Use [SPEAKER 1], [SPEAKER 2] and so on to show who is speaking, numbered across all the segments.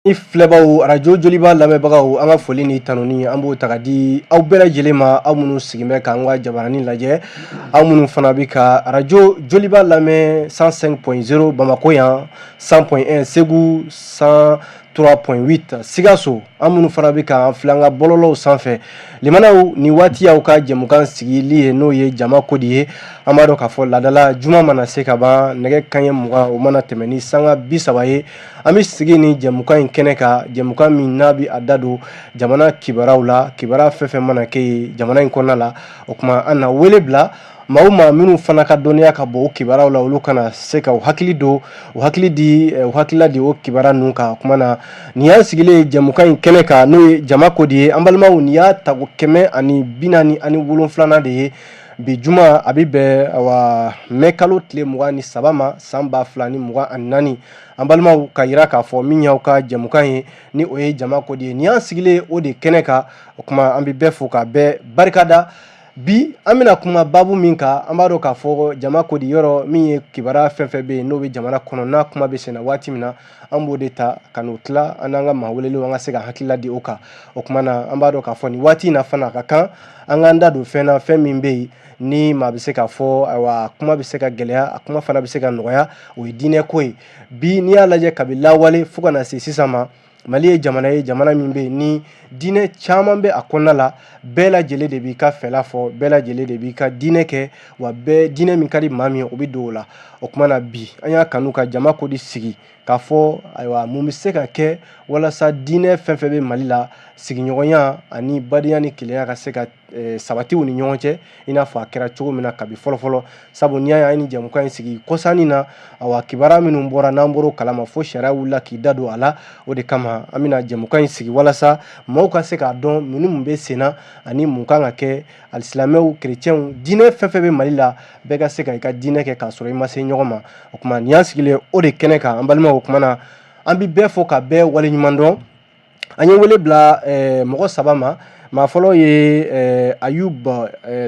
[SPEAKER 1] Ni filɛbaw, arajo Joliba lamɛnbagaw, an ka foli ni tanuni, an b'o ta ka di aw bɛɛ lajɛlen ma, aw minnu sigilen bɛ k'an ka jabaranin lajɛ, aw minnu fana bɛ ka arajo Joliba lamɛn 105.0 Bamakɔ yan, 100.1 Segu, 103.8 Sikaso, an minnu fana bɛ k'an filɛ an ka bɔlɔlɔw sanfɛ. Limanaw, nin waati y'aw ka jɛmukan sigili ye, n'o ye Jama Kodi ye. An b'a dɔn k'a fɔ laadala juma mana se ka ban, nɛgɛ kanɲɛ 20 o mana tɛmɛ ni sanga 30 ye, an bɛ sigi ni jɛmukan in kɛnɛ kan, jɛmukan min n'a bɛ a da don jamana kibaruyaw la, kibaruya fɛn fɛn mana kɛ yen jamana in kɔnɔna la. O tuma, an na wele bila maa o maa minnu fana ka dɔnniya ka bon o kibaruyaw la, olu kana se ka u hakili don, u hakili di, u hakilila di o kibaruya ninnu kan. O tuma na, nin y'an sigilen jɛmukan in kɛnɛ kan, n'o ye Jama Kodi ye. An balimaw, nin y'a tako 147nan de ye. Bi juma, a bɛ bɛn awa mɛ kalo tile 23 ma, san 2024. An balimaw, ka yira k'a fɔ min y'aw ka jɛmukan ye, ni o ye Jama Kodi ye, nin y'an sigilen o de kɛnɛ kan. O tuma, an bɛ bɛɛ fo ka bɛɛ barikada. Bi an bɛna kuma baabu min kan, an b'a dɔn k'a fɔ Jama Kodi yɔrɔ min ye, kibaruya fɛn fɛn bɛ yen n'o bɛ jamana kɔnɔ, n'a kuma bɛ senna waati min na, an b'o de ta ka n'o tila an n'an ka maa welelenw, an ka se ka hakilila di o kan. O tuma na, an b'a dɔn k'a fɔ nin waati in na fana, a ka kan an k'an da don fɛn na, fɛn min bɛ yen ni maa bɛ se k'a fɔ, ayiwa, kuma bɛ se ka gɛlɛya, a kuma fana bɛ se ka nɔgɔya, o ye diinɛ ko ye. Bi, n'i y'a lajɛ kabi lawale fo ka na se sisan ma, Mali ye jamana ye, jamana min bɛ yen ni diinɛ caman bɛ a kɔnɔna la. Bɛɛ lajɛlen de b'i ka fɛla fɔ, bɛɛ lajɛlen de b'i ka diinɛ kɛ, wa bɛɛ diinɛ min ka di maa min ye, o bɛ don o la. O tuma na, bi an y'a kanu ka Jama Kodi sigi k'a fɔ, ayiwa, mun bɛ se ka kɛ walasa diinɛ fɛn fɛn bɛ Mali la, sigiɲɔgɔnya ani badenya ni kelenya ka se ka sabati u ni ɲɔgɔn cɛ, i n'a fɔ a kɛra cogo min na kabi fɔlɔfɔlɔ? Sabu n'i y'a ye an ye nin jɛmukan in sigi kɔsannin na, awa, kibaruya minnu bɔra, n'an bɔr'o kalama fo sariya wulila k'i da don a la, o de kama an bɛna jɛmukan in sigi walasa maaw ka se k'a dɔn mun ni mun bɛ sen na ani mun kan ka kɛ. Alisilamɛw, kerecɛnw, diinɛ fɛn fɛn bɛ Mali la, bɛɛ ka se ka i ka diinɛ kɛ k'a sɔrɔ i ma se ɲɔgɔn ma. O tuma, nin y'an sigilen o de kɛnɛ kan, an balimaw. O tuma na, an bɛ bɛɛ fo ka bɛɛ waleɲuman dɔn. An ye wele bila mɔgɔ saba ma. Maa fɔlɔ ye Ayub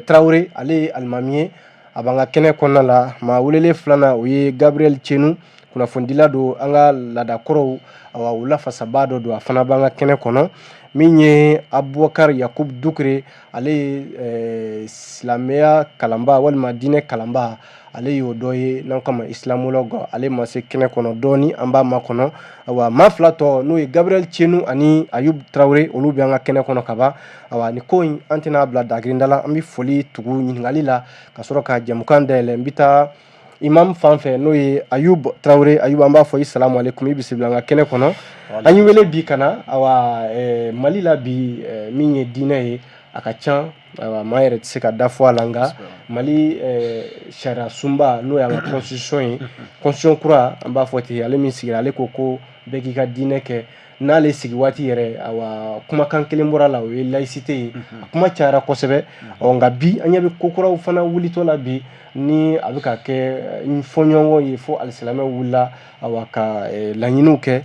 [SPEAKER 1] Tarawele, ale ye alimami ye, a b'an ka kɛnɛ kɔnɔna la. Maa welelen filanan, o ye Gabriel Cenu, kunnafonidila don, an ka laadakɔrɔw, awa, u lafasabaa dɔ don, a fana b'an ka kɛnɛ kɔnɔ. Min ye Abubakar Yakub Dukure, ale ye silamɛya kalanba walima diinɛ kalanba, ale y'o dɔ ye n'an kama islamologue, ale ma se kɛnɛ kɔnɔ dɔɔni, an b'a makɔnɔ. Awa, maa fila tɔ, n'o ye Gabriel Cenu ani Ayub Tarawele, olu bɛ an ka kɛnɛ kɔnɔ kaban. Awa, nin ko in, an tɛna bila dagirinda la, an bɛ foli tugu ɲininkali la ka sɔrɔ ka jɛmukan dayɛlɛ. N bɛ taa imam fan fɛ, n'o ye Ayub Tarawele. Ayub, an b'a fɔ i salamu aleykum, i bisimila an ka kɛnɛ kɔnɔ. An y'i wele bi ka na, awa, Mali la bi, min ye diinɛ ye, a ka ca, ayiwa, maa yɛrɛ tɛ se ka da fɔ a la. Nka Mali sariya sunba, n'o y'an ka constitution ye, constitution kura, an b'a fɔ ten, ale min sigira, ale ko ko bɛɛ k'i ka diinɛ kɛ. N'ale sigi waati yɛrɛ, awa, kumakan kelen bɔra la, o ye laïcité ye, a kuma cayara kosɛbɛ. Ɔ nka bi, an ɲɛ bɛ ko kuraw fana wulitɔ la bi, ni a bɛ ka kɛ fɔɲɔgɔnkɔ ye, fo alisilamɛw wulila, awa, ka laɲiniw kɛ.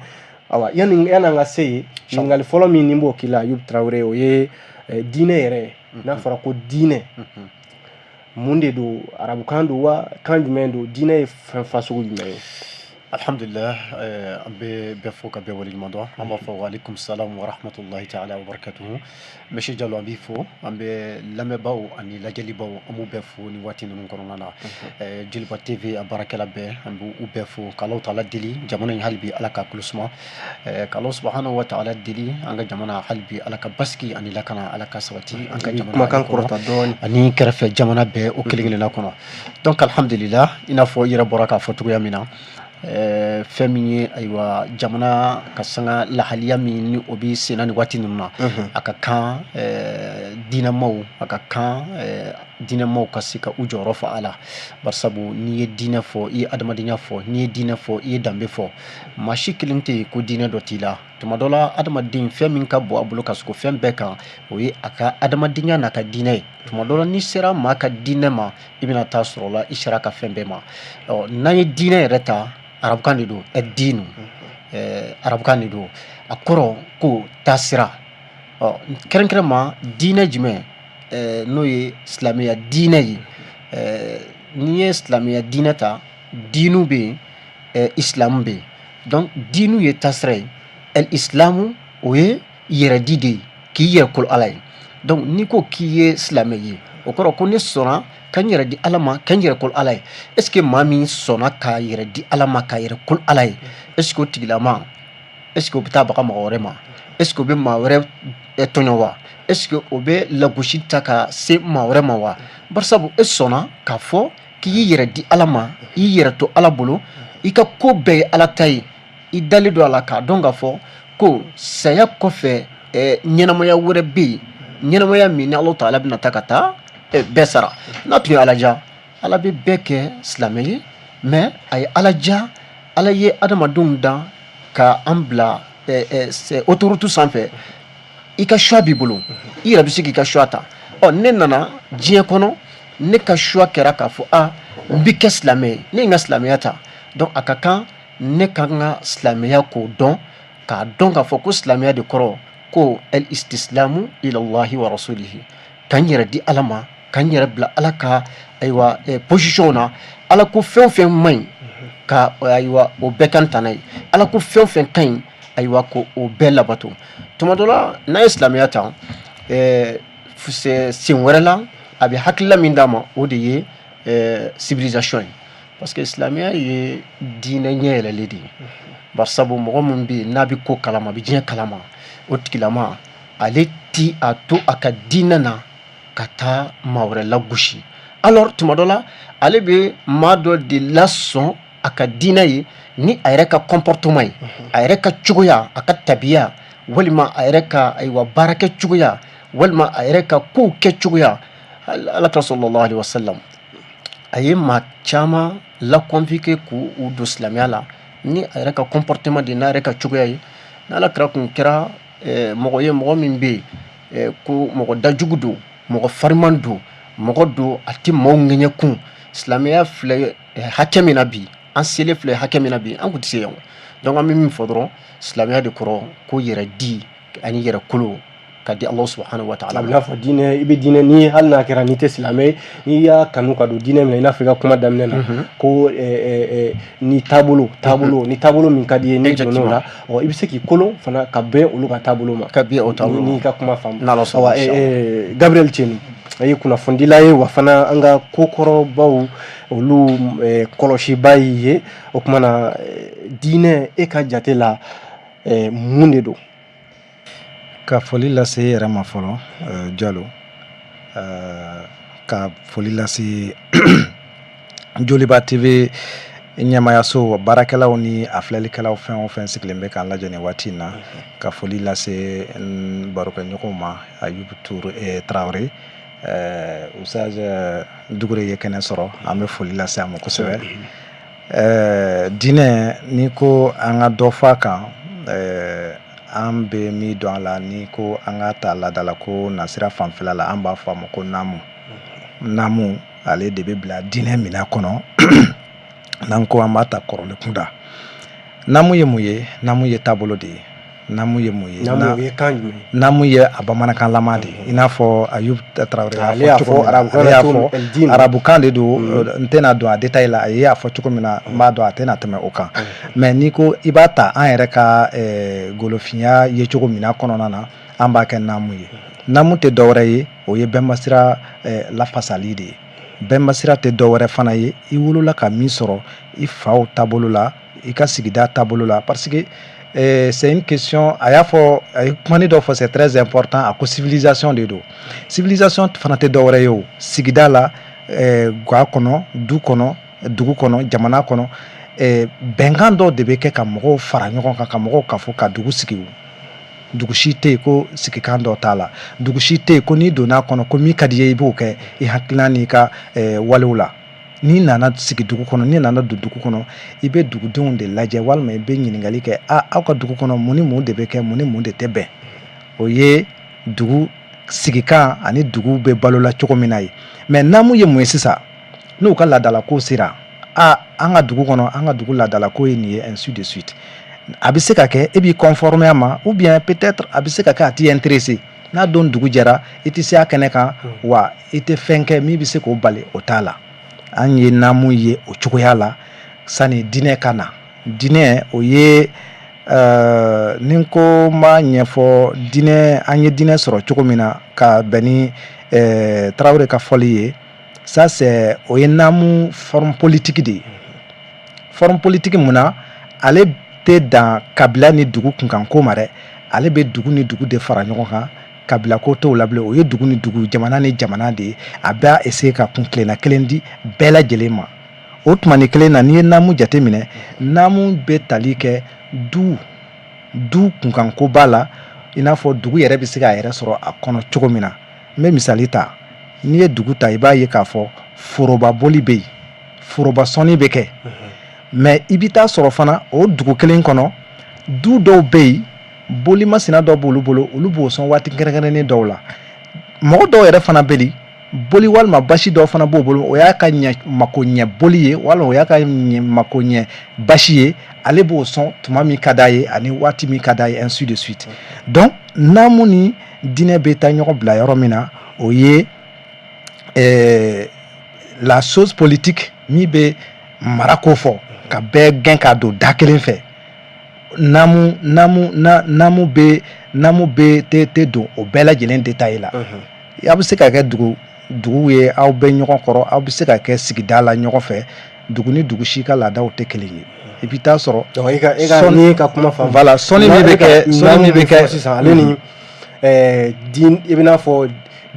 [SPEAKER 1] Awa, yanni an ka se yen, ɲininkali fɔlɔ min ni n b'o k'i la, Ayub Tarawele, o ye diinɛ yɛrɛ. N'a fɔra ko diinɛ, mun de don? Arabukan don wa, kan jumɛn don? Diinɛ ye fɛn fasugu jumɛn ye?
[SPEAKER 2] Alhamdulillah, an bɛ bɛɛ fo ka bɛɛ waleɲuman dɔn. An b'a fɔ waaleykum salam wa rahmatullahi ta'ala wa barakatuhu. Monsieur Jalo, an b'i fo, an bɛ lamɛnbaaw ani lajɛlibaw, an b'u bɛɛ fo ni waati ninnu kɔnɔna na. Joliba TV a baarakɛla bɛɛ, an b'u bɛɛ fo k'Alahu ta'ala deli jamana in, hali bi Ala k'a kolo suma, k'Alahu subahanahu wa ta'ala deli an ka jamana, hali bi Ala ka basigi ani lakana, Ala ka sabati an ka jamana
[SPEAKER 1] kumakan kɔrɔta dɔɔni
[SPEAKER 2] ani kɛrɛfɛ jamana bɛɛ, o kelen kelenna kɔnɔ. Donc alhamdulillah, i n'a fɔ i yɛrɛ bɔra k'a fɔ cogoya min na, fɛn min ye, ayiwa, jamana ka sanga lahaliya min ni o bɛ senna ni waati ninnu na, a ka kan diinɛmaw, a ka kan diinɛmaw ka se ka u jɔyɔrɔ fa a la, barisabu n'i ye diinɛ fɔ, i ye adamadenya fɔ, n'i ye diinɛ fɔ, i ye danbe fɔ. Maa si kelen tɛ yen ko diinɛ dɔ t'i la. Tuma dɔ la, adamaden, fɛn min ka bon a bolo ka sogo fɛn bɛɛ kan, o ye a ka adamadenya n'a ka diinɛ ye. Tuma dɔ la, n'i sera maa ka diinɛ ma, i bɛna taa sɔrɔ la i sera ka fɛn bɛɛ ma. Ɔ, n'an ye diinɛ yɛrɛ ta, arabukan de don, ɛdiinu, arabukan de don, a kɔrɔ ko taasira. Ɔ, kɛrɛnkɛrɛn ma diinɛ jumɛn? N'o ye silamɛya diinɛ ye. N'i ye silamɛya diinɛ ta, diinu bɛ yen, isilamu bɛ yen. Donc diinu ye taasira ye. El islamu, o ye yɛrɛdi de ye, k'i yɛrɛ kolo Ala ye. Donc n'i ko k'i ye silamɛ ye, o kɔrɔ ko ne sɔnna ka n yɛrɛ di Ala ma, ka n yɛrɛ kolo Ala ye. Est ce que maa min sɔnna k'a yɛrɛ di Ala ma, k'a yɛrɛ kolo Ala ye, est ce que o tigilama, est ce que o bɛ taa baga mɔgɔ wɛrɛ ma? Est ce que o bɛ maa wɛrɛ tɔɲɔ wa? Est ce que o bɛ lagosi ta ka se maa wɛrɛ ma wa? Barisabu e sɔnna k'a fɔ k'i y'i yɛrɛ di Ala ma, i y'i yɛrɛ to Ala bolo, i ka ko bɛɛ ye Ala ta ye, i dalen don a la k'a dɔn k'a fɔ ko saya kɔfɛ ɲɛnamaya wɛrɛ bɛ yen, ɲɛnamaya min ni Ala taala bɛna taa ka taa bɛɛ sara. N'a tun ye Ala ja, Ala bɛ bɛɛ kɛ silamɛ ye, mais a ye Ala ja, Ala ye adamadenw dan ka an bila autoroute sanfɛ. I ka choix b'i bolo, i yɛrɛ bɛ se k'i ka choix ta. Ɔ, ne nana diɲɛ kɔnɔ, ne ka choix kɛra k'a fɔ a n bɛ kɛ silamɛ ye, ne ye n ka silamɛya ta. Donc a ka kan ne ka n ka silamɛya k'o dɔn, k'a dɔn k'a fɔ ko silamɛya de kɔrɔ ko el istislamu ilallahi wa rasulihi, ka n yɛrɛ di Ala ma, ka n yɛrɛ bila Ala ka ayiwa position na. Ala ko fɛn o fɛn man ɲi, ka ayiwa o bɛɛ kan tana ye. Ala ko fɛn o fɛn ka ɲi, ayiwa ko o bɛɛ labato. Tuma dɔ la, n'a ye silamɛya ta sen wɛrɛ la, a bɛ hakilila min d'a ma, o de ye civilisation ye, parce que silamɛya ye diinɛ ɲɛ yɛlɛlen de ye. Barisabu mɔgɔ min bɛ yen n'a bɛ ko kalama, a bɛ diɲɛ kalama, o tigilama ale ti a to a ka diinɛ na ka taa maa wɛrɛ lagosi. Alors tuma dɔ la, ale bɛ maa dɔ de lasɔn a ka diinɛ ye ni a yɛrɛ ka comportement ye, a yɛrɛ ka cogoya, a ka tabiya, walima a yɛrɛ ka ayiwa baarakɛ cogoya, walima a yɛrɛ ka kow kɛ cogoya. Ala ka sallallahu alaihi wasallam, a ye maa caman laconvaincu k'u don silamɛya la ni a yɛrɛ ka comportement de, n'a yɛrɛ ka cogoya ye. N'Ala kira kun kɛra mɔgɔ ye, mɔgɔ min bɛ yen ko mɔgɔ dajugu don, mɔgɔ fariman don, mɔgɔ don a tɛ maaw ŋɛɲɛ kun, silamɛya filɛ hakɛ min na bi, an selen filɛ hakɛ min na bi, an kun tɛ se yan. Donc an bɛ min fɔ dɔrɔn, silamɛya de kɔrɔ ko yɛrɛ di ani yɛrɛ kolo ka di Allah subhanahu wa ta'ala.
[SPEAKER 1] A bɛ n'a fɔ diinɛ, i bɛ diinɛ ni hali n'a kɛra n'i tɛ silamɛ ye, n'i y'a kanu ka don diinɛ min na, i n'a fɔ i ka kuma daminɛ na ko ni taabolo min ka di i ye, n'i donn'o la, ɔ, i bɛ se k'i kolo fana ka bɛn olu ka taabolo ma.
[SPEAKER 2] Ka bɛn o taabolo
[SPEAKER 1] ma, n'i ka kuma faamu.
[SPEAKER 2] N'Ala sɔnna.
[SPEAKER 1] Awa, Gabriel Tieni, a ye kunnafonidila ye wa fana an ka kokɔrɔbaw olu kɔlɔsiba y'i ye. O tuma na, diinɛ e ka jate la, mun de don?
[SPEAKER 3] Ka foli lase e yɛrɛ ma fɔlɔ, Jalo, ka foli lase Joliba TV ɲɛmayaso baarakɛlaw ni a filɛlikɛlaw fɛn o fɛn sigilen bɛ k'an lajɛ nin waati in na, ka foli lase n barokɛɲɔgɔnw ma, Ayubu Ture Tarawele, Usaz Dugure ye kɛnɛ sɔrɔ, an bɛ foli lase a ma kosɛbɛ. Diinɛ, n'i ko an ka dɔ fɔ a kan, an bɛ min dɔn a la, n'i ko an ka ta laadala ko nasira fanfɛla la, an b'a fɔ a ma ko naamu. Naamu, ale de bɛ bila diinɛ minɛn kɔnɔ. N'an ko an b'a ta kɔrɔlen kunda, naamu ye mun ye? Naamu ye taabolo de ye. Naamu ye mun ye?
[SPEAKER 1] Naamu ye kan jumɛn ye?
[SPEAKER 3] Naamu ye a bamanankan lama de ye, i n'a fɔ Ayub Tarawele
[SPEAKER 1] Ale y'a fɔ arabukan
[SPEAKER 3] na, cogo min, arabukan de don. N tɛna don a détail la. A y'a fɔ cogo min na, n b'a dɔn a tɛna tɛmɛ o kan. Mais n'i ko i b'a ta an yɛrɛ ka golofinya yecogo minɛn kɔnɔna na, an b'a kɛ naamu ye. Naamu tɛ dɔwɛrɛ ye, o ye bɛnbasira lafasali de ye. Bɛnbasira tɛ dɔwɛrɛ fana ye, i wolola ka min sɔrɔ i faw taabolo la, i ka sigida taabolo la, parce que c'est une question. A y'a fɔ, a ye kumani dɔ fɔ, c'est très important. A ko civilisation de don. Civilisation fana tɛ dɔwɛrɛ ye, o sigida la, ga kɔnɔ, du kɔnɔ, dugu kɔnɔ, jamana kɔnɔ, bɛnkan dɔw de bɛ kɛ ka mɔgɔw fara ɲɔgɔn kan, ka mɔgɔw kafo, ka dugu sigi. Dugu si tɛ yen ko sigikan dɔ t'a la. Dugu si tɛ yen ko n'i donna a kɔnɔ ko min ka di i ye, i b'o kɛ i hakilina n'i ka walew la. N'i nana sigi dugu kɔnɔ, n'i nana don dugu kɔnɔ, i bɛ dugudenw de lajɛ, walima i bɛ ɲininkali kɛ: a aw ka dugu kɔnɔ, mun ni mun de bɛ kɛ, mun ni mun de tɛ bɛn? O ye dugu sigikan ani dugu bɛ balola cogo min na ye. Mais naamu ye mun ye sisan? N'u ka laadalako sera, a an ka dugu kɔnɔ, an ka dugu laadalako ye nin ye, ainsi de suite. A bɛ se ka kɛ e b'i conformer a ma, ou bien peut-être a bɛ se ka kɛ a t'i intéressé. N'a don dugu jɛra, i tɛ se a kɛnɛ kan wa, i tɛ fɛn kɛ min bɛ se k'o bali, o t'a la. An ye naamu ye o cogoya la sani diinɛ ka na. Diinɛ, o ye Ni n ko n b'a ɲɛfɔ diinɛ, an ye diinɛ sɔrɔ cogo min na ka bɛn ni Tarawele ka fɔli ye, ça c'est o ye naamu forme politique de ye. Forme politique mun na? Ale tɛ dan kabila ni dugu kunkanko ma dɛ, ale bɛ dugu ni dugu de fara ɲɔgɔn kan. Kabila ko t'o la bilen, o ye dugu ni dugu, jamana ni jamana de ye. A b'a essayer ka kun tilenna kelen di bɛɛ lajɛlen ma. O tuma ni kelen na, n'i ye naamu jateminɛ, naamu bɛ tali kɛ du du kunkanko b'a la, i n'a fɔ dugu yɛrɛ bɛ se k'a yɛrɛ sɔrɔ a kɔnɔ cogo min na. N bɛ misali ta, n'i ye dugu ta, i b'a ye k'a fɔ forobaboli bɛ yen, foroba sɔnni bɛ kɛ. Mais i bɛ taa sɔrɔ fana, o dugu kelen kɔnɔ, du dɔw bɛ yen, boli masina dɔw b'olu bolo, olu b'o sɔn waati kɛrɛnkɛrɛnnen dɔw la. Mɔgɔ dɔw yɛrɛ fana bɛ yen, boli walima basi dɔw fana b'o bolo, o y'a ka ɲɛ mako ɲɛ boli ye, walima o y'a ka ɲɛ mako ɲɛ basi ye. Ale b'o sɔn tuma min ka d'a ye ani waati min ka d'a ye, ainsi de suite. Donc naamu ni diinɛ bɛ taa ɲɔgɔn bila yɔrɔ min na, o ye la chose politique min bɛ mara ko fɔ ka bɛɛ gɛn k'a don da kelen fɛ. Naamu naamu na naamu bɛ naamu bɛ tɛ don o bɛɛ lajɛlen détail la. A bɛ se ka kɛ dugu dugu ye, aw bɛ ɲɔgɔn kɔrɔ, aw bɛ se ka kɛ sigida la ɲɔgɔn fɛ. Dugu ni dugu si ka laadaw tɛ kelen ye. I bɛ taa sɔrɔ
[SPEAKER 1] Donc e ka n'i ka kuma faamu,
[SPEAKER 3] voilà, sɔnni min bɛ kɛ, sɔnni min bɛ kɛ
[SPEAKER 1] sisan, ale ni diin, i bɛna fɔ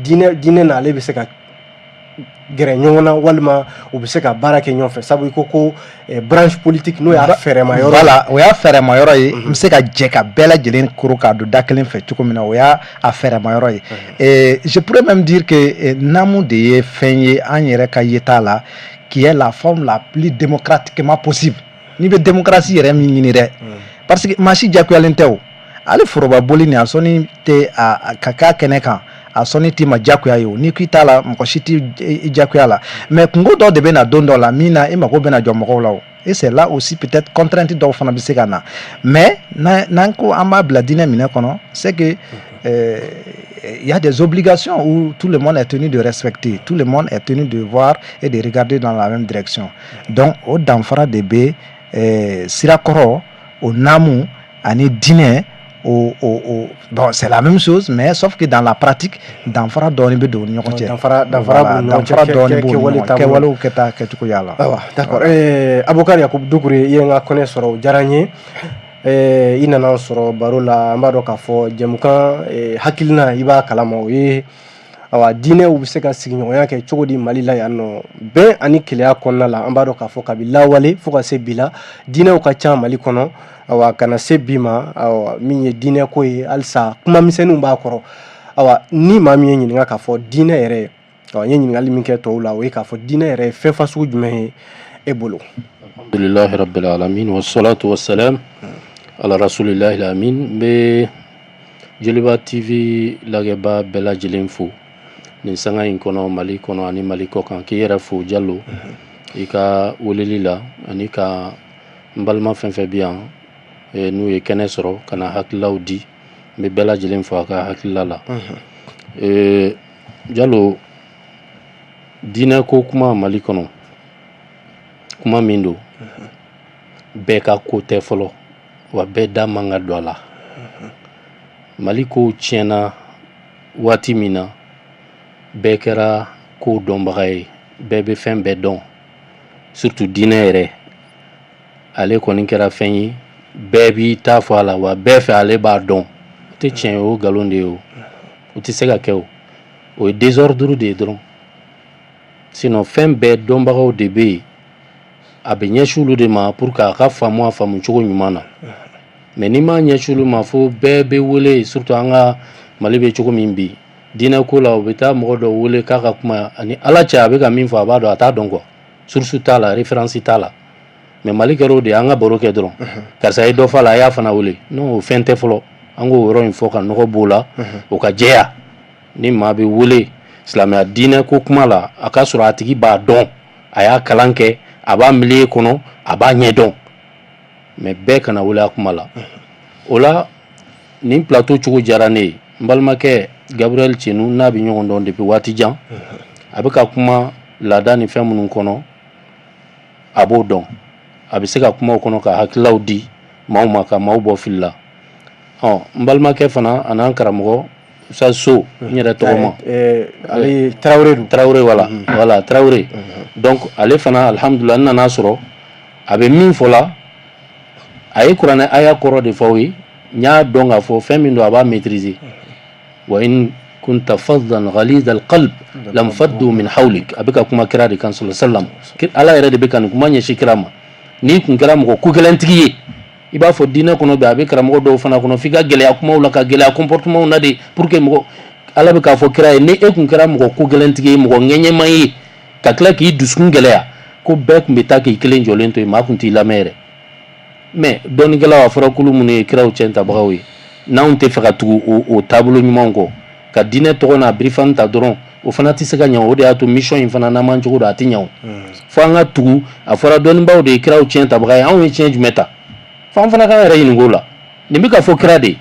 [SPEAKER 1] diinɛ n'ale bɛ se ka gɛrɛ ɲɔgɔn na, walima u bɛ se ka baara kɛ ɲɔgɔn fɛ, sabu i ko branche politique, n'o y'a fɛɛrɛma yɔrɔ.
[SPEAKER 3] Voilà, o y'a fɛɛrɛma yɔrɔ ye. N bɛ se ka jɛ ka bɛɛ lajɛlen koro k'a don da kelen fɛ cogo min na, o y'a a fɛɛrɛma yɔrɔ ye. Et je pourrais même dire que naamu de ye fɛn ye, an yɛrɛ ka yeta la, qui est la forme la plus démocratiquement possible. N'i bɛ démocratie yɛrɛ min ɲini dɛ, parce que maa si diyagoyalen tɛ. O hali foroba boli nin, a sɔnni tɛ a ka k'a kɛnɛ kan, a sɔnni t'i ma diyagoya ye. O n'i k'i t'a la, mɔgɔ si t'i i diyagoya la. Mais kungo dɔ de bɛ na don dɔ la min na i mago bɛna jɔ mɔgɔw la. O et c'est là aussi peut-être contrainte dɔw fana bɛ se ka na. Mais n'an ko an b'a bila diinɛ minɛ kɔnɔ, c'est que il y a des obligations où tout le monde est tenu de respecter, tout le monde est tenu de voir et de regarder dans la même direction. Donc o danfara de bɛ sirakɔrɔ, o naamu ani diinɛ. O bon, c'est la même chose, mais sauf que dans la pratique, danfara dɔɔni bɛ don u ni ɲɔgɔn cɛ.
[SPEAKER 1] Danfara b'u ni ɲɔgɔn cɛ.
[SPEAKER 3] Danfara dɔɔni b'u ni
[SPEAKER 1] kɛwale
[SPEAKER 3] ɲɔgɔn
[SPEAKER 1] taabolo.
[SPEAKER 3] Kɛwalew kɛta kɛcogoya la.
[SPEAKER 1] Ayiwa, d'accord. Abubakar Yakubu Dukure, i ye n ka kɛnɛ sɔrɔ, o diyara n ye. I nana n sɔrɔ baro la. An b'a dɔn k'a fɔ jɛmukan hakilina, i b'a kalama, o ye awa diinɛw bɛ se ka sigiɲɔgɔnya kɛ cogo di Mali la yan nɔ, bɛn ani keleya kɔnɔna la. An b'a dɔn k'a fɔ kabi lawale fo ka se bi la, diinɛw ka ca Mali kɔnɔ. Awa, ka na se bi ma, awa, min ye diinɛ ko ye, halisa kuma misɛnninw b'a kɔrɔ. Awa, ni maa min ye ɲininka k'a fɔ diinɛ yɛrɛ, awa, n ye ɲininkali min kɛ tɔw la, o ye k'a fɔ diinɛ yɛrɛ ye fɛn fasugu jumɛn ye e bolo?
[SPEAKER 4] Alhamdulillahi rabbil alamin, wassalatu wassalam ala rasulillahi amin. N bɛ Joliba TV lajɛba bɛɛ lajɛlen fo nin sanga in kɔnɔ, Mali kɔnɔ ani Mali kɔ kan. K'i yɛrɛ fo, Jalo, i ka weleli la, ani ka n balima fɛn fɛn bi yan n'u ye kɛnɛ sɔrɔ ka na hakililaw di, n bɛ bɛɛ lajɛlen fo a ka hakilila la. Jalo, diinɛ ko kuma Mali kɔnɔ, kuma min don, bɛɛ ka ko tɛ fɔlɔ, wa bɛɛ da man ka don a la. Mali kow tiɲɛna waati min na, bɛɛ kɛra ko dɔnbaga ye, bɛɛ bɛ fɛn bɛɛ dɔn, surtout diinɛ yɛrɛ. Ale kɔni kɛra fɛn ye, bɛɛ b'i ta fɔ a la, wa bɛɛ fɛ ale b'a dɔn. O tɛ tiɲɛ ye, o nkalon de ye. O tɛ se ka kɛ. O ye désordre de ye dɔrɔn. Sinon fɛn bɛɛ dɔnbagaw de bɛ yen, a bɛ ɲɛsin olu de ma pour que a ka faamu, a faamu cogo ɲuman na. Mais n'i m'a ɲɛsin olu ma, fo bɛɛ bɛ wele, surtout an ka Mali bɛ cogo min bi diinɛ ko la, u bɛ taa mɔgɔ dɔ wele k'a ka kuma ani Ala cɛ. A bɛ ka min fɔ, a b'a dɔn, a t'a dɔn quoi, source t'a la, référence t'a la. Mais Mali kɛra o de ye, an ka baro kɛ dɔrɔn, karisa ye dɔ fɔ a la, a y'a fana wele. Non, o fɛn tɛ fɔlɔ. An k'o yɔrɔ in fɔ ka nɔgɔ b'o la, o ka jɛya. Ni maa bɛ wele silamɛya diinɛ ko kuma la, a ka sɔrɔ a tigi b'a dɔn, a y'a kalan kɛ, a b'a milieu kɔnɔ, a b'a ɲɛdɔn. Mais bɛɛ kana wele a kuma la. O la, nin plateau cogo diyara ne ye. N balimakɛ Gabriel Tienu n'a bɛ ɲɔgɔn dɔn depuis waati jan, a bɛ ka kuma laada ni fɛn minnu kɔnɔ, a b'o dɔn, a bɛ se ka kuma o kɔnɔ ka hakililaw di. Maaw ma ka maaw bɔ fili la. Ɔ, n balimakɛ fana a n'an karamɔgɔ sa so n yɛrɛ tɔgɔ ma.
[SPEAKER 1] Ale ye Tarawele don.
[SPEAKER 4] Tarawele, voilà, voilà, Tarawele. Donc ale fana, alhamdulillah, n nana sɔrɔ a bɛ min fɔ la, a ye kuranɛ aya kɔrɔ de fɔ aw ye. N y'a dɔn k'a fɔ fɛn min don, a b'a maîtriser. Wa in kunta faddan ghalid alqalb lamfaddu min hawlik. A bɛ ka kuma kira de kan, sallallahu alaihi wasallam. Ala yɛrɛ de bɛ ka nin kuma ɲɛsin kira ma. N'i kun kɛra mɔgɔ kogɛlɛntigi ye, i b'a fɔ diinɛ kɔnɔ bi, a bɛ karamɔgɔ dɔw fana kɔnɔ f'i ka gɛlɛya kumaw la, ka gɛlɛya comportement na de pour que mɔgɔ. Ala bɛ k'a fɔ kira ye, ni e kun kɛra mɔgɔ kogɛlɛntigi ye, mɔgɔ ŋɛɲɛman ye, ka tila k'i dusukun gɛlɛya, ko bɛɛ tun bɛ taa k'i kelen jɔlen to yen, maa tun t'i lamɛn yɛrɛ. Mais dɔnnikɛlaw, a fɔra kulu minnu ye kiraw cɛn tabagaw ye, n'anw tɛ fɛ ka tugu o taabolo ɲumanw kɔ, ka diinɛ tɔgɔ n'a birifani ta dɔrɔn, o fana tɛ se ka ɲɛ. O de y'a to mission in fana, n'an m'an cogo dɔn, a tɛ ɲɛ. O fo an ka tugu. A fɔra dɔnnibaaw de ye kiraw tiɲɛ tabaga ye. Anw ye tiɲɛ jumɛn ta? Fo an fana k'an yɛrɛ ɲininka o la. Nin bɛ ka fɔ kira de ye,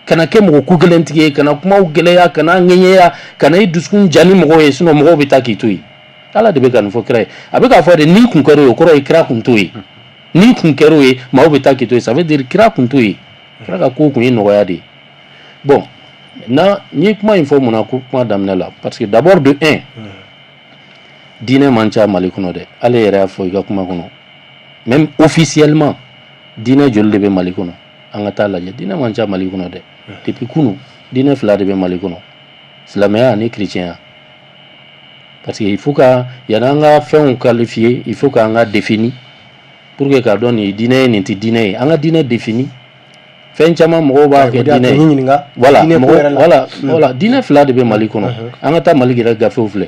[SPEAKER 4] kana kɛ mɔgɔ kogɛlɛntigi ye, kana kumaw gɛlɛya, kana ŋɛɲɛya, kana i dusukun ja ni mɔgɔw ye, sinon mɔgɔw bɛ taa k'i to yen. Ala de bɛ ka nin fɔ kira ye. A bɛ k'a fɔ de, n'i kun kɛra o ye, o kɔrɔ ye kira kun t'o ye. N'i kun kɛra o ye, maaw bɛ taa k'i to yen. Ça veut dire kira kun t'o ye. Kira ka ko kun ye nɔgɔya de ye. Bon, na n ye kuma in fɔ mun na ko kuma daminɛ la? Parce que d'abord, de un, diinɛ man ca Mali kɔnɔ dɛ. Ale yɛrɛ y'a fɔ i ka kuma kɔnɔ, même officiellement, diinɛ joli de bɛ Mali kɔnɔ? An ka taa lajɛ, diinɛ man ca Mali kɔnɔ dɛ. Depuis kunu, diinɛ fila de bɛ Mali kɔnɔ, silamɛya ani chrétienya. Parce que il faut ka yan'an ka fɛnw qualifier, il faut k'an ka définir pour que k'a dɔn nin ye diinɛ ye, nin tɛ diinɛ ye. An ka diinɛ définir. Fɛn caman mɔgɔw b'a kɛ diinɛ ye. Voilà, voilà, voilà. Diinɛ fila de bɛ Mali kɔnɔ. An ka taa Mali yɛrɛ gafew filɛ,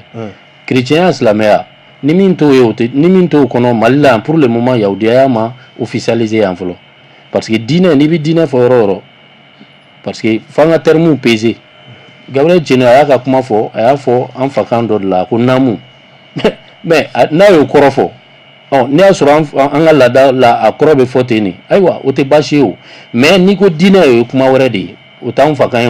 [SPEAKER 4] chrétienya, silamɛya. Ni min t'o ye, o tɛ. Ni min t'o kɔnɔ, Mali la yan, pour le moment, yahudiyaya ma officialiser yan fɔlɔ. Parce que diinɛ, n'i bɛ diinɛ fɔ yɔrɔ o yɔrɔ, parce que f'an ka termes peser. Gabriel Tieno, a y'a ka kuma fɔ, a y'a fɔ an fakan dɔ de la ko naamu. Mais n'a y'o kɔrɔ fɔ, ɔ, n'i y'a sɔrɔ an ka laada la, a kɔrɔ bɛ fɔ ten de, ayiwa, o tɛ baasi ye o. Mais n'i ko diinɛ, o ye kuma wɛrɛ de ye. O t'anw fakan ye,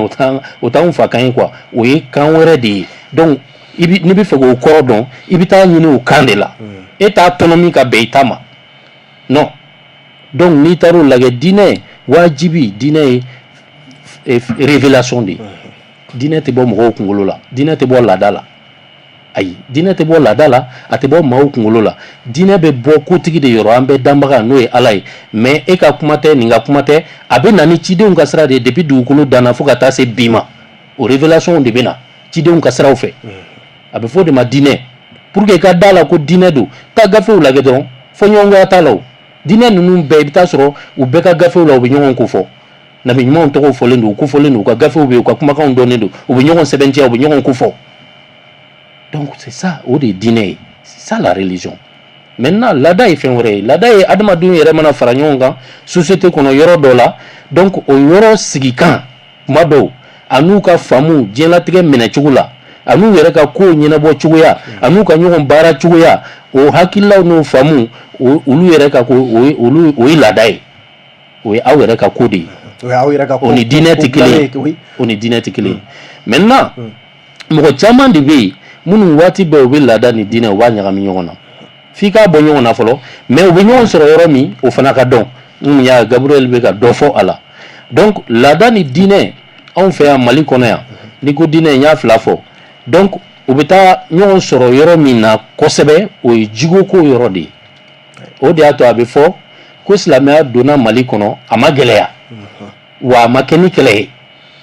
[SPEAKER 4] o t'anw fakan ye quoi, o ye kan wɛrɛ de ye. Donc i bi, n'i bɛ fɛ k'o kɔrɔ dɔn, i bɛ taa ɲini o kan de la. E t'a tɔnɔ min ka bɛn i ta ma, non. Donc n'i taar'o lajɛ, diinɛ wajibi, diinɛ ye révélation de ye. Diinɛ tɛ bɔ mɔgɔw kunkolo la, diinɛ tɛ bɔ laada la. Ayi, diinɛ tɛ bɔ laada la, a tɛ bɔ maaw kunkolo la. Diinɛ bɛ bɔ kotigi de yɔrɔ, an bɛɛ danbaga, n'o ye Ala ye. Mais e ka kuma tɛ, nin ka kuma tɛ, a bɛ na ni cidenw ka sira de ye. Depuis dugukolo danna fo ka taa se bi ma, o révélation de bɛ na cidenw ka siraw fɛ. A bɛ fɔ o de ma diinɛ. Pour que i ka da la ko diinɛ don, taa gafew lajɛ dɔrɔn. Fɔ ɲɔgɔnkɔya t'a la. O diinɛ ninnu bɛɛ, i bɛ taa sɔrɔ u bɛɛ ka gafew la, u bɛ ɲɔgɔn ko fɔ. Nabi ɲumanw tɔgɔw fɔlen don, u kofɔlen don, u ka gafew bɛ yen, u ka kumakanw dɔnnen don, u bɛ ɲɔgɔn sɛbɛntiya, u bɛ ɲɔgɔn ko fɔ. Donc c'est ça, o de ye diinɛ ye, c'est ça la religion. Maintenant, laada ye fɛn wɛrɛ ye. Laada ye adamadenw yɛrɛ mana fara ɲɔgɔn kan société kɔnɔ yɔrɔ dɔ la. Donc o yɔrɔ sigikan kuma dɔw, a n'u ka faamu diɲɛlatigɛ minɛcogo la, a n'u yɛrɛ ka kow ɲɛnabɔ cogoya, a n'u ka ɲɔgɔn baara cogoya, o hakililaw n'o faamu, olu yɛrɛ ka ko, o ye olu, o ye laada ye. O ye aw yɛrɛ ka ko de ye.
[SPEAKER 1] O ye aw yɛrɛ ka ko.
[SPEAKER 4] O ni diinɛ tɛ kelen ye, o ni diinɛ tɛ kelen ye. Maintenant, mɔgɔ caman de bɛ yen minnu waati bɛɛ u bɛ laada ni diinɛ, u b'a ɲagami ɲɔgɔn na. F'i k'a bɔ ɲɔgɔn na fɔlɔ. Mais u bɛ ɲɔgɔn sɔrɔ yɔrɔ min, o fana ka dɔn. N y'a Gabriel bɛ ka dɔ fɔ a la. Donc laada ni diinɛ, anw fɛ yan Mali kɔnɔ yan, n'i ko diinɛ, n y'a fila fɔ. Donc u bɛ taa ɲɔgɔn sɔrɔ yɔrɔ min na kosɛbɛ, o ye jigoko yɔrɔ de ye. O de y'a to a bɛ fɔ ko silamɛya donna Mali kɔnɔ, a ma gɛlɛya wa, a ma kɛ ni kɛlɛ ye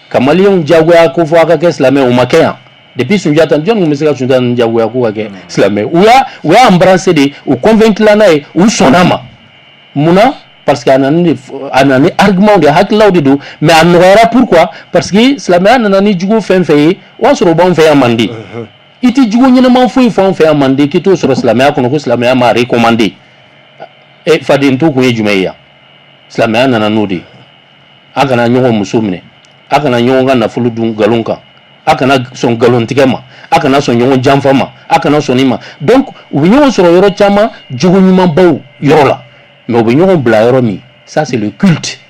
[SPEAKER 4] ka maliyɛnw jagoya ko fɔ a ka kɛ silamɛ. O ma kɛ yan. Depuis Sunjata, jɔn tun bɛ se ka Sunjata ninnu jagoya k'u ka kɛ silamɛ? U y'a embrasser de, u convaincu la n'a ye, u sɔnna ma. Munna? Parce que a nana ni argument de ye, hakililaw de don. Mais a nɔgɔyara. Pourquoi? Parce que silamɛya nana ni jugu fɛn fɛn ye, o y'a sɔrɔ o b'anw fɛ yan Manden. I tɛ jugu ɲɛnama foyi fɔ anw fɛ yan Manden k'i t'o sɔrɔ silamɛya kɔnɔ, ko silamɛya ma recommander. E faden to kun ye jumɛn ye yan? Silamɛya nana n'o de ye. A kana ɲɔgɔn muso minɛ, a kana ɲɔgɔn ka nafolo dun nkalon kan, a kana sɔn nkalontigɛ ma, a kana sɔn ɲɔgɔn janfa ma, a kana sɔn nin ma. Donc u bɛ ɲɔgɔn sɔrɔ yɔrɔ caman, jogo ɲumanbaw yɔrɔ la. Mais u bɛ ɲɔgɔn bila yɔrɔ min, ça c'est le culte.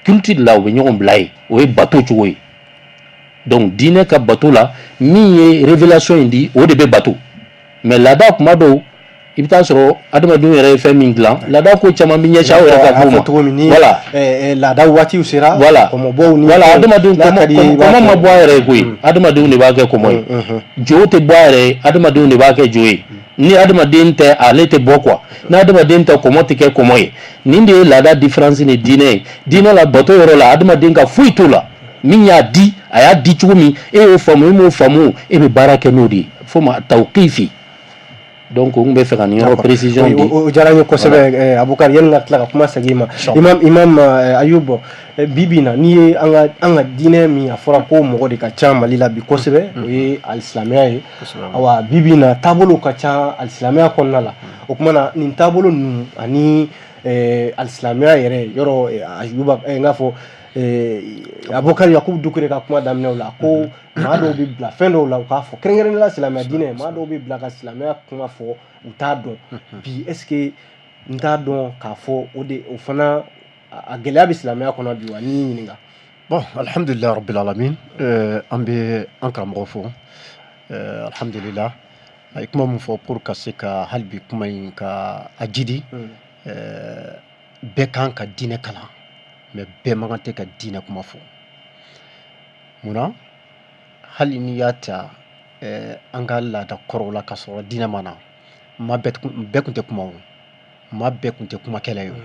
[SPEAKER 4] Culte de la u bɛ ɲɔgɔn bila yen, o ye bato cogo ye. Donc diinɛ ka bato la, min ye révélation in di, o de bɛ bato. Mais laada, kuma dɔw I bɛ taa sɔrɔ adamadenw yɛrɛ ye fɛn min dilan, laada ko caman bɛ ɲɛsin aw yɛrɛ ka ko ma.
[SPEAKER 1] Cogo min ni
[SPEAKER 4] voilà
[SPEAKER 1] laada waatiw sera,
[SPEAKER 4] voilà
[SPEAKER 1] kɔmɔbɔw ni
[SPEAKER 4] voilà, adamadenw
[SPEAKER 1] n'a ka di ye, i b'a
[SPEAKER 4] kɔmɔ
[SPEAKER 1] kɛ.
[SPEAKER 4] Ma bɔ a yɛrɛ ye koyi, adamadenw de b'a kɛ kɔmɔ ye. Jo tɛ bɔ a yɛrɛ ye, adamadenw de b'a kɛ jo ye. Ni adamaden tɛ, ale tɛ bɔ quoi. Ni adamaden tɛ, kɔmɔ tɛ kɛ kɔmɔ ye. Nin de ye laada différence ni diinɛ ye. Diinɛ la, bato yɔrɔ la, adamaden ka foyi t'o la. Min y'a di, a y'a di cogo min, e y'o faamu, e m'o faamu, e bɛ baara kɛ n'o de ye, fo ma tawqifi. Donc n bɛ fɛ ka nin yɔrɔ précision di.
[SPEAKER 1] O diyara n ye kosɛbɛ. Abukari, yanni ka tila ka kuma segin i ma, imam Ayub, bi bi in na, n'i ye an ka diinɛ min, a fɔra ko mɔgɔ de ka ca Mali la bi kosɛbɛ, o ye alisilamɛya ye. Awa, bi bi in na, taabolow ka ca alisilamɛya kɔnɔna la. O tuma na, nin taabolo ninnu ani alisilamɛya yɛrɛ yɔrɔ, Ayuba, n k'a fɔ Abubakari Yakubu Dukure ka kuma daminɛw la ko maa dɔw bɛ bila fɛn dɔw la, u k'a fɔ kɛrɛnkɛrɛnnenya la silamɛya diinɛ, maa dɔw bɛ bila ka silamɛya kuma fɔ, u t'a dɔn bi. Est ce que n t'a dɔn k'a fɔ o de o fana a gɛlɛya bɛ silamɛya kɔnɔ bi wa? N'i y'i ɲininka.
[SPEAKER 2] Bon, alhamdulilah rabbil alamin. An bɛ an karamɔgɔ fo. Alhamdulilah, a ye kuma min fɔ pour ka se ka hali bi kuma in ka a jidi, bɛɛ kan ka diinɛ kalan, mais bɛɛ man kan tɛ ka diinɛ kuma fɔ. Munna? Hali n'i y'a ta an ka laada kɔrɔw la, ka sɔrɔ diinɛ ma na, maa bɛɛ kun tɛ kuma o, maa bɛɛ kun tɛ kumakɛla ye o,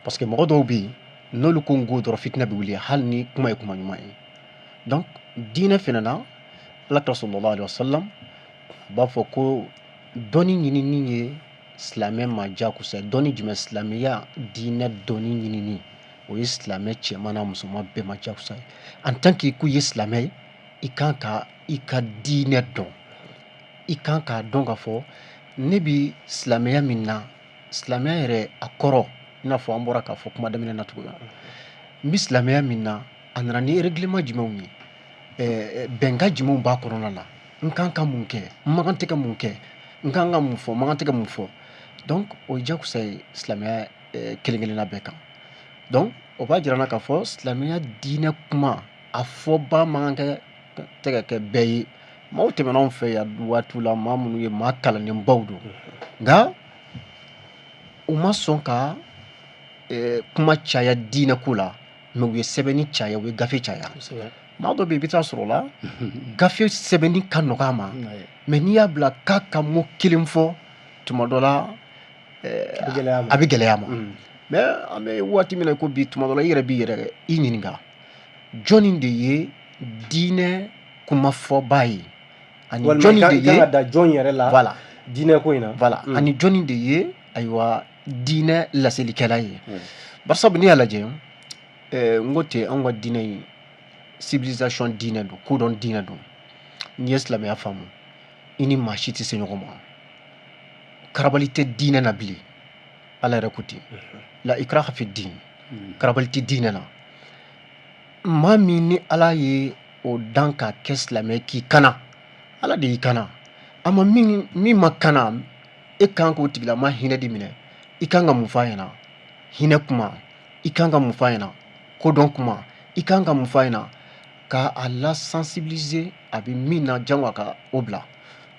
[SPEAKER 2] parce que mɔgɔ dɔw bɛ yen, n'olu ko n ko dɔrɔn, fitinɛ bɛ wuli, hali ni kuma ye kuma ɲuman ye. Donc diinɛ fɛnɛ na, Ala kira sallallahu alaihi wasallam b'a fɔ ko dɔnni ɲinini ye silamɛ ma diyagosa ye. Dɔnni jumɛn? Silamɛya diinɛ dɔnni ɲinini, o ye silamɛ cɛman n'a musoman bɛɛ ma diyagosa ye. En tant que ko i ye silamɛ ye, i kan ka i ka diinɛ dɔn, i kan k'a dɔn k'a fɔ ne bi silamɛya min na, silamɛya yɛrɛ a kɔrɔ, i n'a fɔ an bɔra k'a fɔ kuma daminɛ na cogo min na, n bi silamɛya min na, a nana ni règlement jumɛnw ye, bɛnkan jumɛnw b'a kɔnɔna na, n kan ka mun kɛ, n man kan tɛ ka mun kɛ, n kan ka mun fɔ, n man kan tɛ ka mun fɔ. Donc o ye diyagosa ye silamɛya kelen kelenna bɛɛ kan. Donc o b'a jira n na k'a fɔ silamɛya diinɛ kuma a fɔba man kan tɛ ka kɛ bɛɛ ye. Maaw tɛmɛna anw fɛ yan waatiw la, maa minnu ye maa kalannenbaw don, nka u ma sɔn ka kuma caya diinɛ ko la, mais u ye sɛbɛnni caya, u ye gafe caya. Maa dɔ bɛ yen, i bɛ taa sɔrɔ o la, gafe sɛbɛnni ka nɔgɔ a ma, mais n'i y'a bila k'a ka mot kelen fɔ, tuma dɔ la a bɛ gɛlɛya a ma. Mais an bɛ waati min na ko bi, tuma dɔ la i yɛrɛ b'i yɛrɛ i ɲininka jɔnni de ye diinɛ kumafɔba ye ani jɔnni de ye
[SPEAKER 1] ka da jɔn yɛrɛ la
[SPEAKER 2] voilà
[SPEAKER 1] diinɛ ko in na.
[SPEAKER 2] Voilà, ani jɔnni de ye, ayiwa, diinɛ laselikɛla ye. Barisabu n'i y'a lajɛ, n ko ten, anw ka diinɛ in, civilisation diinɛ don, kodɔn diinɛ don. N'i ye silamɛya faamu, i ni maa si tɛ se ɲɔgɔn ma. Karabali tɛ diinɛ na bilen. Ala yɛrɛ ko ten, la ikraha fi din, karabali tɛ diinɛ na. Maa min ni Ala ye o dan ka kɛ silamɛ, k'i kana, Ala de y'i kana. A ma min ma kana, e kan k'o tigilama hinɛ de minɛ. I kan ka mun f'a ɲɛna? Hinɛ kuma. I kan ka mun f'a ɲɛna? Kodɔn kuma. I kan ka mun f'a ɲɛna? Ka a la sensibiliser a bɛ min na, jango a ka o bila.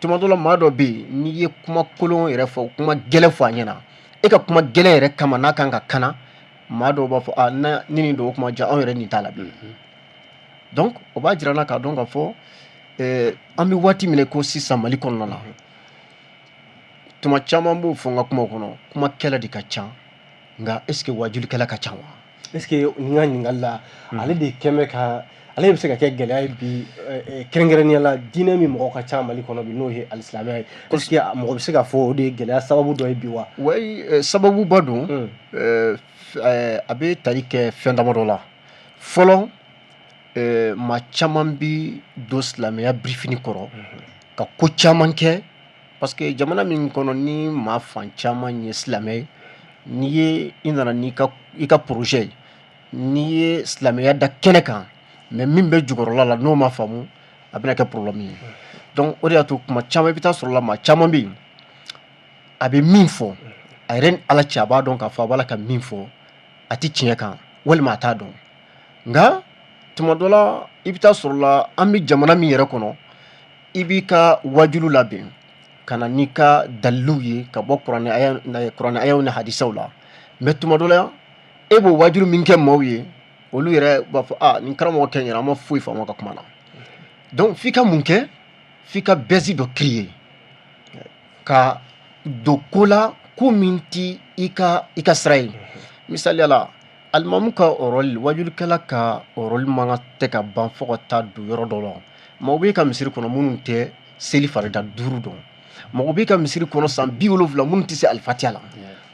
[SPEAKER 2] Tuma dɔ la, maa dɔ bɛ yen, n'i ye kuma kolon yɛrɛ fɔ, kuma gɛlɛn fɔ a ɲɛna, e ka kuma gɛlɛn yɛrɛ kama n'a kan ka kana, maa dɔw b'a fɔ a na ni nin don, o kuma ja anw yɛrɛ nin t'a la bilen. Donc o b'a jira n na k'a dɔn k'a fɔ an bɛ waati min na ko sisan Mali kɔnɔna na, tuma caman b'o fɔ n ka kumaw kɔnɔ, kumakɛla de ka ca, nka est ce que wajulikɛla ka ca wa?
[SPEAKER 1] Est ce que nin ka ɲininkali la, ale de kɛn bɛ ka ale bɛ se ka kɛ gɛlɛya ye bi, kɛrɛnkɛrɛnnenya la diinɛ min mɔgɔ ka ca Mali kɔnɔ bi, n'o ye alisilamɛya ye? Est ce que mɔgɔ bɛ se k'a fɔ o de ye gɛlɛya sababu dɔ ye bi wa?
[SPEAKER 2] Oui, sababuba don. A bɛ tali kɛ fɛn damadɔ la. Fɔlɔ, maa caman bi don silamɛya birifini kɔrɔ ka ko caman kɛ, parce que jamana min kɔnɔ ni maa fan caman ye silamɛ ye, n'i ye i nana n'i ka i ka projet ye, n'i ye silamɛya da kɛnɛ kan, mais min bɛ jukɔrɔla la, n'o ma faamu, a bɛna kɛ problème ye. Donc o de y'a to kuma caman i bɛ taa sɔrɔ la, maa caman bɛ yen, a bɛ min fɔ, a yɛrɛ ni Ala cɛ, a b'a dɔn k'a fɔ a b'a la ka min fɔ, a tɛ tiɲɛ kan walima a t'a dɔn. Nka tuma dɔ la, i bɛ taa sɔrɔ la, an bɛ jamana min yɛrɛ kɔnɔ, i b'i ka wajulu labɛn. Ka na n'i ka daliluw ye ka bɔ kuranɛ ayaw ni hadisaw la. Mais tuma dɔ la, e b'o wajulu min kɛ maaw ye, olu yɛrɛ b'a fɔ: aa, nin karamɔgɔ kɛ yɛrɛ, an ma foyi faamu ka kuma na. Donc f'i ka mun kɛ? F'i ka buzz dɔ créer ka don ko la, ko min ti i ka sira ye. Misaliya la, alimamu ka rôle, wajulikɛla ka rôle man kan tɛ ka ban fo ka taa don yɔrɔ dɔ la. Maaw b'i ka misiri kɔnɔ minnu tɛ seli farida 5 dɔn. Mɔgɔ b'i ka misiri kɔnɔ san 70 minnu tɛ se alifatiya la.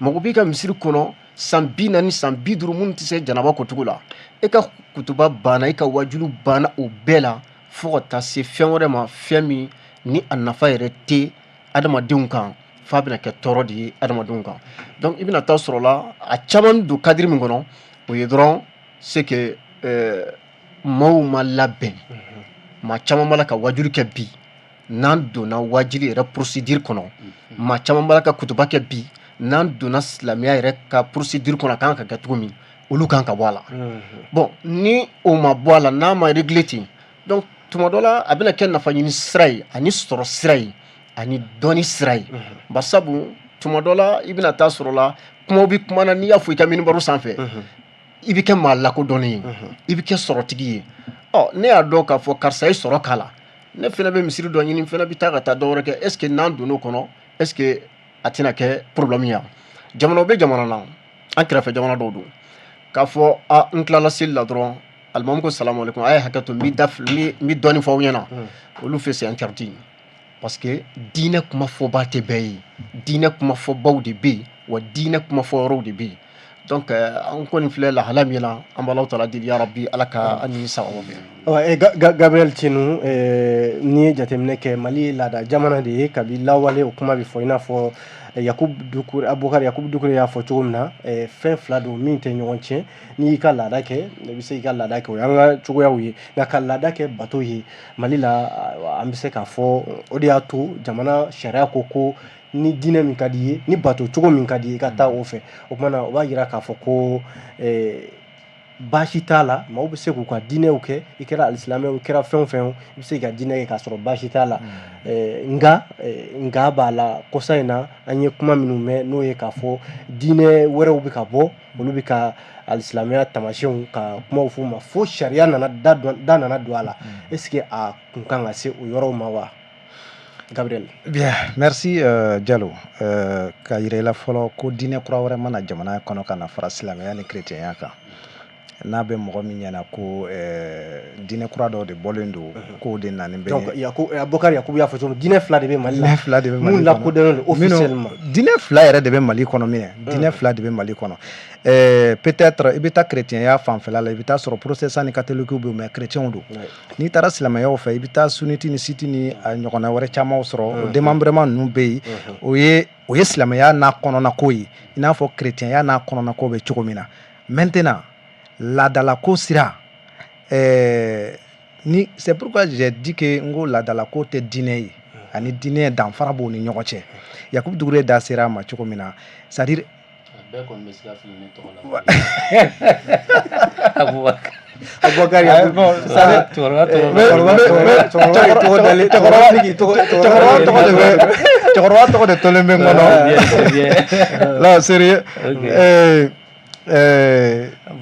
[SPEAKER 2] Mɔgɔ b'i ka misiri kɔnɔ san 40, san 50 minnu tɛ se janaba kocogo la. E ka kutuba banna, e ka wajulu banna o bɛɛ la, fo ka taa se fɛn wɛrɛ ma, fɛn min ni a nafa yɛrɛ tɛ adamadenw kan, f'a bɛna kɛ tɔɔrɔ de ye adamadenw kan. Donc i bɛna taa sɔrɔ la, a caman don cadre min kɔnɔ, o ye dɔrɔn c'est que maaw ma labɛn. Maa caman b'a la ka wajulu kɛ bi, n'an donna wajuli yɛrɛ procédure kɔnɔ. Maa caman b'a la ka kutuba kɛ bi, n'an donna silamɛya yɛrɛ ka procédure kɔnɔ, a kan ka kɛ cogo min, olu kan ka bɔ a la. Bon, ni o ma bɔ a la, n'a ma réglé ten, donc tuma dɔ la a bɛna kɛ nafa ɲini sira ye, ani sɔrɔ sira ye, ani dɔnni sira ye. Barisabu tuma dɔ la, i bɛna taa sɔrɔ la, kumaw bɛ kuma na, n'i y'a fɔ i ka minibaro sanfɛ, i bɛ kɛ maa lakodɔnnen ye, i bɛ kɛ sɔrɔtigi ye. Ɔ, ne y'a dɔn k'a fɔ karisa ye sɔrɔ k'a la, ne fana bɛ misiri dɔ ɲini, n fana bɛ taa ka taa dɔ wɛrɛ kɛ. Est ce que n'an donn'o kɔnɔ, est ce que a tɛna kɛ problème ye? Jamana bɛ jamana na, an kɛrɛfɛ jamana dɔw don, k'a fɔ a n tilala seli la dɔrɔn, alimamu ko salamu aleykum, a ye hakɛ to, n bɛ da n bɛ dɔɔnin fɔ aw ɲɛna. Olu fɛ, c'est interdit, parce que diinɛ kuma fɔba tɛ bɛɛ ye. Diinɛ kuma fɔbaw de bɛ yen, wa diinɛ kuma fɔ yɔrɔw de bɛ yen. Donc an kɔni filɛ lahala min na, an b'Alahu taala deli, ya rabi, Ala ka an ni sababu
[SPEAKER 1] bɛn. Gabriel Tinu, n'i ye jateminɛ kɛ, Mali ye laada jamana de ye kabi lawale. O kuma bɛ fɔ, i n'a fɔ Yakubu Dukure, Abubakar Yakubu Dukure y'a fɔ cogo min na, fɛn fila don min tɛ ɲɔgɔn tiɲɛ. N'i y'i ka laada kɛ, i bɛ se k'i ka laada kɛ, o y'an ka cogoyaw ye. Nka ka laada kɛ bato ye Mali la, an bɛ se k'a fɔ o de y'a to jamana sariya ko ko ni diinɛ min ka di i ye, ni bato cogo min ka di i ye, i ka taa o fɛ. O tuma na, o b'a jira k'a fɔ ko baasi t'a la, maaw bɛ se k'u ka diinɛw kɛ. I kɛra alisilamɛ, i kɛra fɛn o fɛn, i bɛ se k'i ka diinɛ kɛ k'a sɔrɔ baasi t'a la. Nka b'a la, kɔsa in na, an ye kuma minnu mɛn, n'o ye k'a fɔ diinɛ wɛrɛw bɛ ka bɔ, olu bɛ ka alisilamɛya taamasiyɛnw ka kumaw f'u ma, fo sariya nana da nana don a la. Est ce que a kun kan ka se o yɔrɔw ma wa, Gabriel?
[SPEAKER 3] Bien, merci Diallo. Ka yira i la fɔlɔ ko diinɛ kura wɛrɛ mana jamana kɔnɔ ka na fara silamɛya ni chrétienya kan, n'a bɛ mɔgɔ min ɲɛna ko diinɛ kura dɔw de bɔlen don, k'o de nani bɛ.
[SPEAKER 1] Donc Abubakar Yakubu y'a fɔ cogo min, diinɛ fila de bɛ Mali la.
[SPEAKER 3] Diinɛ fila de bɛ Mali
[SPEAKER 1] mun lakodɔnnen don officiellement.
[SPEAKER 3] Diinɛ fila yɛrɛ de bɛ Mali kɔnɔ minɛ. Diinɛ fila de bɛ Mali kɔnɔ. Peut-être i bɛ taa chrétienya fanfɛla la, i bɛ taa sɔrɔ protestant ni catholique bɛ yen, mais chrétiens don. N'i taara silamɛyaw fɛ, i bɛ taa sunnite ni chiite ni a ɲɔgɔnna wɛrɛ camanw sɔrɔ, o démembrement ninnu bɛ yen. O ye silamɛya n'a kɔnɔna ko ye, i n'a fɔ chrétienya n'a kɔnɔna ko bɛ cogo min na. Maintenant, laadalako sira, ni c'est pourquoi j'ai dit que n ko laadalako tɛ diinɛ ye, ani diinɛ danfara b'o ni ɲɔgɔn cɛ. Yakubu Dugure da sera a ma cogo min na, c'est à dire
[SPEAKER 4] bɛɛ kɔni bɛ se ka fili ne tɔgɔ la.
[SPEAKER 1] Abubakar Yakubu,
[SPEAKER 3] cɛkɔrɔba tɔgɔ de tolen bɛ n kɔnɔ. Non, sérieux,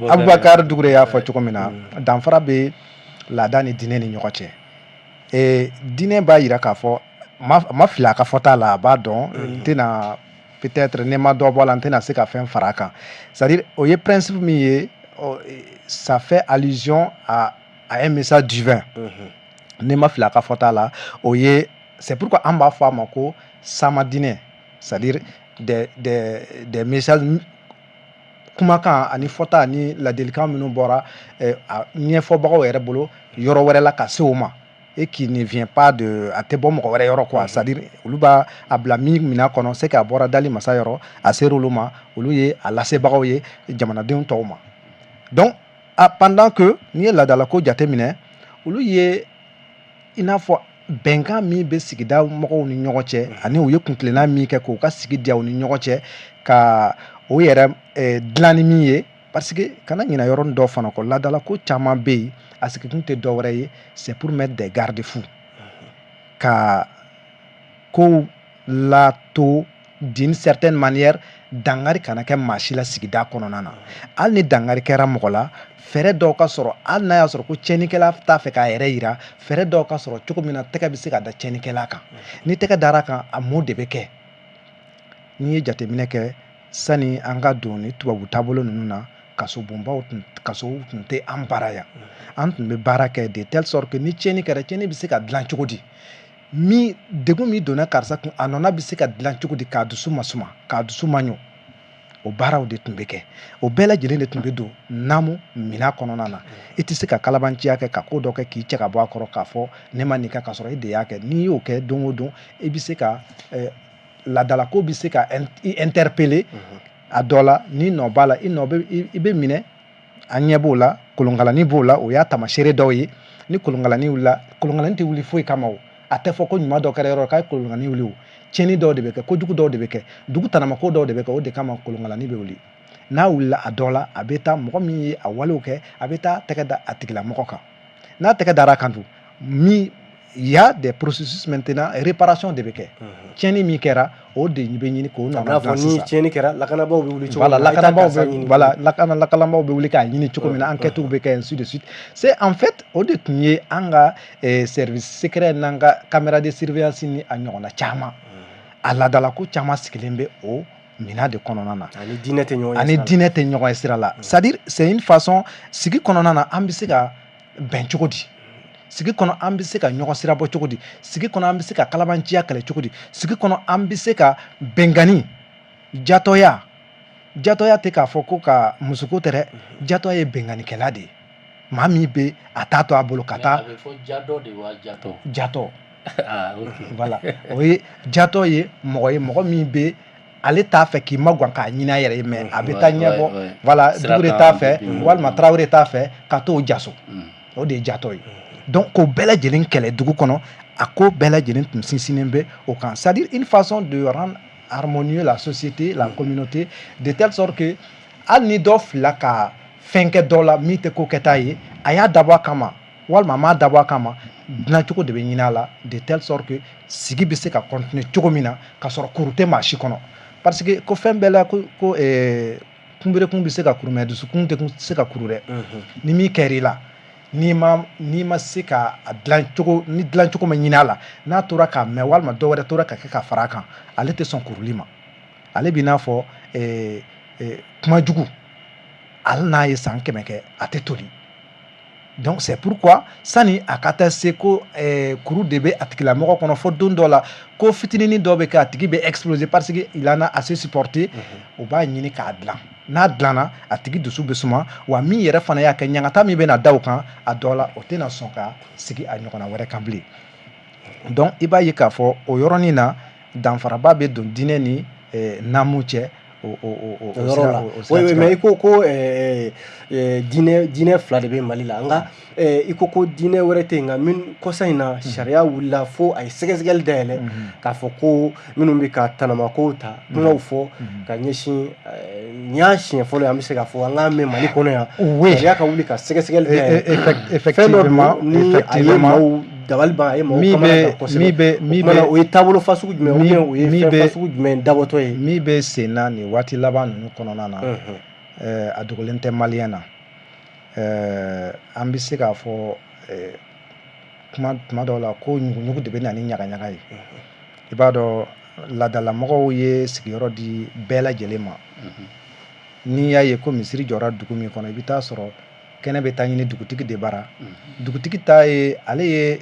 [SPEAKER 3] Abubakar Dugure y'a fɔ cogo min na, danfara bɛ laada ni diinɛ ni ɲɔgɔn cɛ. Diinɛ b'a yira k'a fɔ, a ma fili a ka fɔta la, a b'a dɔn, n tɛna, peut-être ne ma dɔ bɔ a la, n tɛna se ka fɛn fara a kan. C'est à dire, o ye principe min ye, ça fait allusion à un message divin. Ne ma fili a ka fɔta la, o ye, c'est pourquoi an b'a fɔ a ma ko sama diinɛ, c'est à dire des messages, kumakan ani fɔta ani ladilikan minnu bɔra a ɲɛfɔbagaw yɛrɛ bolo yɔrɔ wɛrɛ la ka se o ma, et qui ne vient pas de, a tɛ bɔ mɔgɔ wɛrɛ yɔrɔ quoi. C'est à dire, olu b'a a bila min minɛn kɔnɔ, c'est que a bɔra dali masa yɔrɔ, a sera olu ma, olu ye a lasebagaw ye jamanadenw tɔw ma. Donc a pendant que n'i ye laadalako jateminɛ, olu ye i n'a fɔ bɛnkan min bɛ sigida mɔgɔw ni ɲɔgɔn cɛ, ani u ye kuntilenna min kɛ k'u ka sigi diya u ni ɲɔgɔn cɛ, ka o yɛrɛ dilan ni min ye. Parce que kana ɲinɛ yɔrɔnin dɔ fana kɔ, laadalako caman bɛ yen, a sigikun tɛ dɔ wɛrɛ ye, c'est pour mettre des garde-fous, ka kow lato d'une certaine manière, dangari kana kɛ maa si la sigida kɔnɔna na. Hali ni dangari kɛra mɔgɔ la, fɛɛrɛ dɔw ka sɔrɔ, hali n'a y'a sɔrɔ ko tiɲɛnikɛla t'a fɛ k'a yɛrɛ yira, fɛɛrɛ dɔw ka sɔrɔ cogo min na tɛgɛ bɛ se ka da tiɲɛnikɛla kan. Ni tɛgɛ dara kan, a mun de bɛ kɛ? N'i ye jateminɛ kɛ, sani an ka don ni tubabu taabolo ninnu na, kasobonbaw tun, kasow tun tɛ an bara yan. An tun bɛ baara kɛ de telle sorte que ni tiɲɛni kɛra, tiɲɛni bɛ se ka dilan cogo di? Min degun min donna karisa kun, a nɔna bɛ se ka dilan cogo di k'a dusu masuma, k'a dusu maɲɔ? O baaraw de tun bɛ kɛ. O bɛɛ lajɛlen de tun bɛ don naamu minɛn kɔnɔna na. I tɛ se ka kalabanciya kɛ ka ko dɔ kɛ k'i cɛ ka bɔ a kɔrɔ k'a fɔ ne ma nin kɛ, k'a sɔrɔ e de y'a kɛ. N'i y'o kɛ don o don, i bɛ se ka laadalako bɛ se ka i interpeller a dɔ la. Ni nɔ b'a la, i nɔ bɛ, i bɛ minɛ. An ɲɛ b'o la, kolonkalani b'o la, o y'a tamaseere dɔw ye. Ni kolonkalani wulila, kolonkalani tɛ wuli foyi kama. O a tɛ fɔ ko ɲuman dɔ kɛra yɔrɔ k'a ye kolonkalani wuli. O tiɲɛni dɔw de bɛ kɛ, kojugu dɔw de bɛ kɛ, dugu tanamako dɔw de bɛ kɛ, o de kama kolonkalani bɛ wuli. N'a wulila, a dɔ la, a bɛ taa mɔgɔ min ye a walew kɛ, a bɛ taa tɛgɛ da a tigilamɔgɔ kan. N'a tɛgɛ dara a kan dun, min il y a des processus maintenant, réparation de bɛ kɛ. Tiɲɛni min kɛra, o de bɛ ɲini k'o nɔ
[SPEAKER 1] n'a fɔ
[SPEAKER 3] dilan
[SPEAKER 1] ni
[SPEAKER 3] sisan.
[SPEAKER 1] Tiɲɛni kɛra, lakanabaaw bɛ wuli cogo
[SPEAKER 3] Voilà,
[SPEAKER 1] min na, i t'a
[SPEAKER 3] lakanabaaw
[SPEAKER 1] karisa
[SPEAKER 3] bɛ
[SPEAKER 1] ɲini.
[SPEAKER 3] Voilà, lakanabaaw bɛ wuli k'a ɲini cogo min na, enquête bɛ kɛ, ainsi de suite. C'est en fait o de tun ye an ka service secret n'an ka caméra de surveillance ni a ɲɔgɔnna caman. A laadalako caman sigilen bɛ o minɛn de kɔnɔna na.
[SPEAKER 1] Ani diinɛ tɛ ɲɔgɔn ye
[SPEAKER 3] Ani
[SPEAKER 1] sira la.
[SPEAKER 3] Diinɛ tɛ ɲɔgɔn ye sira la. C'est à dire, c'est une façon, sigi kɔnɔna na, an bɛ se ka bɛn cogo di? Sigi kɔnɔ, an bɛ se ka ɲɔgɔn sira bɔ cogo di? Sigi kɔnɔ, an bɛ se ka kalabanciya kɛlɛ cogo di? Sigi kɔnɔ, an bɛ se ka bɛnkanni, jatɔya. Jatɔya tɛ k'a fɔ ko ka musoko tɛ dɛ. Jatɔya ye bɛnkannikɛla de ye, maa min bɛ a t'a to a bolo ka taa.
[SPEAKER 4] A bɛ fɔ jadɔ de wa jatɔ?
[SPEAKER 3] Jatɔ.
[SPEAKER 4] Ah, ok.
[SPEAKER 3] Voilà, o ye jatɔ ye, mɔgɔ ye, mɔgɔ min bɛ ale t'a fɛ k'i magan k'a ɲini a yɛrɛ ye, mais a bɛ taa ɲɛbɔ. Voilà.
[SPEAKER 4] Sira
[SPEAKER 3] Dugure
[SPEAKER 4] t'an
[SPEAKER 3] t'a fɛ
[SPEAKER 4] bi.
[SPEAKER 3] walima Tarawele t'a fɛ ka t'o jaso, o de ye jatɔ ye. Donc k'o bɛɛ lajɛlen kɛlɛ dugu kɔnɔ, a ko bɛɛ lajɛlen tun sinsinnen bɛ o kan. C'est à dire, une façon de rendre harmonieux la société, la communauté, de telle sorte que hali ni dɔ filila ka fɛn kɛ dɔ la min tɛ ko kɛta ye, a y'a dabɔ a kama walima a m'a dabɔ a kama, dilancogo de bɛ ɲini a la, de telle sorte que sigi bɛ se ka continuer cogo min na ka sɔrɔ kuru tɛ maa si kɔnɔ. Parce que ko fɛn bɛɛ la, ko kunberekun bɛ se ka kuru, mais dusukun tɛ se ka kuru dɛ. Ni min kɛr'i la, n'i ma se ka a dilan cogo, ni dilan cogo ma ɲini a la, n'a tora k'a mɛn walima dɔ wɛrɛ tora ka kɛ ka fara a kan, ale tɛ sɔn kuruli ma. Ale b'i n'a fɔ kuma jugu, hali n'a ye san 100 kɛ, a tɛ toli. Donc c'est pourquoi sani a ka taa se ko kuru de bɛ a tigilamɔgɔ kɔnɔ, fo don dɔ la ko fitininin dɔ bɛ kɛ, a tigi bɛ exploser parce que il en a assez supporté, o b'a ɲini k'a dilan. N'a dilanna, a tigi dusu bɛ suma. Wa min yɛrɛ fana y'a kɛ, ɲangata min bɛna da o kan, a dɔ la, o tɛna sɔn ka sigi a ɲɔgɔnna wɛrɛ kan bilen. Donc i b'a ye k'a fɔ o yɔrɔnin na, danfaraba bɛ don diinɛ ni naamu cɛ o o o o
[SPEAKER 1] O yɔrɔ la.
[SPEAKER 3] o
[SPEAKER 1] Oui,
[SPEAKER 3] siratigɛ
[SPEAKER 1] mais
[SPEAKER 3] la.
[SPEAKER 1] i ko diinɛ fila de bɛ Mali la, nka i ko diinɛ wɛrɛ tɛ yen. Nka min kɔsa in na, sariya wulila fo a ye sɛgɛsɛgɛli dayɛlɛ k'a fɔ ko minnu bɛ ka tanamakow ta, kumaw fɔ ka ɲɛsin nin y'a siɲɛ fɔlɔ ye, an bɛ se k'a fɔ an k'a mɛn Mali kɔnɔ yan, sariya ka wuli ka sɛgɛsɛgɛli dayɛlɛ. Fɛn dɔ don ni a ye maaw dabali ban, a ye maaw
[SPEAKER 3] Min
[SPEAKER 1] kamana
[SPEAKER 3] bɛ
[SPEAKER 1] gan kosɛbɛ.
[SPEAKER 3] min bɛ
[SPEAKER 1] O
[SPEAKER 3] min
[SPEAKER 1] kumana,
[SPEAKER 3] bɛ
[SPEAKER 1] o ye taabolo fasugu jumɛn ou
[SPEAKER 3] min
[SPEAKER 1] bien o ye
[SPEAKER 3] min
[SPEAKER 1] fɛn
[SPEAKER 3] bɛ
[SPEAKER 1] fasugu jumɛn dabɔtɔ ye?
[SPEAKER 3] Min bɛ sen na nin waati laban ninnu kɔnɔna na, a dogolen tɛ maliyɛn na. An bɛ se k'a fɔ kuma tuma dɔw la ko ɲuguɲugu de bɛ na ni ɲagaɲaga ye. I b'a dɔn, laadalamɔgɔw ye sigiyɔrɔ di bɛɛ lajɛlen ma. N'i y'a ye ko misiri jɔra dugu min kɔnɔ, i bɛ taa sɔrɔ kɛnɛ bɛ taa ɲini dugutigi de bara. Dugutigi ta ye, ale ye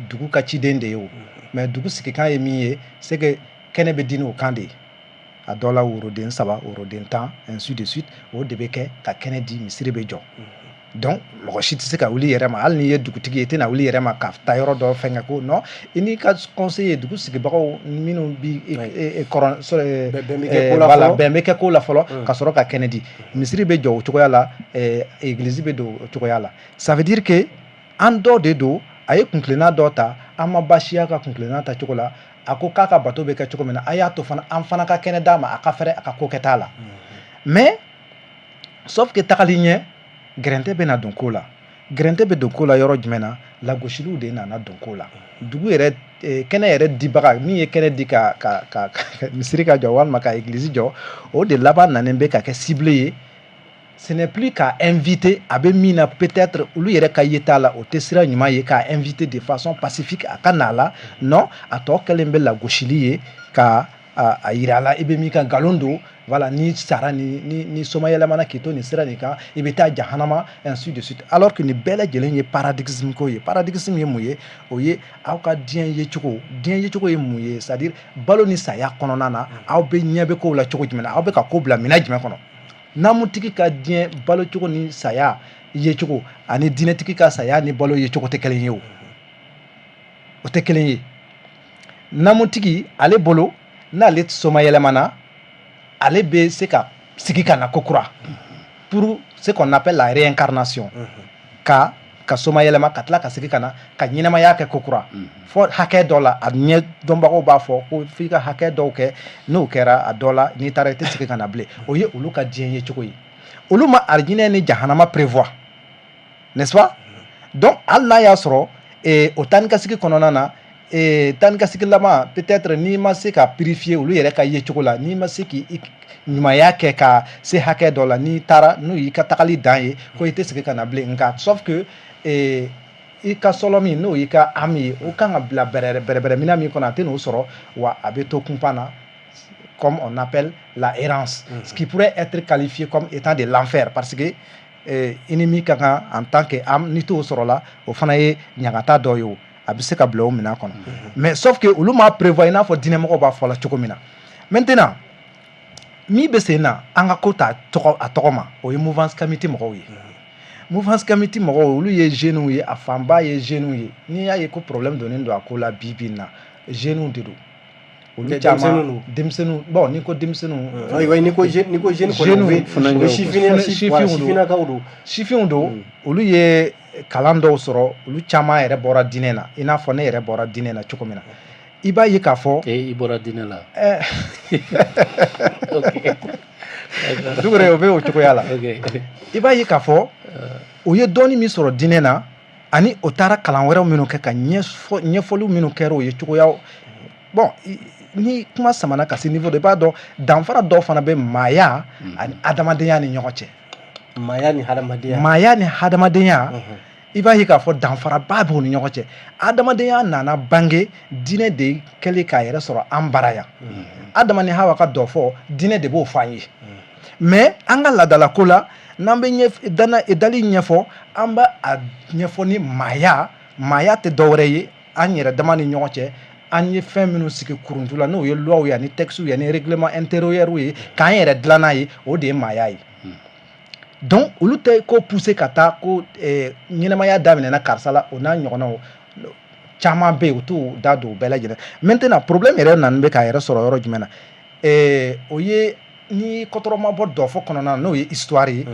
[SPEAKER 3] dugu ka ciden de ye o, mais dugu sigikan ye min ye, c'est que kɛnɛ bɛ di n'o kan de ye. A dɔ la, woroden 3, woroden 10, ainsi de suite, o de bɛ kɛ ka kɛnɛ di, misiri bɛ jɔ. Donc mɔgɔ si tɛ se ka wuli yɛrɛ ma. Hali n'i ye dugutigi ye, i tɛna wuli yɛrɛ ma ka taa yɔrɔ dɔ fɛn kɛ ko non, i n'i ka conseiller, dugu sigibagaw minnu bi kɔrɔ
[SPEAKER 1] Bɛn bɛ kɛ ko la
[SPEAKER 3] voilà,
[SPEAKER 1] fɔlɔ.
[SPEAKER 3] Bɛn bɛ kɛ ko la fɔlɔ ka sɔrɔ ka kɛnɛ di. Misiri bɛ jɔ o cogoya la, église bɛ don o cogoya la. Ça veut dire que an dɔ de don, a ye kuntilenna dɔ ta, an ma baasiya ka kuntilenna ta cogo la. A ko k'a ka bato bɛ kɛ cogo min na, a y'a to fana an fana ka kɛnɛ d'a ma, a ka fɛrɛ a ka ko kɛta la. Mais sauf que tagali ɲɛ, gɛrɛntɛ bɛna don ko la. Gɛrɛntɛ bɛ don ko la yɔrɔ jumɛn na? Lagosiliw de nana don ko la. Dugu yɛrɛ, kɛnɛ yɛrɛ dibaga min ye kɛnɛ di ka misiri ka jɔ walima ka église jɔ, o de laban nanen bɛ ka kɛ cible ye. Ce n'est plus k'a inviter a bɛ min na, peut-être olu yɛrɛ ka yeta la, o tɛ sira ɲuman ye k'a inviter de façon pacifique a ka na la. Non, a tɔ kɛlen bɛ lagosili ye, ka a yira a la i bɛ min kan nkalon don. Voilà, ni sara ni somayɛlɛmana k'i to nin sira nin kan, i bɛ taa jahanama, ainsi de suite, alors que nin bɛɛ lajɛlen ye paradigme ko ye. Paradigme ye mun ye? O ye aw ka diɲɛ yecogo. Diɲɛ yecogo ye mun ye? C'est à dire balo ni saya kɔnɔna na, aw bɛ ɲɛ bɛ kow la cogo jumɛn na? Aw bɛ ka ko bila minɛn jumɛn kɔnɔ? Namutigi ka diɲɛ balocogo ni saya yecogo ani diinɛtigi ka saya ni balo yecogo tɛ kelen ye. O tɛ kelen ye. Namutigi, ale bolo, n'ale somayɛlɛmana, ale bɛ se ka sigi ka na ko kura, pour ce qu'on appelle la réincarnation, ka somayɛlɛma ka tila ka sigi ka na ka ɲɛnamaya kɛ ko kura fɔ hakɛ dɔ la. A ɲɛ dɔnbagaw b'a fɔ ko f'i ka hakɛ dɔw kɛ. N'o kɛra a dɔ la, n'i taara, i tɛ segin ka na bilen. O ye olu ka diɲɛ ye cogo ye. Olu ma arijinɛ ni jahanama prévoir, n'est-ce pas? Donc hali n'a y'a sɔrɔ o taa ni ka segin kɔnɔna na, taa ni ka segin laban, peut-être n'i ma se ka purifier olu yɛrɛ ka yecogo la, n'i ma se k'i ɲumanya kɛ ka se hakɛ dɔ la, n'i taara, n'o y'i ka tagali dan ye, ko i tɛ segin ka na bilen. Nka sauf que i ka sɔlɔ min, n'o y'i ka âme ye, o kan ka bila bɛrɛ bɛrɛ minɛn min kɔnɔ, a tɛ n'o sɔrɔ wa, a bɛ to kunpan na, comme on appelle la errance, ce qui pourrait être qualifié comme étant de l'enfer, parce que i ni min ka kan en tant que âme, n'i t'o sɔrɔ la, o fana ye ɲagata dɔ ye. O a bɛ se ka bila o minɛn kɔnɔ. Mais sauf que olu m'a prévoir i n'a fɔ diinɛmɔgɔw b'a fɔ la cogo min na. Maintenant, min bɛ sen na, an ka ko ta tɔgɔ a tɔgɔ ma, o ye mouvance kamite mɔgɔw ye. Mouvance kamite mɔgɔw, olu ye jeunes ye, a fanba ye jeunes ye. N'i y'a ye ko problème donnen don a ko la bi bi in na, jeunes de don olu caman, denmisɛnninw. Bon, n'i ko denmisɛnninw,
[SPEAKER 1] Ayiwa, n'i ko jeune kɔni, o ye sifinnakaw don.
[SPEAKER 3] Sifinw don. Olu ye kalan dɔw sɔrɔ. Olu caman yɛrɛ bɔra diinɛ na, i n'a fɔ ne yɛrɛ bɔra diinɛ na cogo min na. I b'a ye k'a fɔ
[SPEAKER 4] I bɔra diinɛ la?
[SPEAKER 3] Dugure, o bɛ o cogoya la. I b'a ye k'a fɔ u ye dɔɔni min sɔrɔ diinɛ na, ani o taara kalan wɛrɛw minnu kɛ, ka ɲɛfɔliw minnu kɛra o ye cogoya. Bon, ni kuma samana ka se niveau dɔ, i b'a dɔn danfara dɔw fana bɛ maaya ani adamadenya ni ɲɔgɔn cɛ.
[SPEAKER 1] Maaya ni hadamadenya.
[SPEAKER 3] Maaya ni hadamadenya, i b'a ye k'a fɔ danfaraba b'u ni ɲɔgɔn cɛ. Adamadenya nana bange diinɛ de kɛlen k'a yɛrɛ sɔrɔ an bara yan. Adama ni Hawa ka dɔ fɔ, diinɛ de b'o fɔ an ye. Mais an ka laadalako la, n'an bɛ dali ɲɛfɔ, an b'a a ɲɛfɔ ni maaya. Maaya tɛ dɔwɛrɛ ye, an yɛrɛ dama ni ɲɔgɔn cɛ, an ye fɛn minnu sigi kuruntu la, n'o ye loi ye ani textes ye ani règlement intérieur ye, k'an yɛrɛ dilan n'a ye, o de ye maaya ye. Donc olu tɛ ko pousser ka taa ko ɲɛnɛmaya daminɛna karisa la, o n'a ɲɔgɔnnaw caman bɛ yen, u t'u da don o bɛɛ lajɛlen. Maintenant, problème yɛrɛ nana bɛ k'a yɛrɛ sɔrɔ yɔrɔ jumɛn na? O ye ni kɔtɔrɔma bɔ dɔfɔ kɔnɔna na, n'o ye histoire ye.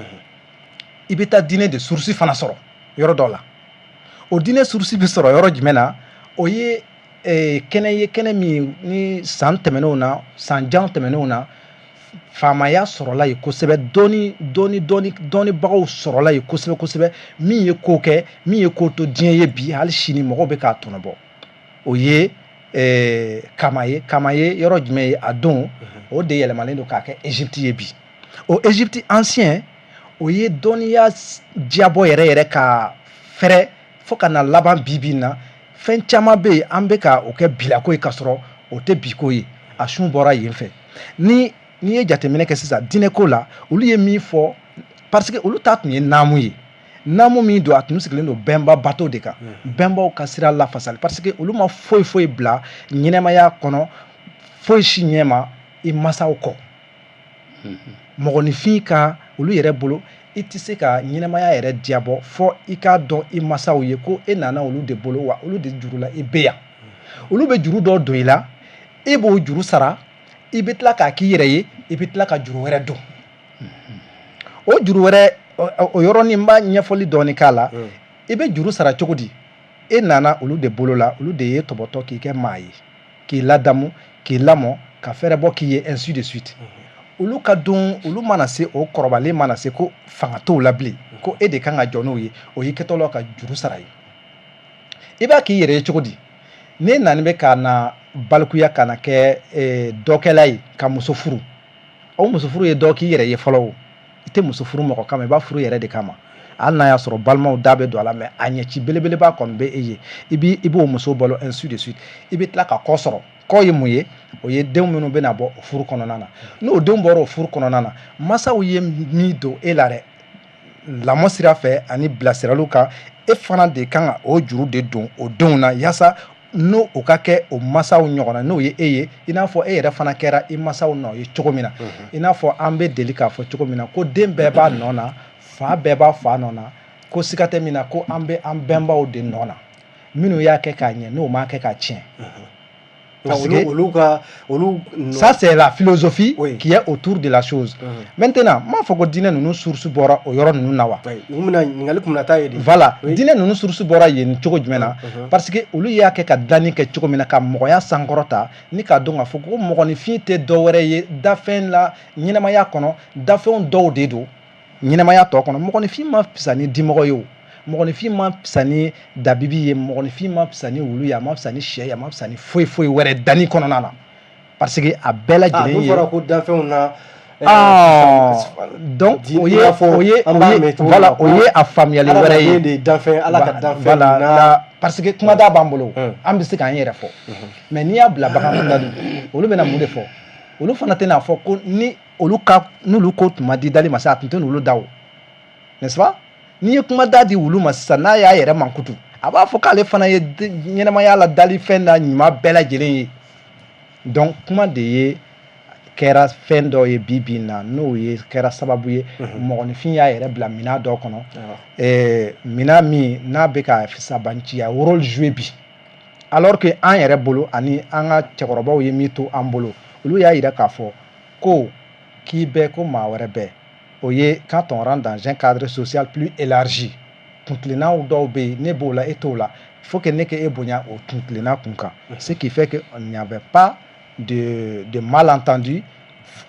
[SPEAKER 3] I bɛ taa diinɛ de source fana sɔrɔ yɔrɔ dɔ la. O diinɛ source bɛ sɔrɔ yɔrɔ jumɛn na? O ye kɛnɛ ye, kɛnɛ min ni san tɛmɛnenw na, san jan tɛmɛnenw na, faamaya sɔrɔla yen kosɛbɛ, dɔɔni dɔɔni dɔɔni dɔnnibagaw sɔrɔla yen kosɛbɛ kosɛbɛ, min ye ko kɛ, min ye ko to diɲɛ ye bi, hali sini mɔgɔw bɛ k'a tɔnɔbɔ. O ye Kama ye. Kama ye yɔrɔ jumɛn ye? A don o de yɛlɛmalen don k'a kɛ Égypte ye bi. O Égypte ancien, o ye dɔnniya diyabɔ yɛrɛ yɛrɛ ka fɛrɛ fo ka na laban bi bi in na. Fɛn caman bɛ yen, an bɛ ka o kɛ bilako ye, k'a sɔrɔ o tɛ biko ye. A sun bɔra yen fɛ. Ni n'i ye jateminɛ kɛ sisan diinɛko la, olu ye min fɔ, parce que olu ta tun ye naamu ye, naamu min don, a tun sigilen don bɛnba bato de kan, bɛnbaw ka sira lafasali, parce que olu ma foyi foyi bila ɲɛnɛmaya kɔnɔ, foyi si ɲɛma i masaw kɔ. Mɔgɔninfin ka olu yɛrɛ bolo, i tɛ se ka ɲɛnɛmaya yɛrɛ diyabɔ fɔ i k'a dɔn i masaw ye ko e nana olu de bolo, wa olu de juru la i bɛ yan. Olu bɛ juru dɔ don i la, e b'o juru sara, i bɛ tila k'a k'i yɛrɛ ye, i bɛ tila ka juru wɛrɛ don. O juru wɛrɛ, o yɔrɔnin n b'a ɲɛfɔli dɔɔni k'a la. I bɛ juru sara cogo di? E nana olu de bolo la, olu de ye tɔbɔtɔ k'i kɛ maa ye, k'i ladamu, k'i lamɔ, ka fɛɛrɛ bɔ k'i ye, ainsi de suite. Olu ka don, olu mana se, o kɔrɔbalen mana se ko fanga t'o la bilen, ko e de kan ka jɔ n'o ye, o y'i kɛtɔ la ka juru sara ye. I b'a k'i yɛrɛ ye cogo di? Ne nani bɛ ka na balikuya, ka na kɛ dɔkɛla ye, ka muso furu. O muso furu ye dɔ k'i yɛrɛ ye fɔlɔ. O i tɛ muso furu mɔgɔ kama, i b'a furu yɛrɛ de kama. Hali n'a y'a sɔrɔ balimaw da bɛ don a la, mais a ɲɛci belebeleba kɔni bɛ e ye. I b'o muso balo, ainsi de suite. I bɛ tila ka kɔ sɔrɔ. Kɔ ye mun ye? O ye denw minnu bɛna bɔ o furu kɔnɔna na. N'o denw bɔra o furu kɔnɔna na, masaw ye min don e la dɛ, lamɔ sira fɛ ani bilasiraliw kan, e fana de kan ka o juru de don o denw na, yaasa n'o o ka kɛ o masaw ɲɔgɔn na, n'o ye e ye, i n'a fɔ e yɛrɛ fana kɛra i masaw nɔ ye cogo min na. I n'a fɔ an bɛ deli k'a fɔ cogo min na ko den bɛɛ b'a nɔ na, fa bɛɛ b'a fa nɔ na, ko siga tɛ min na ko an bɛ an bɛnbaw de nɔ na, minnu y'a kɛ k'a ɲɛ, n'o m'a kɛ k'a tiɲɛ.
[SPEAKER 1] Parce que olu ka olu
[SPEAKER 3] ça, c'est la philosophie qui est autour de la chose. Maintenant, n m'a fɔ ko diinɛ ninnu source bɔra o yɔrɔ ninnu na wa?
[SPEAKER 1] U bɛna ɲininkali kun bɛna taa yen de.
[SPEAKER 3] Voilà, diinɛ ninnu source bɔra yen cogo jumɛn na? Parce que olu y'a kɛ ka danni kɛ cogo min na, ka mɔgɔya sankɔrɔta, ni k'a dɔn k'a fɔ ko mɔgɔninfin tɛ dɔ wɛrɛ ye dafɛn la ɲɛnamaya kɔnɔ, dafɛnw dɔw de don ɲɛnamaya tɔ kɔnɔ. Mɔgɔninfin ma fisa ni dimɔgɔ ye, o mɔgɔninfin ma fisa ni dabibi ye, mɔgɔninfin ma fisa ni wulu ye, a ma fisa ni sɛ ye, a ma fisa ni foyi foyi wɛrɛ danni kɔnɔna na, parce que a bɛɛ lajɛlen ye.
[SPEAKER 1] Ah, fɔra ko danfɛnw na.
[SPEAKER 3] Ah, donc o ye voilà, o ye a faamuyali wɛrɛ ye.
[SPEAKER 1] De danfɛn, Ala ka danfɛn.
[SPEAKER 3] Voilà, parce que kumada b'an bolo, an bɛ se k'an yɛrɛ fɔ, mais n'i y'a bila bagan kunda dun, olu bɛna mun de fɔ? Olu fana tɛna fɔ ko ni olu ka n'olu ko tun ma di dali ma sa, a tun tɛ n'olu da o, n'est-ce pas? N'i ye kuma da di wulu ma sisan, n'a y'a yɛrɛ mankutu, a b'a fɔ k'ale fana ye ɲɛnamaya la dalifɛn na ɲuman bɛɛ lajɛlen ye. Donc kuma de ye kɛra fɛn dɔ ye bi bi in na, n'o ye kɛra sababu ye mɔgɔninfin y'a yɛrɛ bila minɛn dɔ kɔnɔ, minɛn min n'a bɛ ka fisabanciya rôle jouer bi, alors que an yɛrɛ bolo ani an ka cɛkɔrɔbaw ye min to an bolo, olu y'a yira k'a fɔ ko k'i bɛ ko maa wɛrɛ bɛɛ o ye, quand on rentre dans un cadre social plus élargi, kuntilennaw dɔw bɛ yen, ne b'o la, e t'o la, il faut que ne k'e bonya o kuntilenna kun kan, ce qui fait que il n'y avait pas de malentendu,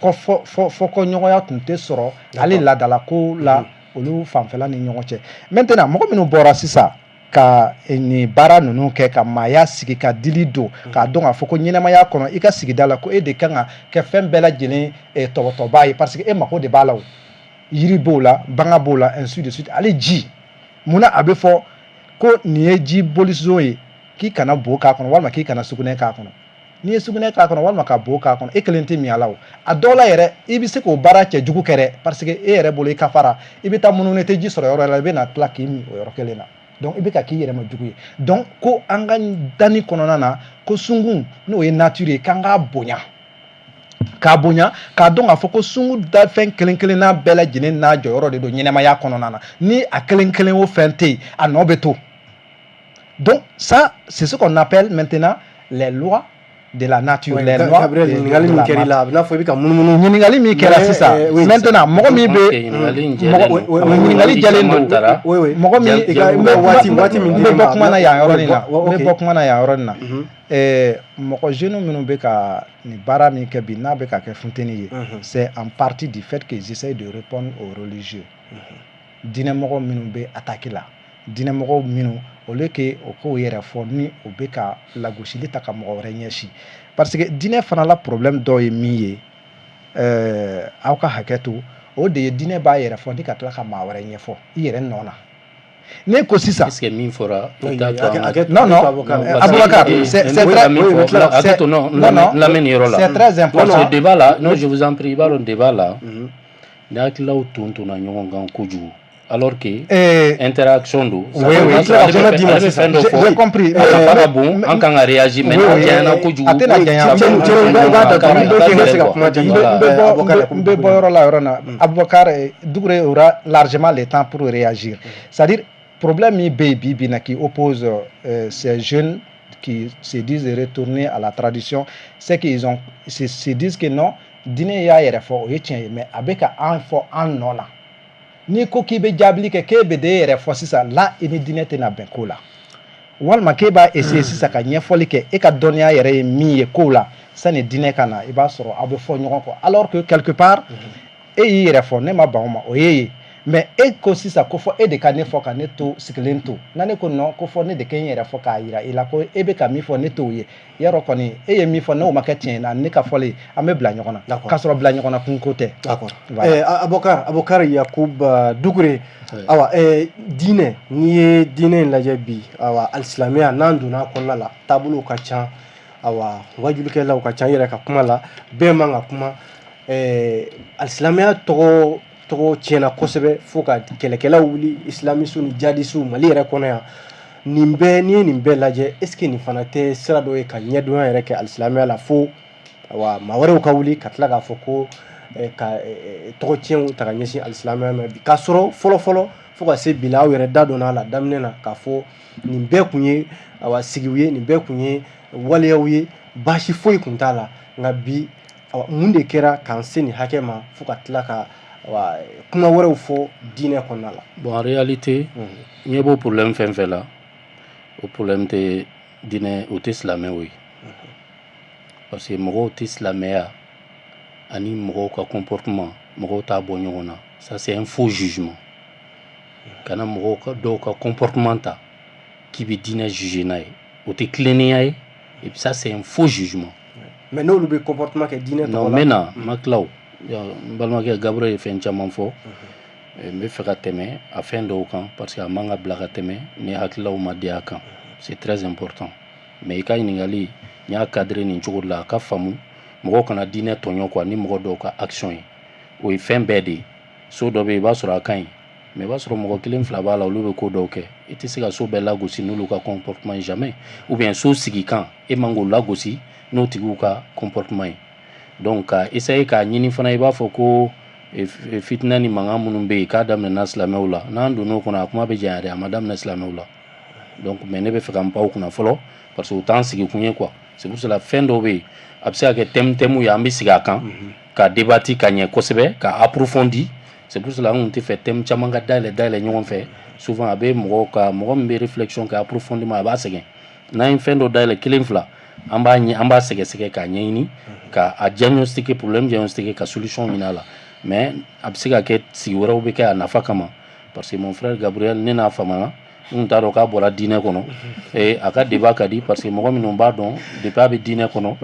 [SPEAKER 3] fɔkɔɲɔgɔnya tun tɛ sɔrɔ hali laadalako la olu fanfɛla ni ɲɔgɔn cɛ. Maintenant, mɔgɔ minnu bɔra sisan ka nin baara ninnu kɛ, ka maaya sigi, ka dili don, k'a dɔn k'a fɔ ko ɲɛnamaya kɔnɔ, i ka sigida la, ko e de kan ka kɛ fɛn bɛɛ lajɛlen tɔbɔtɔba ye, parce que e mako de b'a la. O yiri b'o la, bagan b'o la, ainsi de suite. Ale ji munna a bɛ fɔ ko nin ye ji bolison ye, k'i kana bo k'a kɔnɔ walima k'i kana sugunɛ k'a kɔnɔ? N'i ye sugunɛ k'a kɔnɔ walima ka bo k'a kɔnɔ, e kelen tɛ min a la. O a dɔw la yɛrɛ, i bɛ se k'o baara cɛjugu kɛ dɛ, parce que e yɛrɛ bolo i ka fara, i bɛ taa munumunu, i tɛ ji sɔrɔ yɔrɔ la, i bɛ na tila k'i min o yɔrɔ kelen na. Donc i bɛ ka k'i yɛrɛ ma jugu ye. Donc ko an ka danni kɔnɔna na, ko sunkun, n'o ye nature ye, k'an k'a bonya, k'a bonya, k'a dɔn k'a fɔ ko sungun dafɛn kelen kelenna bɛɛ lajɛlen n'a jɔyɔrɔ de don ɲɛnɛmaya kɔnɔna na. Ni a kelen kelen o fɛn tɛ yen, a nɔ bɛ to. Donc ça, c'est ce qu'on appelle maintenant les lois de la nature, les lois.
[SPEAKER 1] Gabriel, ɲininkali min kɛra i la, a bɛ n'a fɔ i bɛ ka munumunu.
[SPEAKER 3] Ɲininkali min kɛra sisan, maintenant, mɔgɔ min bɛ ɲininkali jɛlen don, mɔgɔ min
[SPEAKER 1] i bɛ waati min
[SPEAKER 3] n bɛ bɔ kuma na yan yɔrɔ nin na, n bɛ bɔ kuma na yan yɔrɔ nin na. Mɔgɔ jeunes minnu bɛ ka nin baara min kɛ bi, n'a bɛ ka kɛ funteni ye, c'est en partie du fait qu'ils essayent de répondre aux religieux, diinɛmɔgɔ minnu bɛ attaque la, diinɛmɔgɔw minnu au lieu que o k'o yɛrɛ fɔ, ni o bɛ ka lagosili ta ka mɔgɔ wɛrɛ ɲɛsin, parce que diinɛ fana la problème dɔ ye min ye, aw ka hakɛ to, o de ye diinɛ b'a yɛrɛ fɔ ni ka tila ka maa wɛrɛ ɲɛfɔ i yɛrɛ nɔ na. Ne ko sisan.
[SPEAKER 4] Est ce que min fɔra, o t'a to an
[SPEAKER 3] ka. Non, non, Aboubacar, c'est très.
[SPEAKER 4] Hakɛ to, non, non, lamɛn nin yɔrɔ la.
[SPEAKER 3] C'est très important.
[SPEAKER 4] Parce que débat là, non, je vous en prie, i b'a dɔn, débat là, ni hakililaw ton tonna ɲɔgɔn kan kojugu, alors que interaction don.
[SPEAKER 3] Oui,
[SPEAKER 4] ale bɛ fɛn dɔ fɔ.
[SPEAKER 3] J'ai compris.
[SPEAKER 4] A nafa ka bon, an kan ka réagir, mais n'a janyana kojugu.
[SPEAKER 3] A tɛna janya. N bɛ bɔ yɔrɔ la yɔrɔ na. Aboubacar Doucouré aura largement le temps pour réagir. C'est-à-dire, problème min bɛ yen bi bi na qui oppose ces jeunes qui se disent retourner à la tradition, c'est qu'ils ont se disent que non, diinɛ y'a yɛrɛ fɔ, o ye tiɲɛ ye, mais a bɛ ka an fɔ an nɔ na. N'i ko k'i bɛ jaabili kɛ, k'e bɛ d'e yɛrɛ fɔ sisan la, i ni diinɛ tɛna bɛn ko la, walima k'e b'a essayer sisan ka ɲɛfɔli kɛ, e ka dɔnniya yɛrɛ ye min ye kow la, sani diinɛ ka na, i b'a sɔrɔ aw bɛ fɔ ɲɔgɔn kɔ, alors que quelque part e y'i yɛrɛ fɔ, ne ma ban o ma, o ye ye. Mais e ko sisan ko fɔ e de ka ne fɔ ka ne to sigilen to na, ne ko non, ko fɔ ne de kɛ n yɛrɛ fɔ k'a yira i la ko e bɛ ka min fɔ, ne t'o ye. Yarɔ kɔni, e ye min fɔ, n'o ma kɛ tiɲɛ na, ne ka fɔlen, an bɛ bila ɲɔgɔn na, k'a sɔrɔ bila ɲɔgɔn na kunko tɛ.
[SPEAKER 1] D'accord. Abubakar, Abubakar Yakub Dukure, awa, diinɛ, n'i ye diinɛ in lajɛ bi, awa, alisilamɛya, n'an donna a kɔnɔna la, taabolow ka ca, awa, wajulikɛlaw ka ca. I yɛrɛ ka kuma la, bɛɛ man ka kuma. Alisilamɛya tɔgɔ tiɲɛna kosɛbɛ, fo ka kɛlɛkɛlaw wuli, islamisiw ni jadisiw, Mali yɛrɛ kɔnɔ yan. Nin bɛɛ, n'i ye nin bɛɛ lajɛ, est ce que nin fana tɛ sira dɔ ye ka ɲɛdɔnya yɛrɛ kɛ alisilamɛya la, fo awa maa wɛrɛw ka wuli ka tila k'a fɔ ko ka tɔgɔ tiɲɛw ta ka ɲɛsin alisilamɛya ma bi, k'a sɔrɔ fɔlɔ fɔlɔ fo ka se bi la, aw yɛrɛ da donna a la daminɛ na k'a fɔ nin bɛɛ kun ye awa sigiw ye, nin bɛɛ kun ye waleyaw ye, baasi foyi kun t'a la. Nka bi, awa, mun de kɛra k'an se nin hakɛ ma fo ka tila ka awa kuma wɛrɛw fɔ diinɛ kɔnɔna la?
[SPEAKER 4] Bon, en réalité, ɲɛ b'o problème fɛn fɛn la, o problème tɛ diinɛ, o tɛ silamɛw ye, parce que mɔgɔw tɛ silamɛya ani mɔgɔw ka comportement, mɔgɔw t'a bɔ ɲɔgɔn na. Ça, c'est un faux jugement. Kana mɔgɔw ka dɔw ka comportement ta k'i bɛ diinɛ juger n'a ye, o tɛ tilennenya ye. Et puis ça, c'est un faux jugement.
[SPEAKER 1] Mais n'olu bɛ comportement kɛ diinɛ tɔgɔ la?
[SPEAKER 4] Non, n bɛ na, n ma tila. O n balimakɛ Gabriel ye fɛn caman fɔ. N bɛ fɛ ka tɛmɛ a fɛn dɔw kan, parce que a man ka bila ka tɛmɛ ni hakililaw ma di a kan. C'est très important. Mais i ka ɲininkali, n y'a cadré nin cogo de la, a ka faamu, mɔgɔw kana diinɛ tɔɲɔ quoi, ni mɔgɔ dɔw ka action ye. O ye fɛn bɛɛ de ye. So dɔ bɛ yen, i b'a sɔrɔ a ka ɲi, mais i b'a sɔrɔ mɔgɔ kelen fila b'a la, olu bɛ ko dɔw kɛ. I tɛ se ka so bɛɛ lagosi n'olu ka comportement ye, jamais. Ou bien so sigikan, e man k'o lagosi n'o tigiw ka comportement ye. Donc ka essayer k'a ɲini fana, i b'a fɔ ko fitinɛ ni mankan minnu bɛ yen k'a daminɛna silamɛw la, n'an donn'o kɔnɔ, a kuma bɛ janya dɛ. A ma daminɛ silamɛw la. Donc, mais ne bɛ fɛ ka n pan o kunna fɔlɔ, parce que o t'an sigi kun ye quoi. C'est pour cela, fɛn dɔw bɛ yen, a bɛ se ka kɛ thème ye, an bɛ sigi a kan ka débattre ka ɲɛ kosɛbɛ, ka approfondi. C'est pour cela an kun tɛ fɛ thème caman ka dayɛlɛ dayɛlɛ ɲɔgɔn fɛ. Souvent a bɛ mɔgɔw ka, mɔgɔ min bɛ réflexion kɛ approfondiment, a b'a sɛgɛn. N'an ye fɛn dɔ dayɛlɛ kelen fila, an b'a ɲɛ, an b'a sɛgɛsɛgɛ k'a ɲɛɲini, ka a diagnostiquer, problème diagnostiquer, ka solution ɲini a la. Mais a bɛ se ka kɛ sigi wɛrɛw bɛ kɛ a nafa kama, parce que mon frère Gabriel, ne n'a famana, n tun t'a dɔn k'a bɔra diinɛ kɔnɔ. A ka débat ka di, parce que mɔgɔ minnu b'a dɔn depuis a bɛ diinɛ kɔnɔ,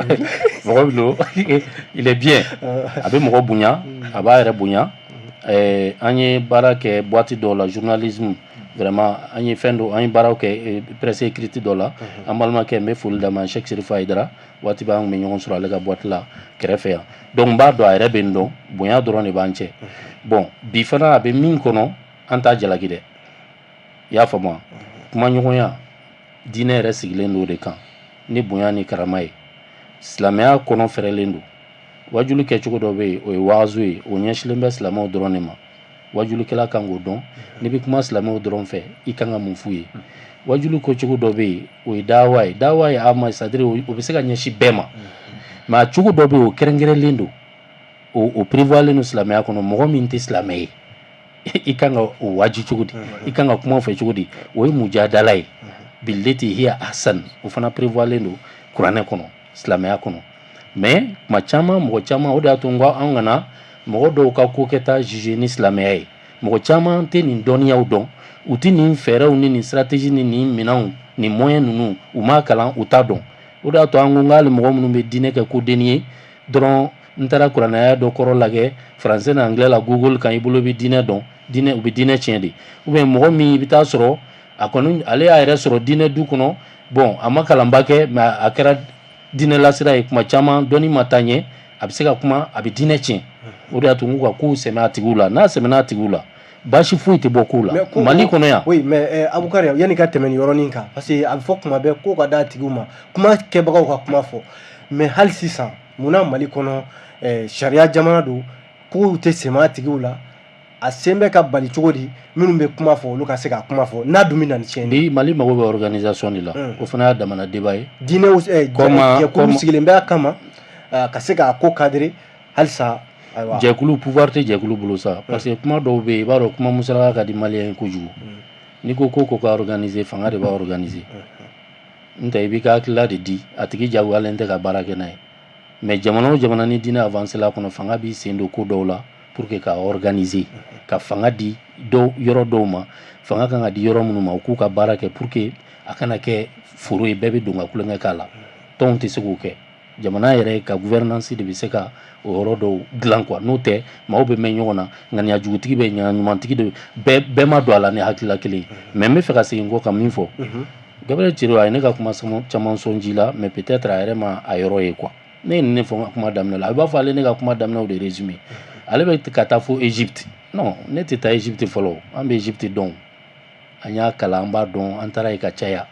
[SPEAKER 4] mɔgɔ min don, il est bien, a bɛ mɔgɔ bonya, a b'a yɛrɛ bonya. An ye baara kɛ boîte dɔw la, journalisme, vraiment, an ye fɛn dɔ, an ye baaraw kɛ presse écrite dɔ la. An balimakɛ, n bɛ foli d'a ma, Cheikh Serifa Hayidara, waati bɛɛ an tun bɛ ɲɔgɔn sɔrɔ ale ka boîte la kɛrɛfɛ yan. Donc n b'a dɔn, a yɛrɛ bɛ n dɔn, bonya dɔrɔn de b'an cɛ. Bon, bi fana, a bɛ min kɔnɔ, an t'a jalaki dɛ, i y'a faamu wa? Kumaɲɔgɔnya, diinɛ yɛrɛ sigilen don o de kan, ni bonya ni karama ye. Silamɛya kɔnɔ fɛrɛlen don. Wajuli kɛcogo dɔ bɛ yen, o ye waazu ye, o ɲɛsilen bɛ silamɛw dɔrɔn de ma. Wajulikɛla kan k'o dɔn, n'i bɛ kuma silamɛw dɔrɔn fɛ, i kan ka mun f'u ye. Wajuli kɛcogo dɔ bɛ yen, o ye dawa ye. Dawa ye a ma, c'est à dire o bɛ se ka ɲɛsin bɛɛ ma. Mais a cogo dɔ bɛ yen, o kɛrɛnkɛrɛnlen don, o prévoilen don silamɛya kɔnɔ. Mɔgɔ min tɛ silamɛ ye, i kan ka o waju cogo di, i kan ka kuma o fɛ cogo di? O ye mujadala ye, billati hiya ahsan. O fana prévoilen don kuranɛ kɔnɔ, silamɛya kɔnɔ. Mais kuma caman, mɔgɔ caman, o de y'a to n ko an kana mɔgɔ dɔw ka ko kɛta juger ni silamɛya ye. Mɔgɔ caman tɛ nin dɔnniyaw dɔn, u tɛ nin fɛɛrɛw ni nin stratégie ni nin minɛnw, nin moyen ninnu, u m'a kalan, u t'a dɔn. O de y'a to an ko hali mɔgɔ minnu bɛ diinɛ kɛ kodenni ye dɔrɔn, n taara kuranɛya dɔ kɔrɔ lajɛ français ni anglais la Google kan, i bolo bɛ diinɛ dɔn, diinɛ, u bɛ diinɛ tiɲɛ de. Ou bien mɔgɔ min, i bɛ taa sɔrɔ a kɔni, ale y'a yɛrɛ sɔrɔ diinɛ du kɔnɔ, bon, a ma kalanba kɛ, mais a kɛra diinɛ lasira ye. Kuma caman, dɔnni ma taa ɲɛ, a bɛ se ka kuma, a bɛ diinɛ tiɲɛ. O de y'a to n ko ka kow sɛmɛ a tigiw la. N'a sɛmɛna a tigiw la, baasi foyi tɛ bɔ kow la Mali kɔnɔ yan.
[SPEAKER 1] Oui, mais Abukari, yanni ka tɛmɛ nin yɔrɔnin kan, parce que a bɛ fɔ kuma bɛɛ ko ka d'a tigiw ma, kuma kɛbagaw ka kuma fɔ. Mais hali sisan, munna Mali kɔnɔ, sariya jamana don, kow tɛ sɛmɛ a tigiw la? A sen bɛ ka bali cogo di minnu bɛ kuma fɔ, olu ka se ka kuma fɔ, n'a dun bɛ na ni tiɲɛni?
[SPEAKER 4] Bi, Mali mago bɛ organisation de la. O fana y'a damana débat ye.
[SPEAKER 1] Diinɛ jɛkulu sigilen bɛ a kama ka se k'a ko cadrer halisa, ayiwa.
[SPEAKER 4] Jɛkulu, pouvoir tɛ jɛkulu bolo sa, parce que kuma dɔw bɛ yen, i b'a dɔn, kuma musalaka ka di maliyɛn ye kojugu. N'i ko ko ka organiser, fanga de b'a organiser. N tɛ, i b'i ka hakilila de di a tigi, jagoyalen tɛ ka baara kɛ n'a ye. Mais jamana o jamana ni diinɛ avancé la kɔnɔ, fanga b'i sen don ko dɔw la. pour que ka organiser, ka fanga di dɔw, yɔrɔ dɔw ma, fanga kan ka di yɔrɔ minnu ma, u k'u ka baara kɛ pour que a kana kɛ foro ye, bɛɛ bɛ don ka tulonkɛ k'a la. Tɔnw tɛ se k'o kɛ, jamana yɛrɛ ka gouvernance de bɛ se ka o yɔrɔ dɔw dilan quoi. N'o tɛ, maaw bɛ mɛn ɲɔgɔn na, ŋaniya jugutigi bɛ, ŋaniya ɲumantigi de bɛɛ, bɛɛ ma don a la ni hakilila kelen ye. Mais n bɛ fɛ ka segin kɔ ka min fɔ, Gabriel Touré, a ye ne ka kuma caman sɔn ji la, mais peut-être a yɛrɛ ma a yɔrɔ ye quoi. Ne ye nin ne fɔ n ka kuma daminɛ la, a b'a fɔ ale ne ka kuma daminɛw de résumé. Ale bɛ ka taa fo Égypte. Non, ne tɛ taa Égypte fɔlɔ. An bɛ Égypte dɔn, an y'a kalan, an b'a dɔn, an taara yen ka caya.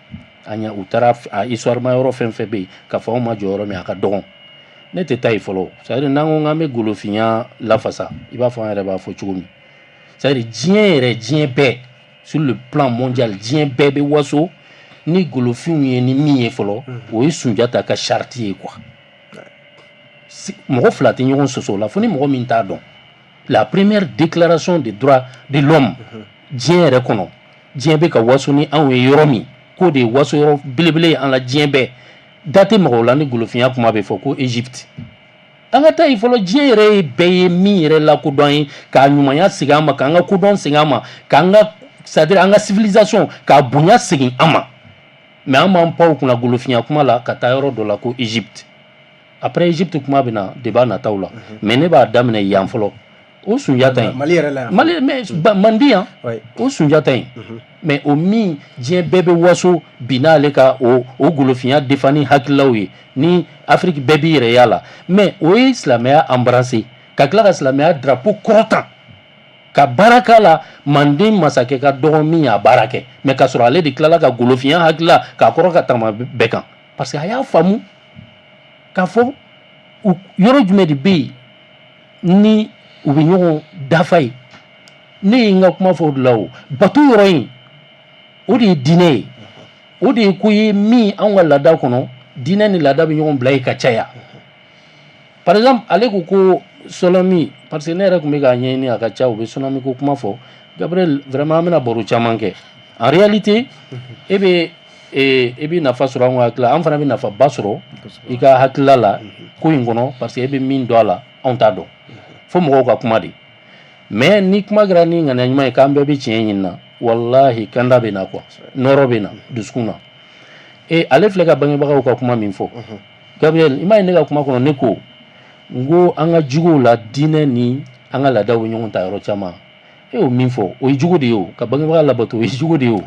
[SPEAKER 4] An ya u taara a histoire ma yɔrɔ fɛn fɛn bɛ yen k'a fɔ anw ma jɔ yɔrɔ min, a ka dɔgɔn. Ne tɛ taa yen fɔlɔ. C'est à dire, n'an ko k'an bɛ golofinya lafasa, i b'a fɔ an yɛrɛ b'a fɔ cogo min, c'est à dire diɲɛ yɛrɛ, diɲɛ bɛɛ, sur le plan mondial, diɲɛ bɛɛ bɛ waso ni golofinw ye ni min ye fɔlɔ, o ye Sunjata ka charte ye quoi. Mɔgɔ fila tɛ ɲɔgɔn sɔsɔ o la, fo ni mɔgɔ min t'a dɔn. La première déclaration des droits de l'homme diɲɛ yɛrɛ kɔnɔ, diɲɛ bɛ ka waso ni anw ye yɔrɔ min, k'o de ye waso yɔrɔ belebele ye an la. Diɲɛ bɛɛ da tɛ mɔgɔw la ni golofinya kuma bɛ fɔ ko Égypte. An ka taa yen fɔlɔ. Diɲɛ yɛrɛ ye bɛɛ ye min yɛrɛ lakodɔn ye, k'a ɲumanya segin an ma, k'an ka kodɔn segin an ma, k'an ka, c'est à dire an ka civilisation k'a bonya segin an ma. Mais an b'an pan o kunna golofinya kuma la ka taa yɔrɔ dɔ la ko Égypte. Après Égypte, kuma bɛ na débat nataw la, mais ne b'a daminɛ yan fɔlɔ. O Sunjata in
[SPEAKER 1] Mali yɛrɛ la yan.
[SPEAKER 4] Mali, mais Manden yan. O Sunjata in, mais o min diɲɛ bɛɛ bɛ waso bi n'ale ka o golofinya defa ni hakililaw ye, ni Afrique bɛɛ b'i yɛrɛ y'a la, mais o ye silamɛya embrasser, ka tila ka silamɛya drapeau kɔrɔtan ka baara k'a la. Manden masakɛ ka dɔgɔ min y'a baara kɛ, mais k'a sɔrɔ ale de tilala ka golofinya hakilila k'a kɔrɔ ka tama bɛɛ kan, parce que a y'a faamu k'a fɔ yɔrɔ jumɛn de bɛ yen ni u bɛ ɲɔgɔn dafa ye. Ne ye n ka kuma fɔ o de la. O bato yɔrɔ in, o de ye diinɛ ye, o de ye ko ye min anw ka laada kɔnɔ, diinɛ ni laada bɛ ɲɔgɔn bila yen ka caya. Par exemple, ale ko ko sodomi, parce que ne yɛrɛ tun bɛ k'a ɲɛɲini, a ka ca, u bɛ sodomi ko kuma fɔ. Gabriel, vraiment, an bɛna baro caman kɛ. En réalité, e bɛ nafa sɔrɔ anw ka hakili la, an fana bɛ nafaba sɔrɔ i ka hakilila la ko in kɔnɔ, parce que e bɛ min dɔn a la, anw t'a dɔn, fo mɔgɔw ka kuma de. Mais ni kuma kɛra ni ŋaniya ɲuman ye, k'an bɛɛ bɛ tiɲɛ ɲini na, walahi, kanda bɛ na quoi, nɔrɔ bɛ na dusukun na. E ale filɛ ka bangebagaw ka kuma min fɔ, Gabriel, i m'a ye ne ka kuma kɔnɔ, ne ko n ko an ka juguw la, diinɛ ni an ka laadaw bɛ ɲɔgɔn ta yɔrɔ caman. E y'o min fɔ, o ye jugu de ye. O ka bangebaga labato, o ye jugu de ye. O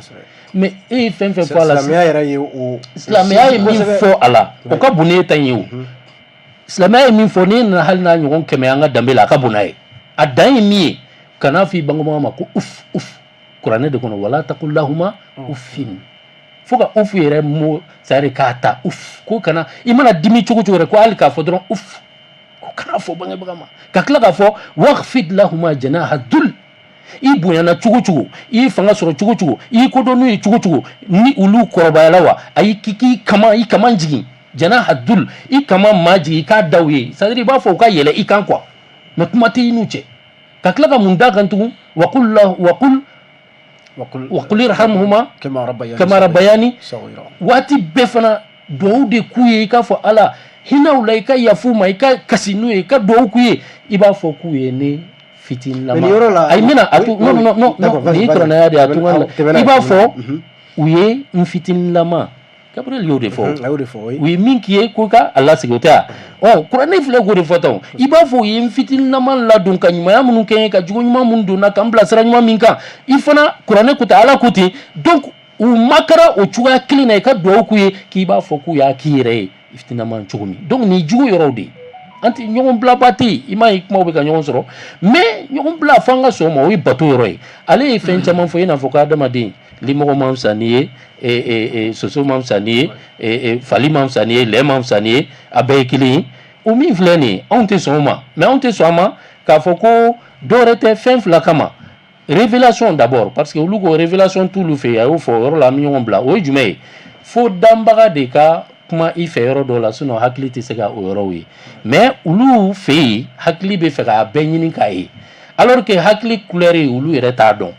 [SPEAKER 4] mais e ye fɛn fɛn fɔ a la,
[SPEAKER 1] Silamɛya yɛrɛ ye o
[SPEAKER 4] silamɛya ye min fɔ a la, o ka bon n'e ta in ye. O silamɛya ye min fɔ, n'e nana hali n'a ɲɔgɔn 100 an ka danbe la, a ka bon n'a ye. A dan ye min ye, kan'a fɔ i bangebaga ma ko uf uf. Kuranɛ de kɔnɔ, wala taqul lahuma uffin, fo ka uf yɛrɛ mo, c'est à dire k'a ta uf, ko kana, i mana dimi cogo cogo yɛrɛ, ko hali k'a fɔ dɔrɔn uf, ko kana fɔ bangebaga ma. Ka tila k'a fɔ waghfid lahuma janaha dul. I bonyana cogo cogo, i ye fanga sɔrɔ cogo cogo, i ye kodɔn n'u ye cogo cogo, ni olu kɔrɔbayala wa, ayi, k'i k'i kama, i kama jigin, janaha dul, i kama maa jigin, i k'a da u ye, c'est à dire i b'a fɔ u ka yɛlɛ i kan quoi, mais kuma tɛ i n'u cɛ. Ka tila ka mun d'a kan tugun? Waqul la waqul waqul irhamhuma
[SPEAKER 2] kama rabbayani
[SPEAKER 4] kama rabbayani
[SPEAKER 2] saghira.
[SPEAKER 4] Waati bɛɛ fana, duwawu de k'u ye. I k'a fɔ Ala hinɛw la, i ka yafu ma, i ka kasi n'u ye, i ka duwawu k'u ye, i b'a fɔ k'u ye ne fitininama.
[SPEAKER 1] Mais nin yɔrɔ la
[SPEAKER 4] ayi, n bɛna a to
[SPEAKER 1] oui,
[SPEAKER 4] non non non.
[SPEAKER 1] D'accord,
[SPEAKER 4] non,
[SPEAKER 1] vas-y,
[SPEAKER 4] nin ye
[SPEAKER 1] vas-y.
[SPEAKER 4] kuranɛya de ye, a to n ka
[SPEAKER 1] Tɛmɛ n'a
[SPEAKER 4] i
[SPEAKER 1] ye,
[SPEAKER 4] b'a
[SPEAKER 1] tɛmɛ n'a
[SPEAKER 4] fɔ
[SPEAKER 1] ye.
[SPEAKER 4] u ye n fitininama. Gabriel y'o de fɔ.
[SPEAKER 1] A y'o de fɔ, oui.
[SPEAKER 4] U ye min k'i ye ko ka a lasigi, o tɛ wa? Ɔ, kuranɛ filɛ k'o de fɔ tan. I b'a fɔ u ye n fitininama ladon ka ɲumanya minnu kɛ n ye, ka jogo ɲuman minnu don n na, ka n bila sira ɲuman min kan, i fana kuranɛ ko ten, Ala ko ten. Donc u makara o cogoya kelen na, i ka duwawu k'u ye k'i b'a fɔ k'u y'a k'i yɛrɛ ye i fitininama cogo min. Donc nin ye jugu yɔrɔw de ye, an tɛ ɲɔgɔn bilaba tɛ yen. I m'a ye, kumaw bɛ ka ɲɔgɔn sɔrɔ, mais ɲɔgɔn bila fo an ka sɔn o ma, o ye bato yɔrɔ ye. Ale ye fɛn caman fɔ, i n'a fɔ ko adamaden limɔgɔ man fisa n'i ye, soso man fisa n'i ye, fali man fisa n'i ye, lɛ man fisa n'i ye, a bɛɛ ye kelen ye. O min filɛ nin ye, anw tɛ sɔn o ma. Mais anw tɛ sɔn a ma k'a fɔ ko dɔwɛrɛ tɛ, fɛn fila kama. Révélation d'abord, parce que olu ko révélation t'olu fɛ yen. A y'o fɔ o yɔrɔ la, an bɛ ɲɔgɔn bila. O ye jumɛn ye? Fo danbaga de ka kuma i fɛ yɔrɔ dɔw la, sinon hakili tɛ se ka o yɔrɔw ye. Mais olu fɛ yen, hakili bɛ fɛ k'a bɛɛ ɲini k'a ye, alors que hakili couleur ye, olu yɛrɛ t'a dɔn.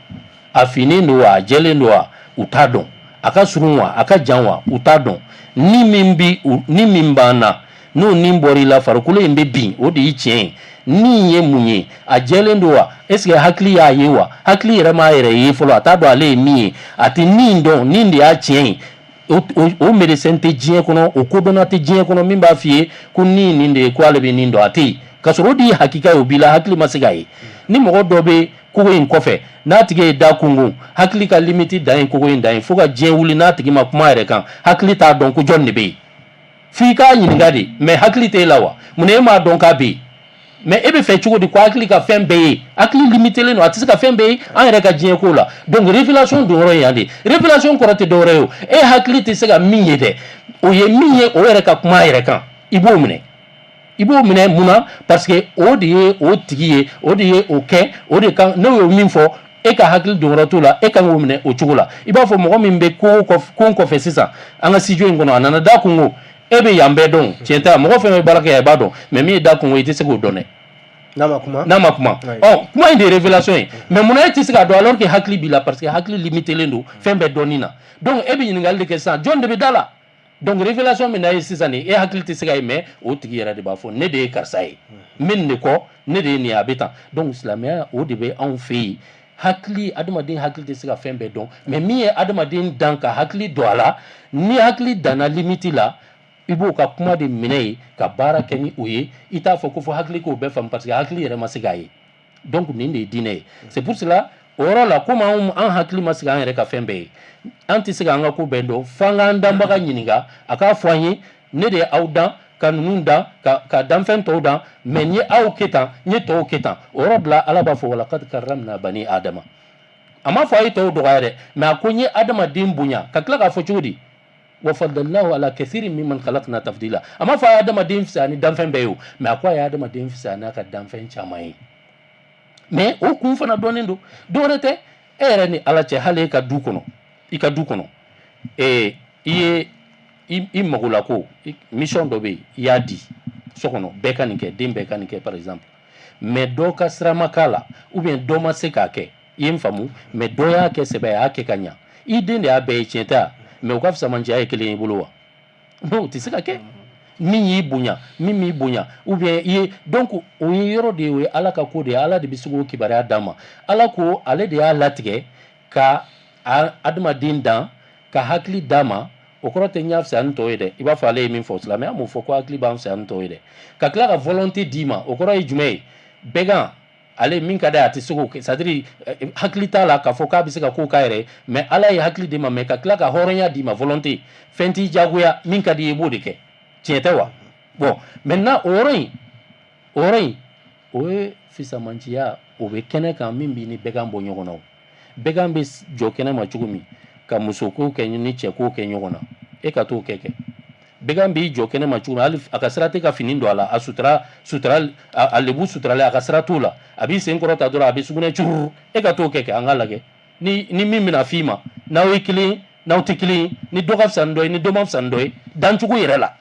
[SPEAKER 4] A finnen don wa, a jɛlen don wa, u t'a dɔn. A ka surun wa, a ka jan wa, u t'a dɔn. Ni min bi ni min b'an na, N'o ni bɔra i la, farikolo in bɛ bin, o de y'i tiɲɛ ye. Ni ye mun ye? A jɛlen don wa? Est ce que hakili y'a ye wa? Hakili yɛrɛ m'a yɛrɛ ye fɔlɔ, a t'a dɔn ale ye min ye, a tɛ ni dɔn. Ni de y'a tiɲɛ ye. O médecin tɛ diɲɛ kɔnɔ, o kodɔnna tɛ diɲɛ kɔnɔ min b'a f'i ye ko ni nin de ye, ko ale bɛ nin dɔn. A tɛ yen. Ka sɔrɔ o de ye hakika ye, o b'i la, hakili ma se k'a ye. Ni mɔgɔ dɔ bɛ kogo in kɔfɛ, n'a tigi ye da kungun, hakili ka limite dan ye kogo in dan ye, fo ka diɲɛ wuli, n'a tigi ma kuma yɛrɛ kan, hakili t'a dɔn ko jɔn de bɛ yen, f'i k'a ɲininka de. Mais hakili t'e la wa? Mun na e m'a dɔn k'a bɛ yen? Mais e bɛ fɛ cogo di ko hakili ka fɛn bɛɛ ye? Hakili limitelen don, a tɛ se ka fɛn bɛɛ ye an yɛrɛ ka diɲɛ ko la. Donc révélation don yɔrɔ ye yan de. Révélation kɔrɔ tɛ dɔwɛrɛ ye o, e hakili tɛ se ka min ye dɛ, o ye min ye, o yɛrɛ ka kuma a yɛrɛ kan, i b'o minɛ. I b'o minɛ mun na? Parce que o de ye o tigi ye, o de ye o kɛ, o de kan. N'o ye min fɔ, e ka hakili don yɔrɔ t'o la, e kan k'o minɛ o cogo la. I b'a fɔ mɔgɔ min bɛ ko kɔfɛ sisan an ka studio in kɔnɔ, a nana da kungo, e bɛ yan bɛɛ dɔn, tiɲɛ tɛ? Mɔgɔ fɛn fɛn bɛ baara kɛ yan, i b'a dɔn. Mais min ye da kungo, i tɛ se k'o dɔn dɛ.
[SPEAKER 1] N'a ma kuma.
[SPEAKER 4] N'a ma kuma. Ɔ, kuma in de ye révélation ye. Mais munna e tɛ se k'a dɔn alors que hakili b'i la? Parce que hakili limitelen don fɛn bɛɛ dɔnni na. Donc e bɛ ɲininkali de kɛ sisan, jɔn de bɛ da la? Donc révélation min na ye sisan nin, e hakili tɛ se ka ye, mais o tigi yɛrɛ de b'a fɔ: ne de ye karisa ye, n bɛ nin de kɔ, ne de ye nin ye, a bɛ tan. Donc silamɛya, o de bɛ anw fɛ yen. Hakili, adamaden hakili tɛ se ka fɛn bɛɛ dɔn, mais min ye adamaden dan ka hakili don a la, ni hakili danna limite la, i b'o ka kuma de minɛ yen ka baara kɛ ni o ye. I t'a fɔ ko fo hakili k'o bɛɛ faamu, parce que hakili yɛrɛ ma se k'a ye. Donc nin de ye diinɛ ye. C'est pour cela, o yɔrɔ la, komi an hakili ma se k'an yɛrɛ ka fɛn bɛɛ ye, an tɛ se k'an ka ko bɛɛ dɔn, f'an k'an danbaga ɲininka, a k'a fɔ an ye: ne de ye aw dan, ka ninnu dan, ka danfɛn tɔw dan, mais n ye aw kɛ tan, n ye tɔw kɛ tan. O yɔrɔ de la, Ala b'a fɔ: walakad karamna bani adama. A m'a fɔ a ye tɔw dɔgɔya dɛ, mais a ko n ye adamaden bonya. Ka tila k'a fɔ cogo di? Wa faddalnahu ala kathirin mimman khalaqna tafdila. A m'a fɔ a ye adamaden fisaya ni danfɛn bɛɛ ye o, mais a ko a ye adamaden fisaya n'a ka danfɛn caman ye. Mais o kun fana dɔnnen don, dɔwɛrɛ tɛ, e yɛrɛ ni Ala cɛ. Hali e ka du kɔnɔ, i ka du kɔnɔ, i ye i magola ko mission dɔ bɛ yen, i y'a di so kɔnɔ, bɛɛ ka nin kɛ, den bɛɛ ka nin kɛ par exemple, mais dɔ ka sira ma k'a la, ou bien dɔ ma se k'a kɛ, i ye n faamu? Mais dɔ y'a kɛ sɛbɛ, a y'a kɛ ka ɲa. I den de y'a bɛɛ ye, tiɲɛ tɛ wa? Mais o ka fisamanciya ye kelen ye i bolo wa? Non, o tɛ se ka kɛ. Min y'i bonya, min m'i bonya, ou bien i ye, donc o ye yɔrɔ de ye, o ye Ala ka ko de ye. Ala de bɛ se k'o kibaruya d'an ma. Ala ko ale de y'a latigɛ ka adamaden dan ka hakili d'a ma. O kɔrɔ tɛ n y'a fisaya ni tɔw ye dɛ. I b'a fɔ ale ye min fɔ, silamɛya m'o fɔ ko hakili b'an fisaya ni tɔw ye dɛ. Ka tila ka volonté d'i ma, o kɔrɔ ye jumɛn ye? Bɛgan ale min ka d'a ye, a tɛ se k'o kɛ, c'est à dire hakili t'a la k'a fɔ k'a bɛ se ka ko k'a yɛrɛ ye, mais Ala ye hakili d'i ma, mais ka tila ka hɔrɔnya d'i ma, volonté, fɛn t'i diyagoya, min ka di i ye, i b'o de kɛ, tiɲɛ tɛ wa? Bon, maintenant o yɔrɔ in, o ye fisamanciya, o bɛ kɛnɛ kan min b'i ni bɛgan bɔ ɲɔgɔn na. O bɛgan bɛ jɔ kɛnɛ ma cogo min ka musoko kɛ ni cɛko kɛ ɲɔgɔn na, e ka t'o kɛ. Bɛgan b'i jɔ kɛnɛ ma cogo min, hali a ka sira tɛ ka fini don a la, a sutura sutura, a lebu suturalen, a ka sira t'o la, a b'i sen kɔrɔta dɔrɔn, a bɛ sugunɛ cururu, e ka t'o kɛ. An k'a lajɛ ni min bɛna f'i ma, n'aw ye kelen ye, n'aw tɛ kelen ye, ni dɔ ka fisa ni dɔ ye, ni dɔ ma fisa ni dɔ ye dancogo yɛrɛ la.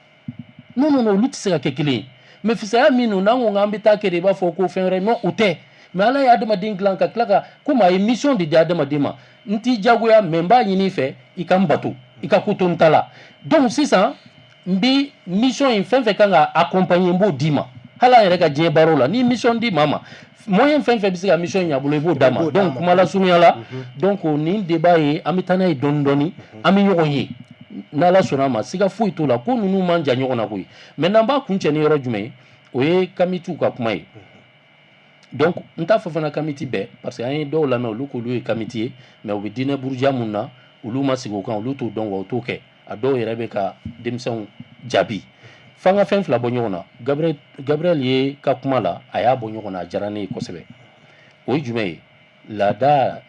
[SPEAKER 4] Non, non, non, olu tɛ se ka kɛ kelen ye. Mais fisaya min don, n'an ko k'an bɛ taa kɛ de, i b'a fɔ ko fɛn wɛrɛ, non, o tɛ. Mais Ala ye adamaden dilan ka tila ka komi a ye mission de di adamaden ma: n t'i jagoya, mais n b'a ɲini i fɛ i ka n bato, i ka ko to n ta la. Donc sisan n bɛ mission in, fɛn fɛn kan ka accompagner, n b'o d'i ma. Hali an yɛrɛ ka diɲɛ baaraw la, ni mission di maa ma, moyen fɛn fɛn bɛ se ka mission ɲɛ a bolo, i b'o d'a ma. Donc kuma lasurunya la, donc nin débat ye, an bɛ taa n'a ye dɔɔni dɔɔni, an bɛ ɲɔgɔn ye n'Ala sɔnna a ma. Siga foyi t'o la, ko ninnu man jan ɲɔgɔn na koyi. Maintenant n b'a kuncɛ ni yɔrɔ jumɛn ye? O ye kamitiw ka kuma ye. Donc n t'a fɔ fana kamiti bɛɛ, parce que an ye dɔw lamɛn, olu k'olu ye kamiti ye, mais u bɛ diinɛ buruja mun na, olu ma sigi o kan, olu t'o dɔn, wa u t'o kɛ. A dɔw yɛrɛ bɛ ka denmisɛnw jaabi. F'an ka fɛn fila bɔ ɲɔgɔn na. Gabriel ye ka kuma la, a y'a bɔ ɲɔgɔn na, a diyara ne ye kosɛbɛ. O ye jumɛn ye? Laada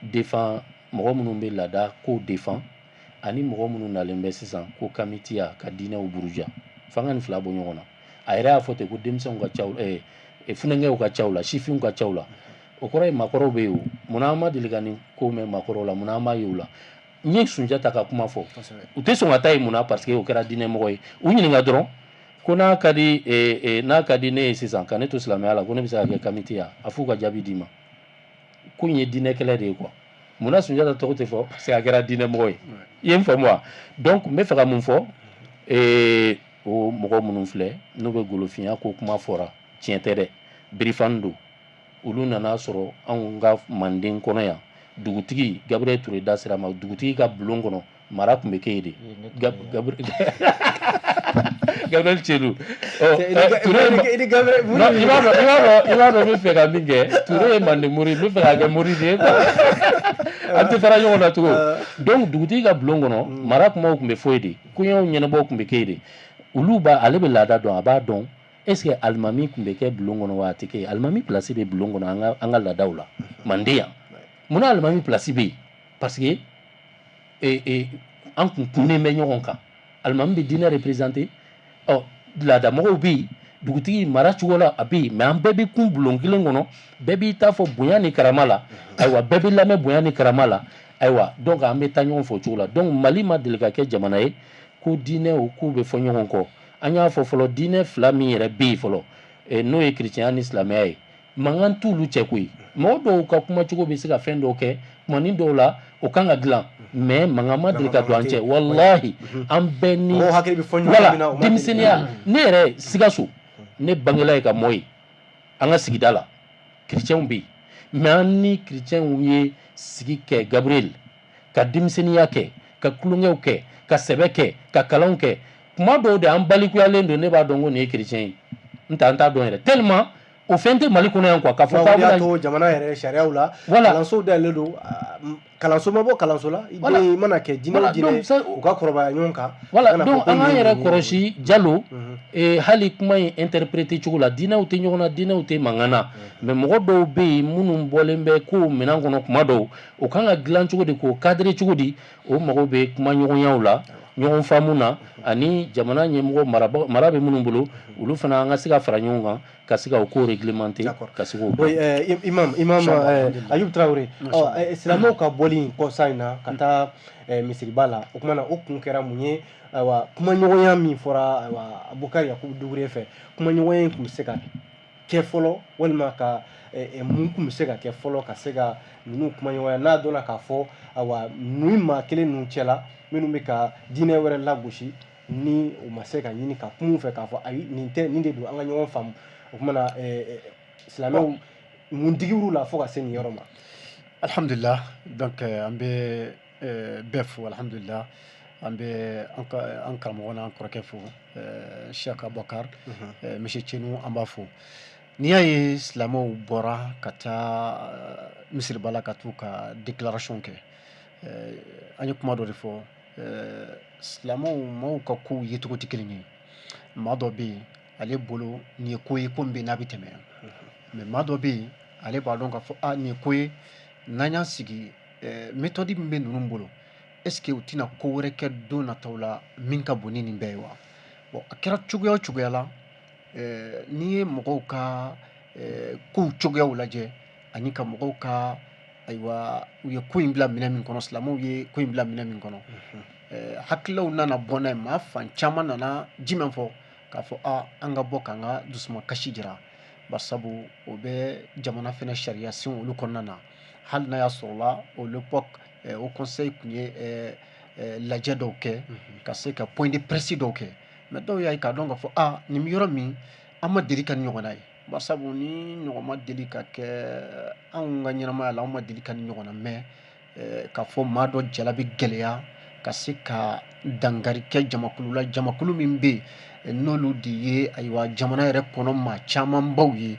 [SPEAKER 4] défend, mɔgɔ minnu bɛ laada ko défend, ani mɔgɔ minnu nalen bɛ sisan ko kamitiya ka diinɛw buruja, f'an ka nin fila bɔ ɲɔgɔn na. A yɛrɛ y'a fɔ ten ko denmisɛnw ka ca, funankɛw ka ca u la, sifinw ka ca u la. O kɔrɔ ye maakɔrɔw bɛ yen. O munna an ma deli ka nin ko mɛn maakɔrɔw la? Munna an b'a ye u la? N ye Sunjata ka kuma fɔ, u tɛ sɔn ka taa yen. Munna? Parce que o kɛra diinɛmɔgɔ ye. U ɲininka dɔrɔn ko n'a ka di ne ye sisan ka ne to silamɛya la, ko ne bɛ se ka kɛ kamiti ya? A f'u ka jaabi d'i ma ko in ye diinɛ kɛlɛ de ye quoi. Munna Sunjata tɔgɔ tɛ fɔ? Parce que a kɛra diinɛmɔgɔ ye. I ye n faamu wa? Donc n bɛ fɛ ka mun fɔ? O mɔgɔ minnu filɛ n'u bɛ golofinya ko kuma fɔra, tiɲɛ tɛ dɛ, birifani don. Olu nana sɔrɔ anw ka manden kɔnɔ yan, dugutigi Gabriel Touré da sera ma, dugutigi ka bulon kɔnɔ, mara tun bɛ kɛ yen de. Gabriel Tienu, Touré, i b'a dɔn n bɛ fɛ ka min kɛ, Touré ye manden mori, n bɛ fɛ k'a kɛ mori de ye quoi, an tɛ fara ɲɔgɔn na tugun. Donc dugutigi ka bulon kɔnɔ, mara kumaw tun bɛ fɔ yen de, koɲɛw ɲɛnabɔw tun bɛ kɛ yen de. Olu b'a, ale bɛ laada dɔn, a b'a dɔn. Est ce que alimami tun bɛ kɛ bulon kɔnɔ wa? A tɛ kɛ. Alimami place bɛ bulon kɔnɔ an ka laadaw la manden yan. Munna alimami place bɛ yen? Parce que an kun kunnen bɛ ɲɔgɔn kan, alimami bɛ diinɛ représenter. Ɔ, laadamɔgɔw bɛ yen, dugutigi mara cogo la a bɛ yen, mais an bɛɛ bɛ kun bulon kelen kɔnɔ, bɛɛ b'i ta fɔ bonya ni karama la. Ayiwa, bɛɛ bɛ lamɛn bonya ni karama la. Ayiwa, donc an bɛ taa ɲɔgɔn fɛ o cogo la. Donc Mali ma deli ka kɛ jamana ye ko diinɛw k'u bɛ fɔ ɲɔgɔn kɔ. An y'a fɔ fɔlɔ, diinɛ fila min yɛrɛ bɛ yen fɔlɔ, n'o ye kerecɛnya ni silamɛya ye, mankan t'olu cɛ koyi. Mɔgɔ dɔw ka kumacogo bɛ se ka fɛn dɔw kɛ kumanin dɔw la, o kan ka dilan, mais mankan ma deli ka don an cɛ. Walahi, an bɛɛ ni wala denmisɛnninya. Ne yɛrɛ, Sikaso, ne bangela yen ka mɔ yen. An ka sigida la, kerecɛnw bɛ yen, mais an ni kerecɛnw ye sigi kɛ, Gabriel, ka denmisɛnninya kɛ, ka tulonkɛw kɛ, ka sɛbɛ kɛ, ka kalanw kɛ. Kuma dɔw de, an balikuyalen don, ne b'a dɔn ko nin ye kerecɛn ye, n tɛ, an t'a dɔn yɛrɛ, tellement o fɛn tɛ Mali kɔnɔ yan quoi, k'a fɔ
[SPEAKER 1] k'aw bɛna to jamana yɛrɛ sariyaw la.
[SPEAKER 4] Voilà.
[SPEAKER 1] Kalansow dayɛlɛlen don, kalanso ma bɔ kalanso la, i den mana kɛ diinɛ o diinɛ, u ka kɔrɔbaya ɲɔgɔn kan.
[SPEAKER 4] Voilà, donc an k'an yɛrɛ kɔlɔsi, Jalo, hali kuma in interpréter cogo la, diinɛw tɛ ɲɔgɔn na, diinɛw tɛ mankan na, mais mɔgɔ dɔw bɛ yen minnu bɔlen bɛ kow minɛn kɔnɔ kuma dɔw, o kan ka dilan cogo di, k'o cadrer cogo di, o mago bɛ kumaɲɔgɔnyaw la, ɲɔgɔn faamu na, ani jamana ɲɛmɔgɔ, mara bɛ minnu bolo, olu fana, an ka se ka fara ɲɔgɔn kan ka se ka o ko réglementer, ka se k'o
[SPEAKER 1] Oui, imam Ayub Traoré, ɔ, silamɛw ka bɔli kɔsa in na ka taa misiriba la, o kuma na, o kun kɛra mun ye? Ayiwa, kumaɲɔgɔnya min fɔra, ayiwa, Abubakar Yakubu Dukure fɛ, kumaɲɔgɔnya in tun bɛ se ka kɛ fɔlɔ, walima ka mun tun bɛ se ka kɛ fɔlɔ ka se ka ninnu kumaɲɔgɔnya, n'a dɔnna k'a fɔ, ayiwa, ninnu maa kelen ninnu cɛla minnu bɛ ka diinɛ wɛrɛ lagosi, ni u ma se ka ɲini ka kuma u fɛ k'a fɔ ayi, nin tɛ, nin de don, an ka ɲɔgɔn faamu? O kuma na, silamɛw, mun digir'u la fo ka se nin yɔrɔ ma?
[SPEAKER 2] Alhamdulillah, donc an bɛ bɛɛ fo. Alhamdulillah, an bɛ an karamɔgɔ n'an kɔrɔkɛ fo, Cheikh Abubakar, monsieur Tienu, an b'a fo. N'i y'a ye silamɛw bɔra ka taa misiriba la ka t'u ka déclaration kɛ, an ye kuma dɔ de fɔ. Silamɛw, maaw ka kow yecogo tɛ kelen ye. Maa dɔ bɛ yen, ale bolo nin ye ko ye, ko min bɛ yen n'a bɛ tɛmɛ, mais maa dɔ bɛ yen, ale b'a dɔn k'a fɔ a nin ye ko ye, n'an y'an sigi, méthode min bɛ ninnu bolo, est ce que u tɛna ko wɛrɛ kɛ don nataw la min ka bon ni nin bɛɛ ye wa? Bon, a kɛra cogoya o cogoya la, n'i ye mɔgɔw ka kow cogoyaw lajɛ, ani ka mɔgɔw ka, ayiwa, u ye ko in bila minɛ min kɔnɔ, silamɛw ye ko in bila minɛ min kɔnɔ, hakililaw nana bɔ n'a ye. Maa fan caman nana jumɛn fɔ? K'a fɔ a an ka bɔ k'an ka dusumakasi jira, barisabu o bɛ jamana fɛnɛ sariya sen olu kɔnɔna na. Hali n'a y'a sɔrɔla o l'époque o conseil tun ye lajɛ dɔw kɛ ka se ka point de presse dɔw kɛ, mais dɔw y'a ye k'a dɔn k'a fɔ a nin bɛ yɔrɔ min, an ma deli ka nin ɲɔgɔnna ye, barisabu ni ɲɔgɔn ma deli ka kɛ anw ka ɲɛnamaya la, anw ma deli ka nin ɲɔgɔnna mɛn, k'a fɔ maa dɔ jala bɛ gɛlɛya ka se ka dankari kɛ jamakulu la, jamakulu min bɛ yen n'olu de ye, ayiwa, jamana yɛrɛ kɔnɔ maa camanbaw ye,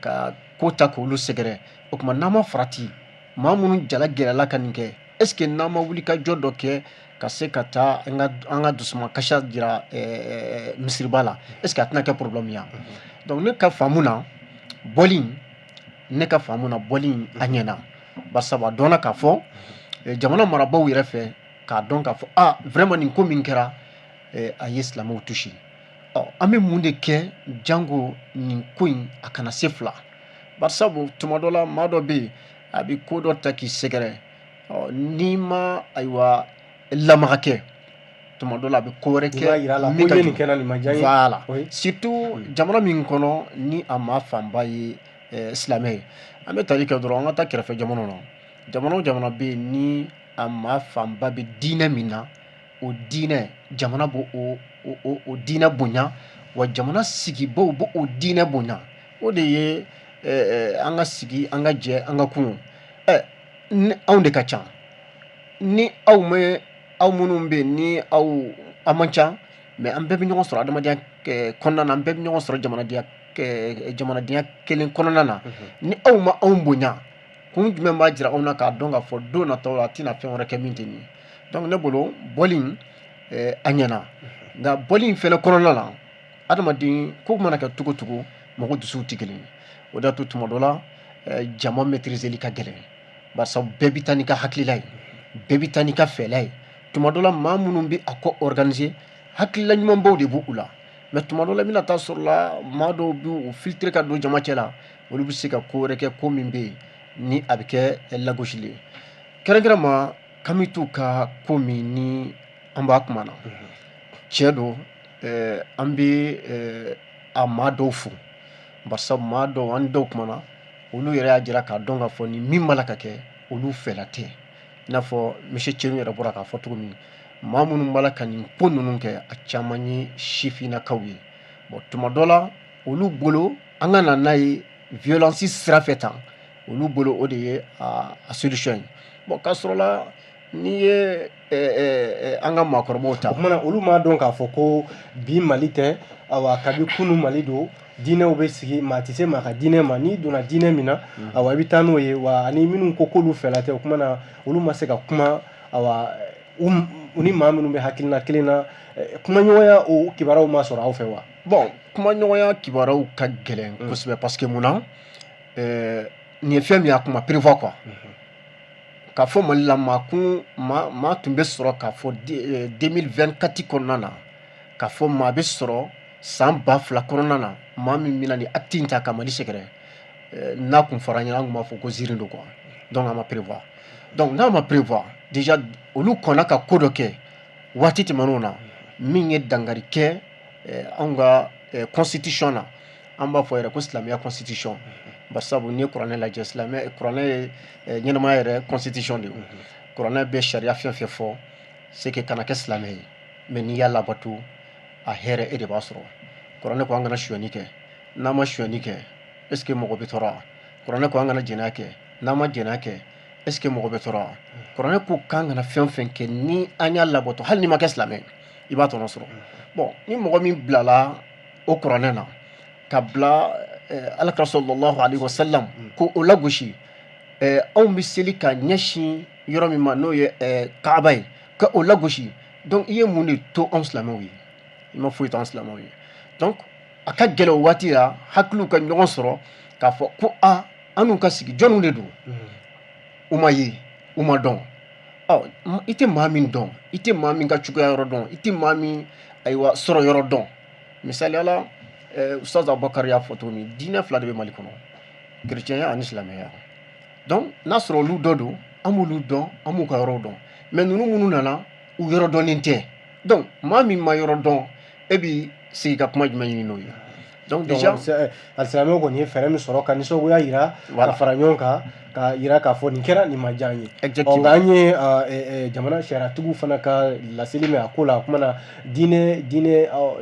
[SPEAKER 2] ka ko ta k'olu sɛgɛrɛ. O tuma, n'an ma farati, maa minnu jala gɛlɛyala ka nin kɛ, est ce que n'an ma wuli ka jɔ dɔ kɛ ka se ka taa an ka dusumakasiya jira misiriba la, est ce que a tɛna kɛ problème ye? Donc ne ka faamu na, bɔli, ne ka faamu na, bɔli a ɲɛna, barisabu a dɔnna k'a fɔ jamana marabaaw yɛrɛ fɛ k'a dɔn k'a fɔ ah, vraiment, nin ko min kɛra, a ye silamɛw touché. Ɔ, an bɛ mun de kɛ jango nin ko in a kana se fila? Barisabu tuma dɔ la, maa dɔ bɛ yen, a bɛ ko dɔ ta k'i sɛgɛrɛ. Ɔ, n'i ma, ayiwa, lamaga kɛ, tuma dɔ la a bɛ ko wɛrɛ
[SPEAKER 1] kɛ min ka nin kɛra nin ma diya n ye.
[SPEAKER 2] Voilà, surtout jamana min kɔnɔ ni a maa fanba ye silamɛ ye. An bɛ tali kɛ dɔrɔn, an ka taa kɛrɛfɛ jamanaw na. Jamana o jamana bɛ yen ni a maa fanba bɛ diinɛ min na, O diinɛ, jamana b'o o diinɛ bonya, wa jamana sigibaw b'o o diinɛ bonya. O de ye an ka sigi, an ka jɛ, an ka kun. Ni anw de ka ca, ni aw ma, aw minnu bɛ yen, ni aw an man ca, mais an bɛɛ bɛ ɲɔgɔn sɔrɔ adamadenya kɔnɔna na, an bɛɛ bɛ ɲɔgɔn sɔrɔ jamanadenya kelen kɔnɔna na. Ni aw ma anw bonya, kun jumɛn b'a jira anw na k'a dɔn k'a fɔ don nataw la a tɛna fɛn wɛrɛ kɛ min tɛ nin ye? Donc ne bolo, bɔli in a ɲɛna, nka bɔli in fɛnɛ kɔnɔna la, adamaden ko mana kɛ cogo cogo, mɔgɔ dusuw tɛ kelen ye. O de y'a to tuma dɔ la jama maîtriseli ka gɛlɛn, barisa bɛɛ bɛ taa n'i ka hakilila ye, bɛɛ bɛ taa n'i ka fɛla ye. Tuma dɔ la, maa minnu bɛ a ko organiser, hakilila ɲumanbaw de b'u la, mais tuma dɔ la, i bɛna taa sɔrɔ la maa dɔw b'u filtrer ka don jama cɛ la, olu bɛ se ka ko wɛrɛ kɛ, ko min bɛ yen ni a bɛ kɛ lagosili ye. Kɛrɛnkɛrɛn ma, Kamituw ka ko min ni an b'a kuma na, tiɲɛ don, an bɛ a maa dɔw fo, barisa maa dɔw, an dɔw kumana, olu yɛrɛ y'a jira k'a dɔn k'a fɔ ni min b'a la ka kɛ, olu fɛla tɛ. I n'a fɔ monsieur Cenu yɛrɛ bɔra k'a fɔ cogo min, maa minnu b'a la ka nin ko ninnu kɛ, a caman ye sifinnakaw ye. Bon, tuma dɔ la, olu bolo, an ka na n'a ye violence sira fɛ tan, olu bolo o de ye a solution ye. Bon, k'a sɔrɔ la n'i ye an ka maakɔrɔbaw ta.
[SPEAKER 1] O kumana, olu m'a dɔn k'a fɔ ko bi Mali tɛ, awa, kabi kunu Mali don, diinɛw bɛ sigi, maa tɛ se maa ka diinɛ ma. N'i donna diinɛ min na, awa, i bɛ taa n'o ye. Wa ani minnu ko k'olu fɛla tɛ, o kumana, olu ma se ka kuma, awa, u ni maa minnu bɛ hakilina kelen na, kumaɲɔgɔnya, o kibaruyaw ma sɔrɔ aw fɛ wa?
[SPEAKER 2] Bon, kumaɲɔgɔnya kibaruyaw ka gɛlɛn kosɛbɛ, parce que mun na, nin ye fɛn min ye, a kun ma prévoir quoi. K'a fɔ Mali la, maa kun maa tun bɛ sɔrɔ k'a fɔ 2024 kɔnɔna na, k'a fɔ maa bɛ sɔrɔ san 2000 kɔnɔna na, maa min bɛna ni acte in ta ka Mali sɛgɛrɛ, n'a kun fɔra an ɲɛna, an tun b'a fɔ ko ziiri don quoi. Donc a ma prévoir. Donc n'a ma prévoir déjà, olu kɔnna ka ko dɔ kɛ waati tɛmɛnenw na min ye dankari kɛ anw ka constitution na. An b'a fɔ yɛrɛ ko silamɛya constitution, barisabu n'i ye kuranɛ lajɛ, silamɛ, kuranɛ ye ɲɛnamaya yɛrɛ constitution de ye. Kuranɛ bɛ sariya fɛn fɛn fɔ, c'est que kana kɛ silamɛ ye, mais n'i y'a labato, a hɛrɛ e de b'a sɔrɔ. Kuranɛ ko an kana sonyani kɛ, n'an ma sonyani kɛ, est ce que mɔgɔ bɛ tɔɔrɔ wa? Kuranɛ ko an kana jɛnɛya kɛ, n'an ma jɛnɛya kɛ, est ce que mɔgɔ bɛ tɔɔrɔ wa? Kuranɛ ko k'an kana fɛn fɛn kɛ, ni an y'a labato, hali n'i ma kɛ silamɛ ye, i b'a tɔnɔ sɔrɔ. Bon, ni mɔgɔ min bilala o kuranɛ na ka bila Alakira sallallahu alaihi wasallam ko o lagosi, anw bɛ seli ka ɲɛsin yɔrɔ min ma, n'o ye Kaaba ye, ka o lagosi, donc i ye mun de to anw silamɛw ye? I ma foyi to an silamɛw ye. Donc a ka gɛlɛn o waati la hakiliw ka ɲɔgɔn sɔrɔ k'a fɔ ko a an n'u ka sigi, jɔnniw de don, u ma ye, u ma dɔn. Ɔ, i tɛ maa min dɔn, i tɛ maa min ka cogoya yɔrɔ dɔn, i tɛ maa min, ayiwa, sɔrɔ yɔrɔ dɔn. Misaliya la, Ustaz Abubakar y'a fɔ cogo min, diinɛ fila de bɛ Mali kɔnɔ, kerecɛnya ani silamɛya. Donc n'a sɔrɔ olu dɔ don, an b'olu dɔn, an b'u ka yɔrɔw dɔn, mais ninnu minnu nana, u yɔrɔ dɔnnen tɛ. Donc maa min ma yɔrɔ dɔn, e bi sigi ka kuma jumɛn ɲini n'o ye? Donc déjà
[SPEAKER 1] Alisilamɛw kɔni ye fɛɛrɛ min sɔrɔ ka nisɔngoya yira, ka fara ɲɔgɔn kan, ka yira k'a fɔ nin kɛra, nin ma diya an ye. Ɔ, nka an ye jamana sariyatigiw fana ka laseli mɛn a ko la. O kumana, diinɛ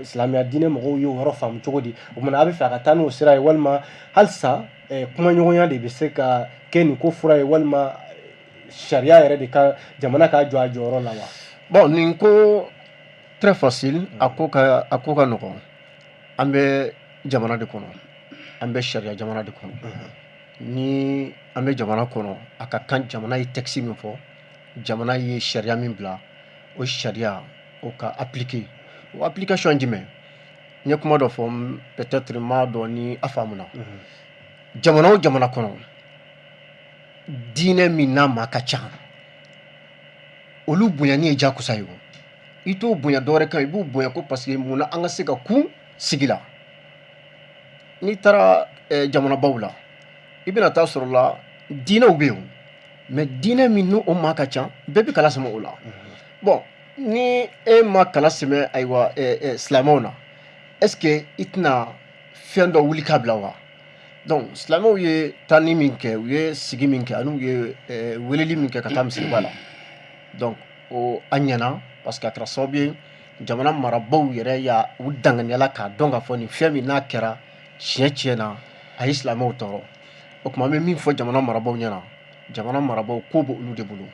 [SPEAKER 1] silamɛya diinɛ mɔgɔw y'o yɔrɔ faamu cogo di? O kumana, a bɛ fɛ a ka taa n'o sira ye, walima halisa kumaɲɔgɔnya de bɛ se ka kɛ nin ko fura ye, walima sariya yɛrɛ de ka jamana k'a jɔ a jɔyɔrɔ la wa?
[SPEAKER 2] Bon, nin ko très facile, a ko ka nɔgɔn. An bɛ jamana de kɔnɔ, an bɛ sariya jamana de kɔnɔ. Ni an bɛ jamana kɔnɔ, a ka kan jamana ye texte min fɔ, jamana ye sariya min bila, o sariya o ka appliquer. O application jumɛn? N ye kuma dɔ fɔ, peut-être n m'a dɔn ni a faamuna. Jamana o jamana kɔnɔ, diinɛ min n'a maa ka ca, olu bonyani ye jakusa ye. O i t'o bonya dɔwɛrɛ kan, i b'u bonya ko parce que munna an ka se ka kun sigi la. N'i taara jamanabaw la, i bɛna taa sɔrɔ la diinɛw bɛ yen, mais diinɛ min n'o o maa ka ca, bɛɛ bɛ kala sɛmɛ o la. Bon, ni e ma kala sɛmɛ, ayiwa, silamɛw na, est ce que i tɛna fɛn dɔ wuli k'a bila wa? Donc silamɛw ye taani min kɛ, u ye sigi min kɛ, ani u ye weleli min kɛ ka taa misiriba la, donc o a ɲɛna, parce que Parce que a kɛra sababu ye, jamana marabaaw yɛrɛ y'a u danganiyala k'a dɔn k'a fɔ nin fɛn min n'a kɛra tiɲɛ tiɲɛ na, a ye silamɛw tɔɔrɔ. O tuma, an bɛ min fɔ jamana marabaaw ɲɛna, jamana marabaaw ko bɛ olu de bolo,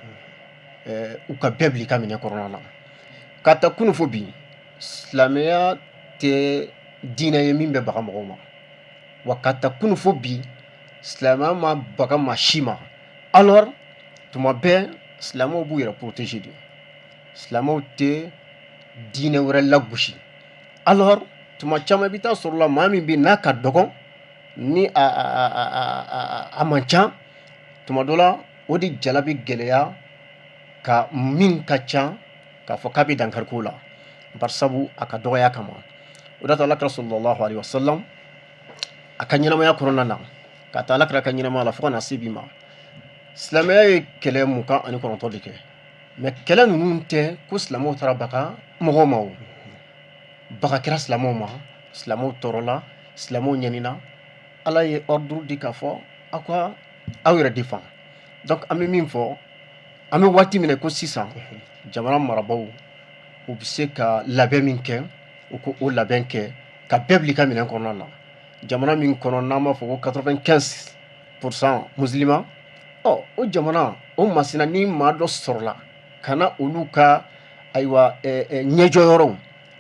[SPEAKER 2] u ka bɛɛ bila i ka minɛ kɔnɔna na. Ka ta kunun fo bi, silamɛya tɛ diinɛ ye min bɛ baga mɔgɔw ma. Wa ka ta kunun fo bi, silamɛya ma baga maa si ma. Alors, tuma bɛɛ silamɛw b'u yɛrɛ protéger de. Silamɛw tɛ diinɛ wɛrɛ lagosi. Alors, tuma caman i bɛ taa sɔrɔ la, maa min bɛ n'a ka dɔgɔn ni a man ca, tuma dɔ la o de jala bɛ gɛlɛya ka min ka ca k'a fɔ k'a bɛ dankari ko la, barisabu a ka dɔgɔya kama. O de Ala kira sallallahu alaihi wasallam a ka ɲɛnamaya kɔnɔna na, ka taa Ala kira ka ɲɛnamaya la fo ka na se bi ma, silamɛya ye kɛlɛ 29 de kɛ. Mais kɛlɛ ninnu tɛ ko silamɛw taara baga mɔgɔw ma. O baga kɛra silamɛw ma, silamɛw tɔɔrɔla, silamɛw ɲɛnina. Ala ye ordre di k'a fɔ aw ka aw yɛrɛ défend. Donc, an bɛ min fɔ, an bɛ waati min na ko sisan, jamana marabaaw, u bɛ se ka labɛn min kɛ, u ko o labɛn kɛ ka bɛɛ bila i ka minɛn kɔnɔna na. Jamana min kɔnɔ n'an b'a fɔ ko 95% musulman, ɔ o jamana o masina, ni maa dɔ sɔrɔla ka na olu ka, ayiwa, ɲɛjɔyɔrɔw,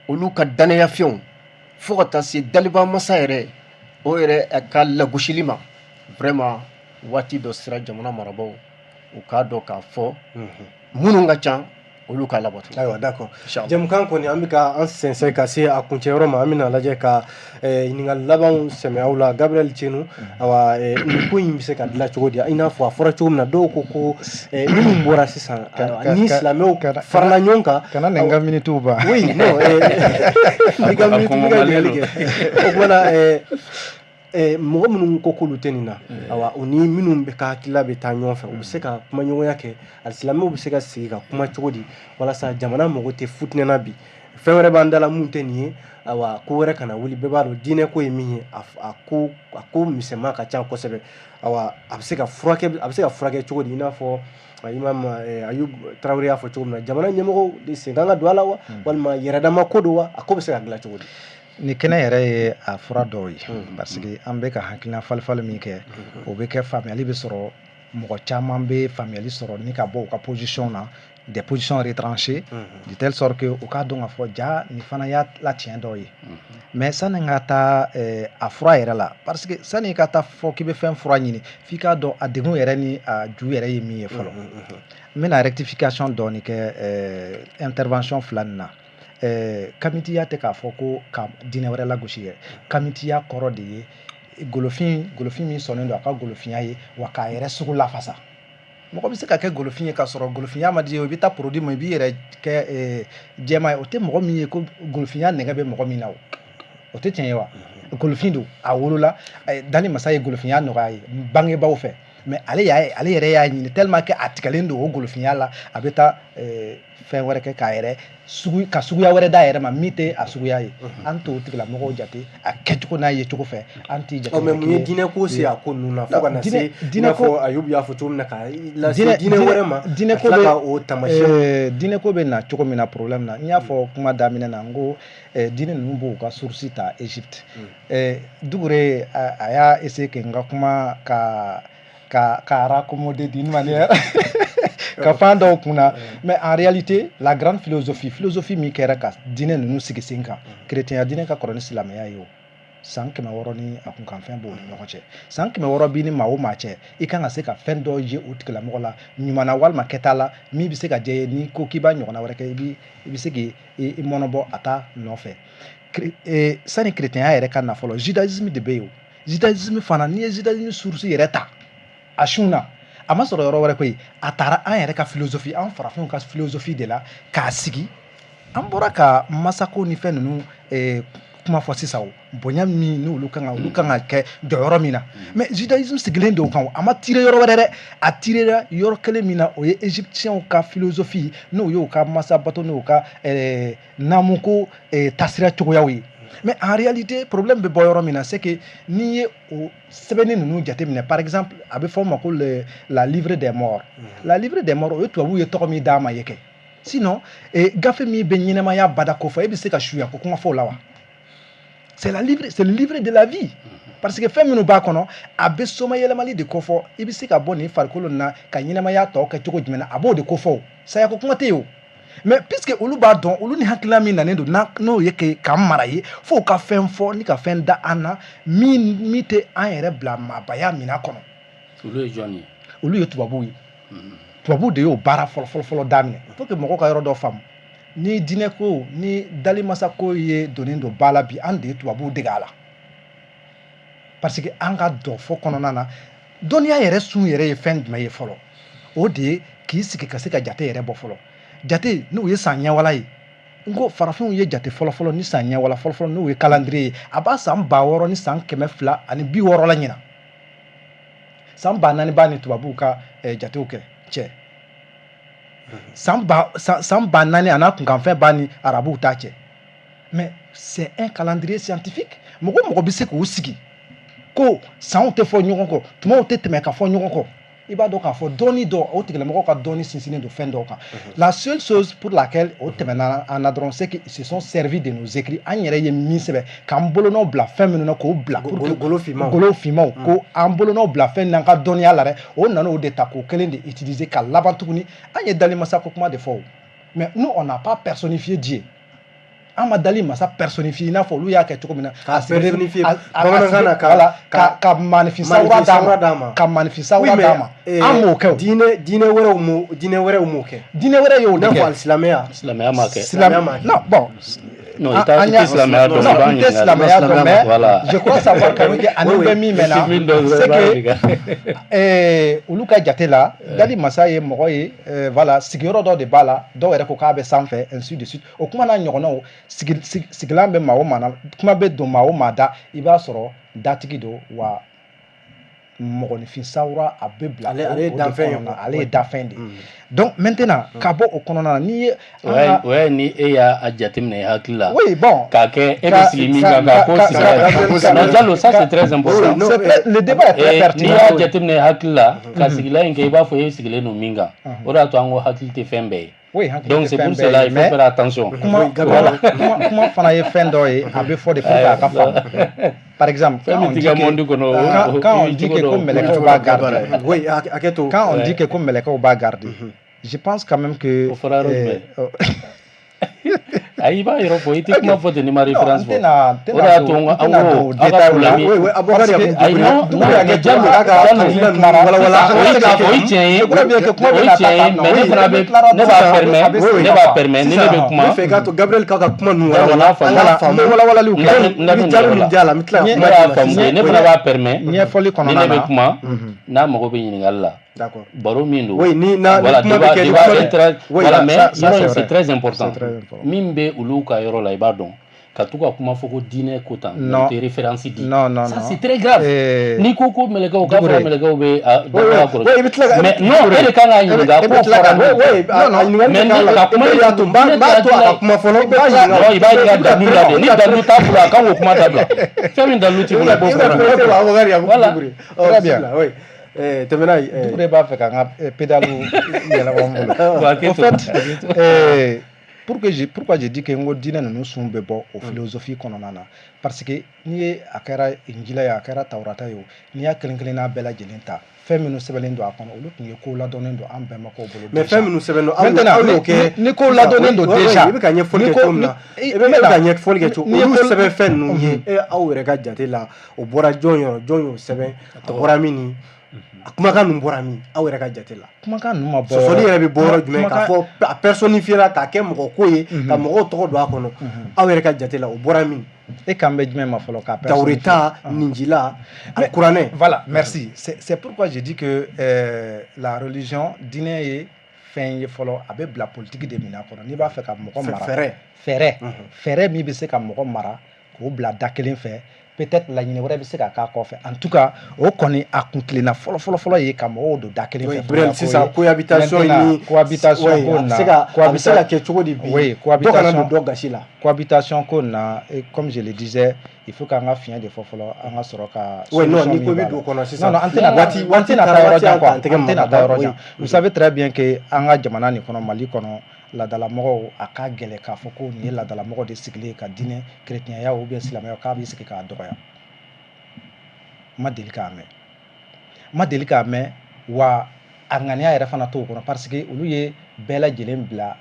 [SPEAKER 2] olu ka danayafɛnw, fo ka taa se daliba masa yɛrɛ, o yɛrɛ ka lagosili ma, vraiment, waati dɔ sera, jamana marabaaw u k'a dɔn k'a fɔ minnu ka ca, olu k'a labato.
[SPEAKER 1] Ayiwa, d'accord. Jɛmukan kɔni, an bɛ ka an sɛnsɛn ka se a kuncɛyɔrɔ ma. An bɛna lajɛ ka ɲininkali labanw sɛmɛ aw la. Gabriel Tienu, awa, nin ko in bɛ se ka dilan cogo di? I n'a fɔ a fɔra cogo min na, dɔw ko minnu bɔra sisan, ni silamɛw farala ɲɔgɔn kan.
[SPEAKER 3] Kana nin ka minitiw ban.
[SPEAKER 1] Oui, non, i ka miniti bɛ ka ɲininkali kɛ. O tuma na, mɔgɔ minnu ko k'olu tɛ nin na, awa, u ni minnu bɛ ka hakilila bɛ taa ɲɔgɔn fɛ, u bɛ se ka kumaɲɔgɔnya kɛ? Alisilamɛw bɛ se ka sigi ka kuma cogo di walasa jamana mago tɛ futinɛ na bi, fɛn wɛrɛ b'an da la mun tɛ nin ye? Awa, ko wɛrɛ kana wuli. Bɛɛ b'a dɔn diinɛ ko ye min ye, a ko misɛnman ka ca kosɛbɛ. Awa, a bɛ se ka furakɛ cogo di? I n'a fɔ imam Ayub Tarawele y'a fɔ cogo min na, jamana ɲɛmɔgɔw de sen kan ka don a la wa, walima yɛrɛdama ko don wa? A ko bɛ se ka dilan cogo di?
[SPEAKER 3] Ni kɛnɛ yɛrɛ ye a fura dɔw ye, parce que an bɛ ka hakilina falifali min kɛ, o bɛ kɛ faamuyali bɛ sɔrɔ. Mɔgɔ caman bɛ faamuyali sɔrɔ ni ka bɔ u ka position na, des positions retranchées, de telle sorte que u k'a dɔn k'a fɔ ja nin fana y'a la tiɲɛ dɔw ye. Mais sani n ka taa a fura yɛrɛ la, parce que sani i ka taa fɔ k'i bɛ fɛn fura ɲini, f'i k'a dɔn a degun yɛrɛ ni a ju yɛrɛ ye min ye fɔlɔ. N bɛna rectification dɔɔni kɛ intervention fila nin na. Kamitiya tɛ k'a fɔ ko ka diinɛ wɛrɛ lagosi yɛrɛ. Kamitiya kɔrɔ de ye golofin, golofin min sɔnnen don a ka golofinya ye, wa k'a yɛrɛ sugu lafasa. Mɔgɔ bɛ se ka kɛ golofin ye k'a sɔrɔ golofinya ma di ye. I bɛ taa produit ma, i b'i yɛrɛ kɛ jɛman ye. O tɛ mɔgɔ min ye ko golofinya nɛgɛ bɛ mɔgɔ min na, o o tɛ tiɲɛ ye wa. Golofin don, a wolola dani masa ye golofinya nɔgɔya ye bangebaaw fɛ, mais ale y'a ye, ale yɛrɛ y'a ɲini tellement que a tigɛlen don o golofinya la, a bɛ taa fɛn wɛrɛ kɛ k'a yɛrɛ sugu ka suguya wɛrɛ d'a yɛrɛ ma min tɛ a suguya ye. An t'o tigilamɔgɔw jate a kɛcogo n'a ye cogo fɛ, an t'i jate.
[SPEAKER 1] Mais mun ye diinɛ ko se a ko ninnu na fo ka na se, i n'a fɔ Ayubu y'a fɔ cogo min na, ka lase diinɛ wɛrɛ ma?
[SPEAKER 3] Diinɛ ko bɛ
[SPEAKER 1] o taamasiyɛn.
[SPEAKER 3] Diinɛ ko bɛ na cogo min na, problème na, n y'a fɔ kuma daminɛ na, n ko diinɛ ninnu b'u ka source ta Égypte. Dugure a y'a essayer que n ka kuma ka raccommoder d'une manière ka fan dɔw kunna, mais en réalité, la grande philosophie, philosophie min kɛra ka diinɛ ninnu sigi sen kan, chrétien diinɛ ka kɔrɔ ni silamɛya ye. O san 600 ni a kunkanfɛn b'o ni ɲɔgɔn cɛ. San 600 b'i ni maa o maa cɛ, i kan ka se ka fɛn dɔ ye o tigilamɔgɔ la, ɲuman na walima kɛta la, min bɛ se ka jɛ ye. N'i ko k'i b'a ɲɔgɔnna wɛrɛ kɛ, i bɛ se k'i mɔnɔbɔ a ta nɔfɛ. Sani chrétien yɛrɛ ka na fɔlɔ, judaïsme de bɛ yen. O judaïsme fana, n'i ye judaïsme source yɛrɛ ta a sun na, a ma sɔrɔ yɔrɔ wɛrɛ koyi. A taara an yɛrɛ ka philosophie, an farafinw ka philosophie de la k'a sigi. An bɔra ka masako ni fɛn ninnu kuma fɔ sisan, o bonya min n'olu kan ka, olu kan ka kɛ jɔyɔrɔ min na, mais judaïsme sigilen don o kan. A ma tiré yɔrɔ wɛrɛ dɛ, a tirera yɔrɔ kelen min na, o ye égyptiens ka philosophie, n'o y'o ka masabato, n'o ka naamuko taasira cogoyaw ye. Mais en réalité, problème bɛ bɔ yɔrɔ min na, c'est que n'i ye o sɛbɛnni ninnu jateminɛ, par exemple, a bɛ fɔ o ma ko la livre des morts. La livre des morts, o ye tubabuw ye tɔgɔ min d'a ma ye kɛ. Sinon gafe min bɛ ɲɛnamaya bada ko fɔ, e bɛ se ka suya ko kuma fɔ o la wa? C'est le livre de la vie, parce que fɛn minnu b'a kɔnɔ, a bɛ soma yɛlɛmali de kofɔ. I bɛ se ka bɔ nin farikolo na ka ɲɛnamaya tɔ kɛ cogo jumɛn na, a b'o de kofɔ. O saya ko kuma tɛ yen o. Mais puisque olu b'a dɔn, olu ni hakilina min nanen don n'o ye k'an mara ye, f'o ka fɛn fɔ ni ka fɛn da an na min tɛ an yɛrɛ bila maabaya minɛn kɔnɔ.
[SPEAKER 4] Olu ye jɔn ye?
[SPEAKER 3] Olu ye tubabuw ye. Tubabuw de y'o baara fɔlɔ fɔlɔ fɔlɔ daminɛ. Faut que mɔgɔw ka yɔrɔ dɔ faamu: ni diinɛ ko ni dalimasa ko ye donnen don ba la bi, an de ye tubabuw dege a la, parce que an ka dɔfɔ kɔnɔna na, dɔnniya yɛrɛ sun yɛrɛ ye fɛn jumɛn ye fɔlɔ? O de ye k'i sigi ka se ka jate yɛrɛ bɔ fɔlɔ. Jate n'o ye san ɲɛwala ye, n ko farafinw ye jate fɔlɔ-fɔlɔ ni san ɲɛwala fɔlɔ-fɔlɔ, n'o ye calendrier ye, a b'a san 6260 la ɲina. San 4000 b'a ni tubabuw ka jatew kɛ cɛ. San 4000 a n'a kunkanfɛn b'a ni arabuw ta cɛ. Mais c'est un calendrier scientifique. Mɔgɔ o mɔgɔ bɛ se k'o sigi ko sanw tɛ fɔ ɲɔgɔn kɔ, tumaw tɛ tɛmɛ ka fɔ ɲɔgɔn kɔ, i b'a dɔn k'a fɔ dɔɔni dɔ, o tigilamɔgɔw ka dɔɔni sinsinnen don fɛn dɔw kan. La seule chose pour laquelle o tɛmɛna an na dɔrɔn, c'est qu'ils se sont servis de nos écrits. An yɛrɛ ye min sɛbɛn k'an bolonɔ bila fɛn minnu na, k'o bila pour que
[SPEAKER 1] golo finmanw.
[SPEAKER 3] Golo finmanw, ko an bolonɔ bila fɛn n'an ka dɔnniya la dɛ, o nana o de ta k'o kelen de utiliser ka laban tuguni. An ye dalimasa ko kuma de fɔ o, mais nous, on n'a pas personnifié Dieu. An ma dali masa personnifié i n'a fɔ olu y'a kɛ cogo min na.
[SPEAKER 1] K'a
[SPEAKER 3] A sigilen-
[SPEAKER 1] personnifié
[SPEAKER 3] a
[SPEAKER 1] bamanankan na
[SPEAKER 3] voilà, ka maanifin sawura
[SPEAKER 1] maanifin
[SPEAKER 3] d'a
[SPEAKER 1] sawura d'a
[SPEAKER 3] ma
[SPEAKER 1] ma.
[SPEAKER 3] Ka maanifin sawura d'a ma, an m'o kɛ o.
[SPEAKER 1] Diinɛ wɛrɛw m'o, diinɛ wɛrɛw m'o kɛ.
[SPEAKER 3] Diinɛ wɛrɛ y'o
[SPEAKER 1] I
[SPEAKER 3] de
[SPEAKER 1] n'a fɔ
[SPEAKER 3] kɛ.
[SPEAKER 1] Alisilamɛya.
[SPEAKER 4] Silamɛya ma kɛ.
[SPEAKER 1] Silamɛya ma kɛ.
[SPEAKER 3] Non, bon.
[SPEAKER 4] Non, i tɛ silamɛya dɔn,
[SPEAKER 3] Non,
[SPEAKER 4] i b'a
[SPEAKER 3] n tɛ
[SPEAKER 4] ɲininka.
[SPEAKER 3] silamɛya dɔn, mais
[SPEAKER 4] Voilà.
[SPEAKER 3] je crois savoir quand même que ani bɛ min mɛn na,
[SPEAKER 4] I tɛ min dɔn,
[SPEAKER 3] c'est
[SPEAKER 4] i b'a
[SPEAKER 3] que
[SPEAKER 4] ɲininka.
[SPEAKER 3] Olu ka jate la, dali masa ye mɔgɔ ye, voilà, sigiyɔrɔ dɔ de b'a la, dɔw yɛrɛ ko k'a bɛ sanfɛ, ainsi de suite. O kuma n'a ɲɔgɔnnaw, sigilan bɛ maa o maa na, kuma bɛ don maa o maa da, i b'a sɔrɔ datigi don wa, mɔgɔninfin sawura a bɛ bila
[SPEAKER 1] Ale ye
[SPEAKER 3] o de
[SPEAKER 1] danfɛn ye
[SPEAKER 3] kɔnɔna na.
[SPEAKER 1] quoi.
[SPEAKER 3] Ale ye danfɛn de ye. Donc maintenant, ka bɔ o kɔnɔna na, n'i ye
[SPEAKER 4] O
[SPEAKER 3] an
[SPEAKER 4] y'a
[SPEAKER 3] ka
[SPEAKER 4] o y'a ye ni e y'a jateminɛ i hakili la.
[SPEAKER 3] Oui, bon.
[SPEAKER 4] K'a kɛ e bɛ sigi min kan k'a ko sigi. Non, Diallo, ça c'est très important.
[SPEAKER 1] Oui, non,
[SPEAKER 3] C'est le débat est très
[SPEAKER 4] Eh, n'i
[SPEAKER 3] pertinent.
[SPEAKER 4] y'a jateminɛ i hakili la ka sigilan in kɛ, i b'a fɔ e sigilen don min kan. O de y'a to an ko hakili tɛ fɛn bɛɛ ye.
[SPEAKER 3] Oui, hakili
[SPEAKER 4] Donc
[SPEAKER 3] tɛ
[SPEAKER 4] c'est
[SPEAKER 3] fɛn
[SPEAKER 4] pour
[SPEAKER 3] bɛɛ
[SPEAKER 4] cela
[SPEAKER 3] ye,
[SPEAKER 4] il faut
[SPEAKER 3] mais
[SPEAKER 4] faire attention.
[SPEAKER 3] kuma
[SPEAKER 1] Oui, Gabriel.
[SPEAKER 3] kuma fana ye fɛn dɔ ye, a bɛ fɔ de pour que a ka faamu. Par exemple,
[SPEAKER 4] Fɛn
[SPEAKER 3] quand
[SPEAKER 4] min
[SPEAKER 3] on
[SPEAKER 4] t'i
[SPEAKER 3] dit
[SPEAKER 4] ka
[SPEAKER 3] que
[SPEAKER 4] monde kɔnɔ,
[SPEAKER 3] quand
[SPEAKER 4] o
[SPEAKER 3] on
[SPEAKER 4] i
[SPEAKER 3] dit
[SPEAKER 4] cogo
[SPEAKER 3] que
[SPEAKER 4] dɔ.
[SPEAKER 3] ko mɛlɛkɛw b'a garder,
[SPEAKER 1] Oui, hakɛ to.
[SPEAKER 3] quand on dit que ko mɛlɛkɛw b'a garder, je pense quand même que
[SPEAKER 4] O fɔra yɔrɔ jumɛn? Ayi, i b'a yɔrɔ fɔ, i tɛ kuma fɔ ten n'i ma
[SPEAKER 3] Non,
[SPEAKER 4] référence
[SPEAKER 3] n
[SPEAKER 4] fɔ.
[SPEAKER 3] tɛna n
[SPEAKER 4] O de y'a
[SPEAKER 3] tɛna
[SPEAKER 4] to
[SPEAKER 3] don
[SPEAKER 4] n
[SPEAKER 3] n tɛna
[SPEAKER 4] ko
[SPEAKER 3] don
[SPEAKER 4] aw ka
[SPEAKER 3] détail la.
[SPEAKER 4] problème
[SPEAKER 1] Oui, oui, Abubakar
[SPEAKER 3] Parce que
[SPEAKER 1] Yakubu
[SPEAKER 4] Ayi, non,
[SPEAKER 1] Dugure,
[SPEAKER 4] non,
[SPEAKER 1] hakɛ
[SPEAKER 4] mais
[SPEAKER 1] to,
[SPEAKER 4] Diallo,
[SPEAKER 1] a ka
[SPEAKER 4] Diallo,
[SPEAKER 1] hakilina ninnu walawala.
[SPEAKER 4] o ye tiɲɛ ye,
[SPEAKER 3] Je crois bien que kuma
[SPEAKER 4] o ye
[SPEAKER 3] bɛna
[SPEAKER 4] tiɲɛ
[SPEAKER 3] taa
[SPEAKER 4] ye, mais ne fana bɛ ne b'a permet, ne b'a permet ni ne bɛ kuma.
[SPEAKER 1] N bɛ fɛ i k'a to Gabriel k'a ka kuma ninnu
[SPEAKER 4] Diallo
[SPEAKER 1] walawala.
[SPEAKER 4] n'a faamu.
[SPEAKER 1] An k'a
[SPEAKER 3] Voilà, n
[SPEAKER 1] faamu.
[SPEAKER 3] bɛ walawalaliw
[SPEAKER 4] N
[SPEAKER 3] kɛ.
[SPEAKER 4] ka n ka
[SPEAKER 1] I bɛ
[SPEAKER 4] nin
[SPEAKER 1] jaabi
[SPEAKER 4] yɔrɔ
[SPEAKER 1] min
[SPEAKER 4] la.
[SPEAKER 1] di a la, n bɛ tila ka
[SPEAKER 4] Ne
[SPEAKER 1] kuma
[SPEAKER 4] y'a
[SPEAKER 1] d'i ma
[SPEAKER 4] faamu
[SPEAKER 1] sisan.
[SPEAKER 4] koyi, ne fana b'a permet
[SPEAKER 3] Ɲɛfɔli
[SPEAKER 4] ni
[SPEAKER 3] kɔnɔna
[SPEAKER 4] ne bɛ
[SPEAKER 3] na.
[SPEAKER 4] kuma, n'a mago bɛ ɲininkali la.
[SPEAKER 1] D'accord.
[SPEAKER 4] Baro min don.
[SPEAKER 1] Oui, ni na ni
[SPEAKER 4] Voilà,
[SPEAKER 1] kuma bɛ
[SPEAKER 4] débat
[SPEAKER 1] kɛ, ni
[SPEAKER 4] débat
[SPEAKER 1] kuma bɛ
[SPEAKER 4] inter
[SPEAKER 1] oui,
[SPEAKER 4] voilà, mais
[SPEAKER 3] ça
[SPEAKER 4] yɔrɔ
[SPEAKER 3] c'est
[SPEAKER 4] in c'est
[SPEAKER 3] vrai.
[SPEAKER 4] très important.
[SPEAKER 3] C'est très important.
[SPEAKER 4] Min bɛ olu ka yɔrɔ la, i b'a dɔn. Ka to ka kuma fɔ ko diinɛ ko tan,
[SPEAKER 3] Non.
[SPEAKER 4] o tɛ référence di.
[SPEAKER 3] Non, non,
[SPEAKER 4] Ça
[SPEAKER 3] non.
[SPEAKER 4] c'est très grave. N'i ko ko mɛlɛkɛw, k'a fɔra
[SPEAKER 3] Dugure.
[SPEAKER 4] mɛlɛkɛw bɛ a
[SPEAKER 1] Oui,
[SPEAKER 4] danfara
[SPEAKER 1] oui,
[SPEAKER 4] kɔlɔsi.
[SPEAKER 1] oui, i bɛ tila ka
[SPEAKER 4] Mais non, e de kan k'a ɲininka
[SPEAKER 3] i bɛ
[SPEAKER 4] k'o
[SPEAKER 3] tila
[SPEAKER 4] fɔra
[SPEAKER 3] ka
[SPEAKER 4] min.
[SPEAKER 1] Oui, oui,
[SPEAKER 3] Non, non.
[SPEAKER 1] a ɲininkali
[SPEAKER 4] Mais
[SPEAKER 1] bɛ k'a
[SPEAKER 4] ni
[SPEAKER 1] la.
[SPEAKER 4] ka kuma
[SPEAKER 1] E y'a to, n b'a to a ka kuma fɔlɔ, n b'a ɲininka.
[SPEAKER 4] Non, i b'a ɲininka dalilu la de. Ni dalilu t'a bolo, a kan k'o kuma dabila. Fɛn min dalilu t'i bolo, i b'o
[SPEAKER 1] I
[SPEAKER 4] fɔ.
[SPEAKER 1] bɛ pressé wa, Abubakar Yakubu
[SPEAKER 4] Voilà.
[SPEAKER 1] Dugure. Ɔ,
[SPEAKER 3] Très bien.
[SPEAKER 1] bisimila, oui. Tɛmɛ n'a ye.
[SPEAKER 3] Dugure b'a fɛ ka n ka pédale yɛlɛma n bolo.
[SPEAKER 4] Bon, hakɛ
[SPEAKER 3] Au
[SPEAKER 4] to,
[SPEAKER 3] fait,
[SPEAKER 4] hakɛ to.
[SPEAKER 3] Pour que je, pourquoi j'ai dit que n ko diinɛ ninnu sun bɛ bɔ o philosophie kɔnɔna na, parce que n'i ye a kɛra Injila ye, a kɛra Tawurata ye o, n'i y'a kelen kelenna bɛɛ lajɛlen ta, fɛn minnu sɛbɛnlen don a kɔnɔ, olu tun ye kow ladɔnnen don an bɛnbakɛw bolo
[SPEAKER 1] Mais
[SPEAKER 3] déjà.
[SPEAKER 1] fɛn minnu sɛbɛn don,
[SPEAKER 3] Maintenant,
[SPEAKER 1] aw y'o kɛ
[SPEAKER 3] ni ko ladɔnnen don déjà,
[SPEAKER 1] i bɛ ka ɲɛfɔli
[SPEAKER 3] ni
[SPEAKER 1] kɛ
[SPEAKER 3] ko
[SPEAKER 1] cogo min na, i bɛ ka ɲɛfɔli kɛ cogo
[SPEAKER 3] n'i ye
[SPEAKER 1] olu
[SPEAKER 3] ko
[SPEAKER 1] sɛbɛn fɛn ninnu ye, e aw yɛrɛ ka jate la, o bɔra jɔn yɔrɔ? Jɔn y'o sɛbɛn? A bɔra min ni a kumakan ninnu bɔra min, aw yɛrɛ ka jate la?
[SPEAKER 3] Kumakan ninnu ma bɔ
[SPEAKER 1] Sɔsɔli yɛrɛ bɛ bɔ yɔrɔ jumɛn k'a fɔ a personnifié la k'a kɛ mɔgɔ ko ye, ka mɔgɔw tɔgɔ don a kɔnɔ? Aw yɛrɛ ka jate la, o bɔra min?
[SPEAKER 3] E kan bɛ jumɛn ma fɔlɔ k'a
[SPEAKER 1] Tawureta, Ninjila, Alikuranɛ.
[SPEAKER 3] Voilà, merci. C'est pourquoi j'ai dit que la religion, diinɛ ye fɛn ye fɔlɔ, a bɛ bila politique de minɛn kɔnɔ. N'i b'a fɛ ka mɔgɔ mara,
[SPEAKER 1] Fɛɛrɛ.
[SPEAKER 3] Fɛɛrɛ, fɛɛrɛ min bɛ se ka mɔgɔ mara k'o bila da kelen fɛ, peut-être laɲini wɛrɛ bɛ se ka k'a kɔfɛ. En tout cas, o kɔni a kun tilenna fɔlɔ fɔlɔ fɔlɔ ye ka mɔgɔw don da kelen
[SPEAKER 1] Oui,
[SPEAKER 3] fɛ.
[SPEAKER 1] Brel, sisan cohabitation ni
[SPEAKER 3] cohabitation
[SPEAKER 1] oui,
[SPEAKER 3] ko
[SPEAKER 1] a bɛ
[SPEAKER 3] na
[SPEAKER 1] se ka a bɛ se ka kɛ cogo di bi
[SPEAKER 3] Oui,
[SPEAKER 1] dɔ kana
[SPEAKER 3] cohabitation
[SPEAKER 1] don dɔ gasi la?
[SPEAKER 3] Cohabitation ko na, et comme je le disais, Il faut k'an ka fiɲɛ de fɔ fɔlɔ, an ka sɔrɔ ka
[SPEAKER 1] Oui, non,
[SPEAKER 3] solution
[SPEAKER 1] n'i ko i
[SPEAKER 3] min
[SPEAKER 1] bɛ
[SPEAKER 3] b'a
[SPEAKER 1] don
[SPEAKER 3] la.
[SPEAKER 1] o kɔnɔ sisan.
[SPEAKER 3] Non, non, an tɛna
[SPEAKER 1] Waati
[SPEAKER 3] an
[SPEAKER 1] waati
[SPEAKER 3] tɛna
[SPEAKER 1] taara
[SPEAKER 3] taa yɔrɔ
[SPEAKER 1] waati
[SPEAKER 3] jan
[SPEAKER 1] y'an
[SPEAKER 3] quoi,
[SPEAKER 1] ta an tɛgɛ
[SPEAKER 3] an
[SPEAKER 1] ma
[SPEAKER 3] tɛna taa yɔrɔ
[SPEAKER 1] oui.
[SPEAKER 3] jan. Vous savez très bien que an ka jamana nin kɔnɔ, Mali kɔnɔ, laadalamɔgɔw, a ka gɛlɛ k'a fɔ ko nin ye laadalamɔgɔ de sigilen ye ka diinɛ chrétienya ou bien silamɛya k'a b'i sigi k'a dɔgɔya. N ma deli k'a mɛn, n ma deli k'a mɛn. Wa a ŋaniya yɛrɛ fana t'o kɔnɔ, parce que olu ye bɛɛ lajɛlen bila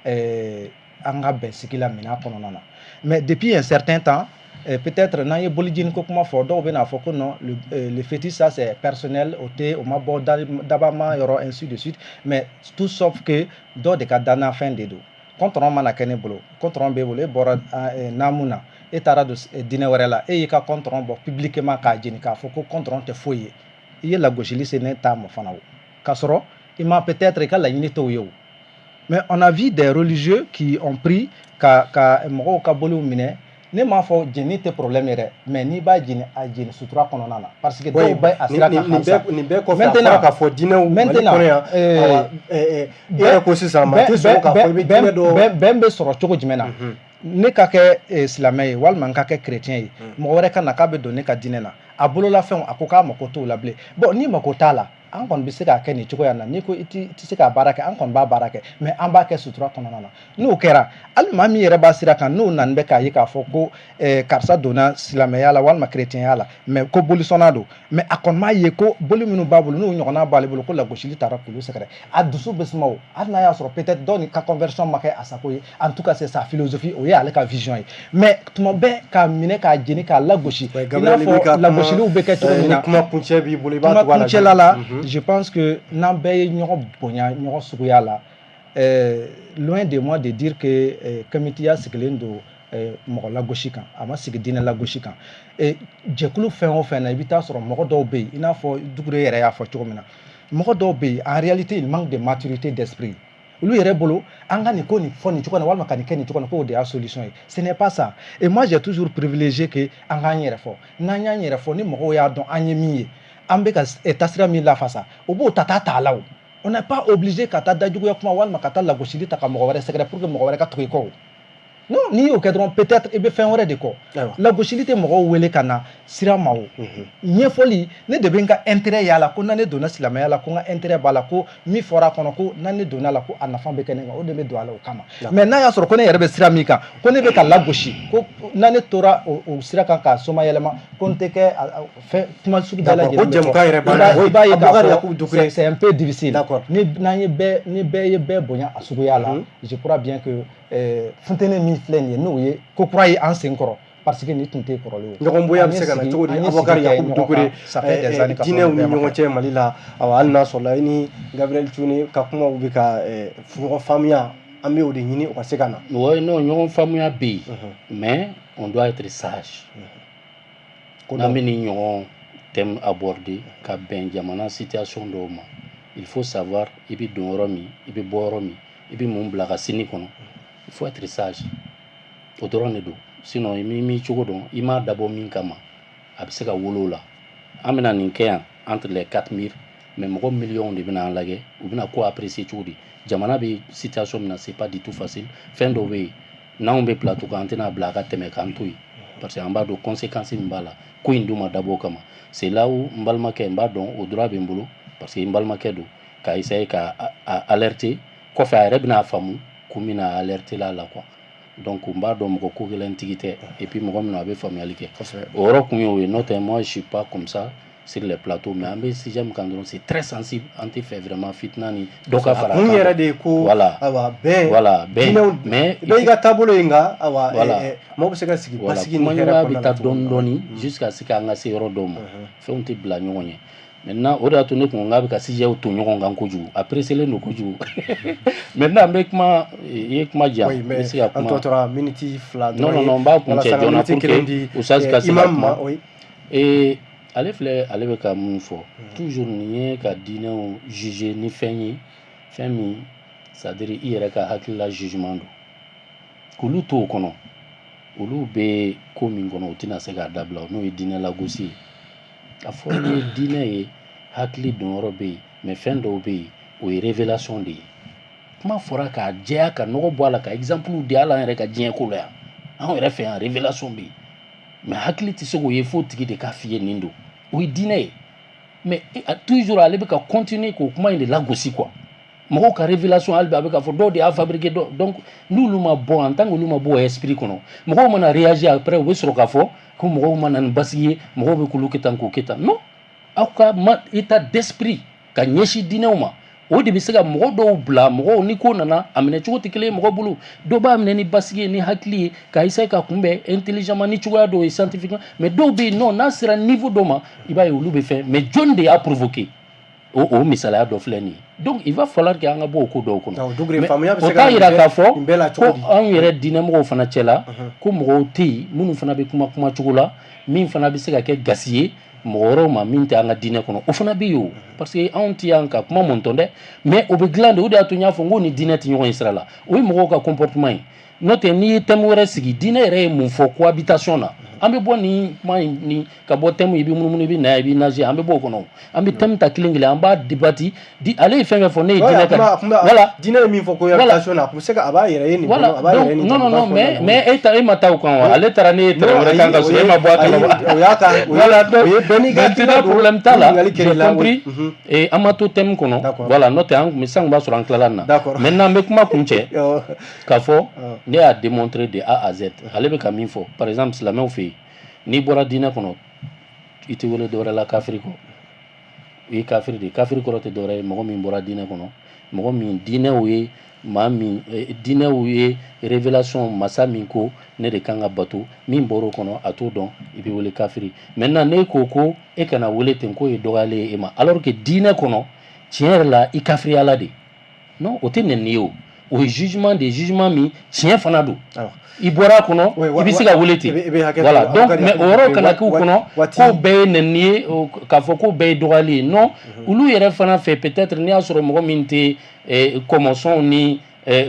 [SPEAKER 3] an ka bɛnsigi la minɛn kɔnɔna na. Mais depuis un certain temps, peut-être n'an ye bolijini ko kuma fɔ, dɔw bɛna fɔ ko non, le fétiche, ça c'est personnel, o tɛ o ma bɔ dabama yɔrɔ, ainsi de suite. Mais tout sauf que dɔ de ka dannafɛn de don. Kɔntɔrɔn mana kɛ ne bolo, kɔntɔrɔn b'e bolo, e bɔra naamu na, e taara don diinɛ wɛrɛ la, e y'i ka kɔntɔrɔn bɔ publiquement k'a jeni k'a fɔ ko kɔntɔrɔn tɛ foyi ye, i ye lagosili se ne ta ma fana o, k'a sɔrɔ i ma, peut-être i ka laɲini t'o ye o. Mais on a vu des religieux qui ont pris ka mɔgɔw ka boliw minɛ. Ne m'a fɔ jeni tɛ problème ye dɛ, mais n'i b'a jeni, a jeni sutura kɔnɔna na, parce que dɔw bɛ a sira kan
[SPEAKER 1] nin
[SPEAKER 3] halisa.
[SPEAKER 1] bɛɛ, nin bɛɛ kɔfɛ, a fɔra k'a fɔ diinɛw Mali
[SPEAKER 3] Maintenant,
[SPEAKER 1] kɔnɔ yan, awa, e yɛrɛ ko sisan maa tɛ sɔn k'a fɔ i bɛ diinɛ dɔ
[SPEAKER 3] bɛn bɛ sɔrɔ cogo jumɛn na? Ne ka kɛ silamɛ ye walima n ka kɛ chrétien ye, mɔgɔ wɛrɛ ka na k'a bɛ don ne ka diinɛ na, a bololafɛnw, a ko k'a mako t'o la bilen. Bon, n'i mako t'a la, an kɔni bɛ se k'a kɛ nin cogoya na. N'i ko i ti se k'a baara kɛ, an kɔni b'a baara kɛ, mais an b'a kɛ sutura kɔnɔna na. N'o kɛra, hali maa min yɛrɛ b'a sira kan, n'o nana bɛ k'a ye k'a fɔ ko karisa donna silamɛya la walima chrétienya la, mais ko bolisɔnna don, mais a kɔni m'a ye ko boli minnu b'a bolo n'o ɲɔgɔnna b'ale bolo, ko lagosili taara k'olu sɛgɛrɛ, a dusu bɛ suma o. Hali n'a y'a sɔrɔ peut-être dɔw ni ka conversion ma kɛ a sago ye, en tout cas c'est sa philosophie, o ye ale ka vision ye. Mais tuma bɛɛ k'a minɛ k'a jeni k'a lagosi, i n'a fɔ lagosiliw bɛ kɛ cogo min na.
[SPEAKER 1] Kuma kuncɛ b'i bolo, i b'a
[SPEAKER 3] kuma
[SPEAKER 1] tugu a la.
[SPEAKER 3] Kuncɛla la, je pense que n'an bɛɛ ye ɲɔgɔn bonya ɲɔgɔn suguya la, loin de moi de dire que kamitiya sigilen don mɔgɔ lagosi kan, a ma sigi diinɛ lagosi kan. Jɛkulu fɛn o fɛn na, i bɛ taa sɔrɔ mɔgɔ dɔw bɛ yen, i n'a fɔ Dugure yɛrɛ y'a fɔ cogo min na, mɔgɔ dɔw bɛ yen, en réalité il manque de maturité d'esprit. Olu yɛrɛ bolo, an ka nin ko nin fɔ nin cogo in na walima ka nin kɛ nin cogo in na, k'o de y'a solution ye. Ce n'est pas ça. Et moi, j'ai toujours privilégié que an k'an yɛrɛ fɔ. N'an y'an yɛrɛ fɔ, ni mɔgɔw y'a dɔn an ye min ye, an bɛ ka taasira min lafasa, o b'o ta taa t'a la. O, on n'est pas obligé ka taa dajuguya kuma walima ka taa lagosili ta ka mɔgɔ wɛrɛ sɛgɛrɛ pour que mɔgɔ wɛrɛ ka tugu i kɔ. O non, n'i y'o kɛ dɔrɔn, peut-être i bɛ fɛn wɛrɛ de kɔ. Lagosili tɛ mɔgɔw wele ka na sira ma. O ɲɛfɔli, ne de bɛ n ka intérêt y'a la, ko na ne donna silamɛya la, ko n ka intérêt b'a la, ko min fɔra a kɔnɔ, ko na ne donna la, ko a nafa bɛ kɛ ne kan, o de bɛ don a la o kama. Mais n'a y'a sɔrɔ ko ne yɛrɛ bɛ sira min kan, ko ne bɛ ka lagosi, ko na ne tora o sira kan k'a somayɛlɛma, ko n tɛ kɛ fɛn kuma sugu bɛɛ lajɛlen
[SPEAKER 1] o jɛmukan yɛrɛ banna.
[SPEAKER 3] I b'a ye k'a fɔ c'est un peu difficile. Ni n'an ye bɛɛ, ni bɛɛ ye bɛɛ bonya a suguya la, je crois bien que funteni min filɛ nin ye, n'o ye ko kura ye an sen kɔrɔ, parce que nin tun tɛ kɔrɔlen.
[SPEAKER 1] O ɲɔgɔn bonya bɛ se ka na cogo di, Abubakar Yakubu Dukure, diinɛw ni ɲɔgɔn cɛ Mali la? Awa, hali n'a sɔrɔla i ni Gabriel Tune ka kumaw bɛ ka ɲɔgɔn faamuya, an bɛ o de ɲini o ka se ka na.
[SPEAKER 4] Oui, non, ɲɔgɔn faamuya bɛ yen, mais on doit être sage. N'an bɛ nin ɲɔgɔn thème aborder ka bɛn jamana situation dɔw ma, il faut savoir i bɛ don yɔrɔ min, i bɛ bɔ yɔrɔ min, i bɛ mun bila ka sini kɔnɔ. Il faut être sage, o dɔrɔn de don. Sinon i m'i cogo dɔn, i m'a dabɔ min kama, a bɛ se ka wolo o la. An bɛna nin kɛ yan entre les quatre murs, mais mɔgɔ miliyɔnw de bɛna an lajɛ, u bɛna ko apprécier cogo di? Jamana bɛ situation min na, c'est pas du tout facile. Fɛn dɔw bɛ yen, n'anw bɛ plateau kan, an tɛna bila a ka tɛmɛ k'an to yen, parce que an b'a dɔn conséquence min b'a la. Ko in dun ma dabɔ o kama. C'est là où n balimakɛ, n b'a dɔn o droit bɛ n bolo, parce que n balimakɛ don, ka essayer ka a alerter. Kɔfɛ a yɛrɛ bɛna faamu kun min na a alerter la la quoi. Donc n b'a dɔn mɔgɔ ko gɛlɛn tigi tɛ, et puis mɔgɔ min a bɛ faamuyali kɛ, o yɔrɔ kun ye o ye. N'o tɛ, moi je suis pas comme ça sur les plateaux, mais an bɛ sujet min kan dɔrɔn, c'est très sensible. An tɛ fɛ vraiment fitina ni dɔ ka fara a
[SPEAKER 1] kan. Kun
[SPEAKER 4] kan.
[SPEAKER 1] Yɛrɛ de ye ko
[SPEAKER 4] voilà,
[SPEAKER 1] awa, bɛn
[SPEAKER 4] voilà, bɛn, mais
[SPEAKER 1] bɛɛ y'i ka taabolo ye, nka awa, maaw bɛ se ka sigi basigi ni hɛrɛ
[SPEAKER 4] kumaɲɔgɔnya
[SPEAKER 1] kɔnɔna
[SPEAKER 4] bɛ
[SPEAKER 1] la
[SPEAKER 4] taa
[SPEAKER 1] cogo min
[SPEAKER 4] dɔɔni
[SPEAKER 1] na.
[SPEAKER 4] Dɔɔni jusqu'à ce qu'an ka se yɔrɔ dɔw ma, fɛnw tɛ bila ɲɔgɔn ɲɛ. Maintenant, o de y'a to ne kun ko k'a bɛ ka sujet to ɲɔgɔn kan kojugu, a pressé len don kojugu. Maintenant n bɛ kuma, i ye kuma di yan,
[SPEAKER 1] Oui,
[SPEAKER 4] n bɛ
[SPEAKER 1] mais
[SPEAKER 4] se ka
[SPEAKER 1] an
[SPEAKER 4] kuma.
[SPEAKER 1] tɔ tora miniti 2
[SPEAKER 4] Non,
[SPEAKER 1] dɔrɔn
[SPEAKER 4] non,
[SPEAKER 1] ye
[SPEAKER 4] non, n b'a kuncɛ
[SPEAKER 1] walasa ka
[SPEAKER 4] joona
[SPEAKER 1] miniti
[SPEAKER 4] pour
[SPEAKER 1] kelen
[SPEAKER 4] que
[SPEAKER 1] di
[SPEAKER 4] Oustaz ka se ka
[SPEAKER 1] imam
[SPEAKER 4] kuma.
[SPEAKER 1] ma, oui.
[SPEAKER 4] Et ale filɛ, ale bɛ ka mun fɔ toujours, nin ye ka diinɛw juger ni fɛn ye, fɛn min, c'est à dire i yɛrɛ ka hakilila jugement don, k'olu to o kɔnɔ. Olu bɛ ko min kɔnɔ, u tɛna se k'a dabila, n'o ye diinɛ lagosi ye. A fɔra ye diinɛ ye, hakili donyɔrɔ bɛ yen, mais fɛn dɔw bɛ yen, o ye révélation de ye. Kuma fɔra k'a jɛya, ka nɔgɔ bɔ a la, ka exemple di. Hali an yɛrɛ ka diɲɛ ko la yan, anw yɛrɛ fɛ yan, révélation bɛ yen. Mais hakili tɛ se k'o ye f'o tigi de k'a f'i ye nin don. O ye diinɛ ye. Mais toujours ale bɛ ka continuer k'o kuma in de lagosi quoi. Mɔgɔw ka révélation, hali bi a bɛ k'a fɔ dɔw de y'a fabriqué dɔ. Donc n'olu ma bɔ, en tant que olu ma bɔ o esprit kɔnɔ, mɔgɔw mana réagir après, u bɛ sɔrɔ k'a fɔ ko mɔgɔw ma na ni basigi ye, mɔgɔw bɛ k'olu kɛ tan, k'o kɛ tan. Non, aw ka ma état d'esprit ka ɲɛsin diinɛw ma, o de bɛ se ka mɔgɔ dɔw bila. Mɔgɔw ni ko nana, a minɛ cogo tɛ kelen ye mɔgɔ bolo. Dɔw b'a minɛ ni basigi ye, ni hakili ye, ka essayer ka kunbɛn intelligemment ni cogoya dɔw ye, scientifiquement. Mais dɔw bɛ yen non, n'a sera niveau dɔ ma, i b'a ye olu bɛ fɛn. Mais jɔn de y'a provoqué? O misaliya dɔ filɛ nin ye. Donc il va falloir que an ka bɔ o ko dɔw kɔnɔ. O t'a yira k'a fɔ ko anw yɛrɛ diinɛmɔgɔw fana cɛla, ko mɔgɔw tɛ yen minnu fana bɛ kuma kuma cogo la min fana bɛ se ka kɛ gasi ye mɔgɔ wɛrɛw ma min tɛ an ka diinɛ kɔnɔ. O fana bɛ yen o, parce que anw tɛ yan ka kuma mɔntɔn dɛ, mais o bɛ dilan de. O de y'a to n y'a fɔ n ko ni diinɛ tɛ ɲɔgɔn ye sira la. O ye mɔgɔw ka comportement ye. N'o tɛ, n'i ye thème wɛrɛ sigi, diinɛ yɛrɛ ye mun fɔ cohabitation na, an bɛ bɔ nin kuma in ni ka bɔ thème, i bɛ munumunu, i bɛ na, i bɛ nager, an bɛ bɔ o kɔnɔ. An bɛ thème ta kelen kelen, an b'a débattre di. Ale ye fɛn fɛn fɔ, ne ye diinɛ ka
[SPEAKER 1] voilà, diinɛ ye min fɔ cohabitation na, a tun bɛ se ka a b'a yɛrɛ ye nin kɔnɔ, a b'a yɛrɛ ye nin.
[SPEAKER 4] Non, non, non, mais e ta, e ma taa o kan wa? Ale taara ne ye terrain wɛrɛ kan ka sɔrɔ e ma bɔ a kalama.
[SPEAKER 1] O y'a ta,
[SPEAKER 4] voilà,
[SPEAKER 1] o ye bɛɛ n'i ka
[SPEAKER 4] maintenant problème t'a la, j'ai compris. Et an ma to thème kɔnɔ, voilà. N'o tɛ, an tun bɛ san, b'a sɔrɔ an tilala nin na. Maintenant an bɛ kuma kun cɛ k'a fɔ ne y'a démontrer de A à Z. Ale bɛ ka min fɔ, par exemple silamɛw fɛ yen, n'i bɔra diinɛ kɔnɔ, i tɛ wele dɔwɛrɛ la kafiri kɔ, i ye kafiri de ye. Kafiri kɔrɔ tɛ dɔwɛrɛ ye mɔgɔ min bɔra diinɛ kɔnɔ, mɔgɔ min diinɛw ye maa min diinɛw ye révélation masa min ko ne de kan ka bato, min bɔr'o kɔnɔ, a t'o dɔn, i bɛ wele kafiri. Maintenant ne ko ko e kana wele ten k'o ye dɔgɔyalen ye e ma, alors que diinɛ kɔnɔ, tiɲɛ yɛrɛ la, i kafiriyala de. Non, o tɛ nɛni ye, o o ye jugement de, jugement min tiɲɛ fana don. I bɔra a kɔnɔ, i bɛ se ka wele ten. Voilà, donc mais o yɔrɔ kana k'u kɔnɔ k'o bɛɛ ye nɛni ye, k'a fɔ k'o bɛɛ ye dɔgɔyali ye. Non, olu yɛrɛ fana fɛ, peut-être n'i y'a sɔrɔ mɔgɔ min tɛ kɔmɔsɔnw ni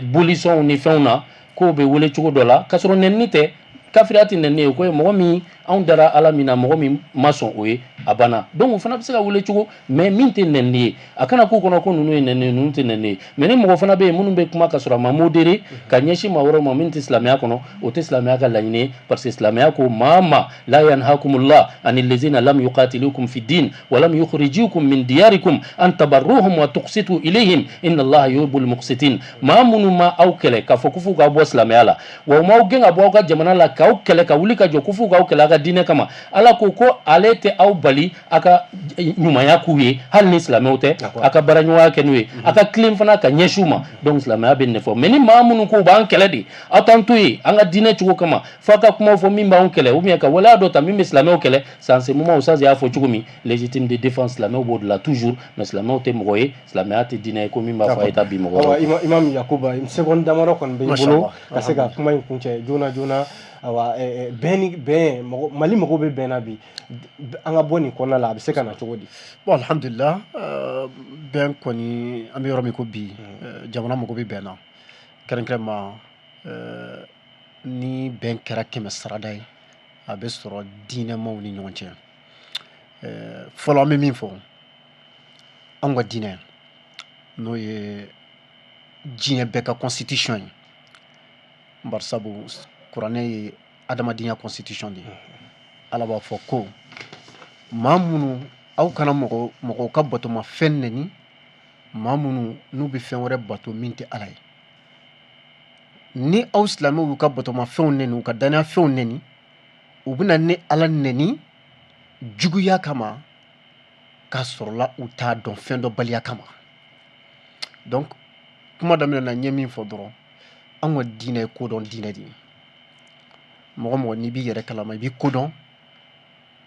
[SPEAKER 4] bolisɔnw ni fɛnw na, k'o bɛ wele cogo dɔ la k'a sɔrɔ nɛni tɛ. Kafiriya tɛ nɛni ye ko ye mɔgɔ min anw dara Ala min na, mɔgɔ min ma sɔn o ye, a banna. Donc o fana bɛ se ka wele cogo, mais min tɛ nɛni ye, a kana k'u kɔnɔ ko ninnu ye nɛni ye, ninnu tɛ nɛni ye. Mais ni mɔgɔ fana bɛ yen minnu bɛ kuma ka sɔrɔ a ma modéré ka ɲɛsin maa wɛrɛw ma min tɛ silamɛya kɔnɔ, o tɛ silamɛya ka laɲini ye, parce que silamɛya ko maa ma la yanhakumullah ani lezina lam yuqatilukum fi din wa lam yukhrijukum min diyarikum an tabarruhum wa tuqsitu ilayhim inna Allaha yuhibbul muqsitin. Maa minnu ma aw kɛlɛ k'a fɔ ko f'u ka bɔ silamɛya la, wa u m'aw gɛn ka bɔ aw ka jamana la k'aw kɛlɛ, ka wuli ka jɔ ko f'u k'aw kɛlɛ aw ka diinɛ kama, Ala ko ko ale tɛ aw bali a ka ɲumanya k'u ye, hali ni silamɛw tɛ, a ka baaraɲɔgɔnya kɛ n'u ye, a ka tilen fana ka ɲɛsin u ma. Donc silamɛya bɛ nin fɔ. Mais ni maa minnu ko u b'an kɛlɛ de, aw t'an to yen an ka diinɛ cogo kama, f'a ka kumaw fɔ min b'anw kɛlɛ, ou bien ka waleya dɔ ta min bɛ silamɛw kɛlɛ, c'est en ce moment Oustaz y'a fɔ cogo min, légitime de défense, silamɛw b'o de la toujours. Mais silamɛw tɛ mɔgɔ ye, silamɛya tɛ diinɛ ye ko min b'a fɔ a ye taa bin mɔgɔ wɛrɛw.
[SPEAKER 1] Imam Yakuba, seconde damadɔ kɔni bɛ i bolo ka se ka kuma in kuncɛ joona joona. Awa, bɛn ni bɛn, mɔgɔ Mali mago bɛ bɛn na bi. An ka bɔ nin kɔnɔna la, a bɛ se ka na cogo di?
[SPEAKER 2] Bon, alhamdulillah, bɛn kɔni, an bɛ yɔrɔ min ko bi, jamana mago bɛ bɛn na, kɛrɛnkɛrɛnma ni bɛn kɛra kɛmɛ sarada ye, a bɛ sɔrɔ diinɛmaw ni ɲɔgɔn cɛ. Fɔlɔ, an bɛ min fɔ, anw ka diinɛ, n'o ye diɲɛ bɛɛ ka constitution ye, barisabu kuranɛ ye adamadenya constitution de ye. Ala b'a fɔ ko maa minnu, aw kana mɔgɔ mɔgɔw ka batomafɛn nɛni, maa minnu n'u bɛ fɛn wɛrɛ bato min tɛ Ala ye. Ni aw silamɛw y'u ka batomafɛnw nɛni, u ka dannayafɛnw nɛni, u bɛna ni Ala nɛni juguya kama, k'a sɔrɔla u t'a dɔn fɛn dɔ baliya kama. Donc kuma daminɛ na, n ye min fɔ dɔrɔn, anw ka diinɛ ye kodɔn diinɛ de ye. Mɔgɔ mɔgɔ n'i b'i yɛrɛ kalama, i b'i kodɔn,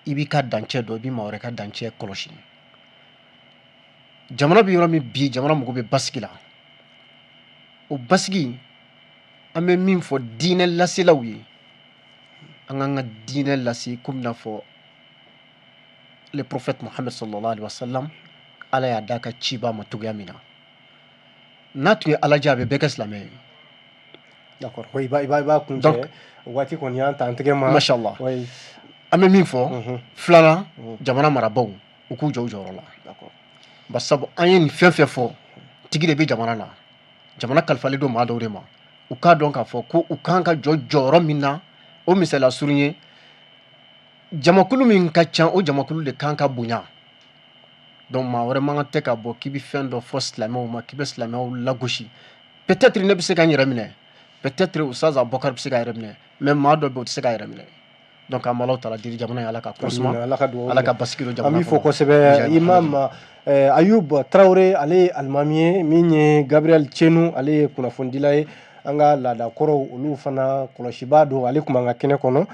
[SPEAKER 2] i b'i ka dancɛ dɔn, i b'i maa wɛrɛ ka dancɛ kɔlɔsi. Jamana bɛ yɔrɔ min bi, jamana mago bɛ basigi la. O basigi, an bɛ min fɔ diinɛ laselaw ye, an k'an ka diinɛ lase komi n'a fɔ le prophète Muhammad sallallahu alaihi wasallam, Ala y'a d'a ka ciba ma cogoya min na. N'a tun ye Ala diya, a bɛ bɛɛ kɛ silamɛ ye.
[SPEAKER 1] D'accord, oui, i b'a kuncɛ, waati kɔni y'an ta an tɛgɛ ma.
[SPEAKER 2] Mashallah. An bɛ min fɔ filanan, jamana marabaaw, u k'u jɔ u jɔyɔrɔ la, barisabu an ye nin fɛn fɛn fɔ, tigi de bɛ jamana na. Jamana kalifalen don maa dɔw de ma. U k'a dɔn k'a fɔ ko u kan ka jɔ jɔyɔrɔ min na, o misaliya surun ye. Jamakulu min ka ca, o jamakulu de kan ka bonya. Donc maa wɛrɛ man kan tɛ ka bɔ k'i bɛ fɛn dɔ fɔ silamɛw ma, k'i bɛ silamɛw lagosi. Peut-être ne bɛ se ka n yɛrɛ minɛ, peut-être Ustaz Abubakar bɛ se ka yɛrɛ minɛ, mais maa dɔ bɛ yen, o tɛ se ka yɛrɛ minɛ. Donc an b'Alahu taala deli, jamana in, Ala ka kɔsuma,
[SPEAKER 1] Ala ka dugawu
[SPEAKER 2] Ala ka basigi don
[SPEAKER 1] an
[SPEAKER 2] jamana
[SPEAKER 1] b'i fo
[SPEAKER 2] kɔnɔ.
[SPEAKER 1] kosɛbɛ, Imam Ayub Tarawele. Ale ye alimami ye. Min ye Gabriel Tienu, ale ye kunnafonidila ye, an ka laadakɔrɔw olu fana kɔlɔsibaa don, ale tun b'an ka kɛnɛ kɔnɔ.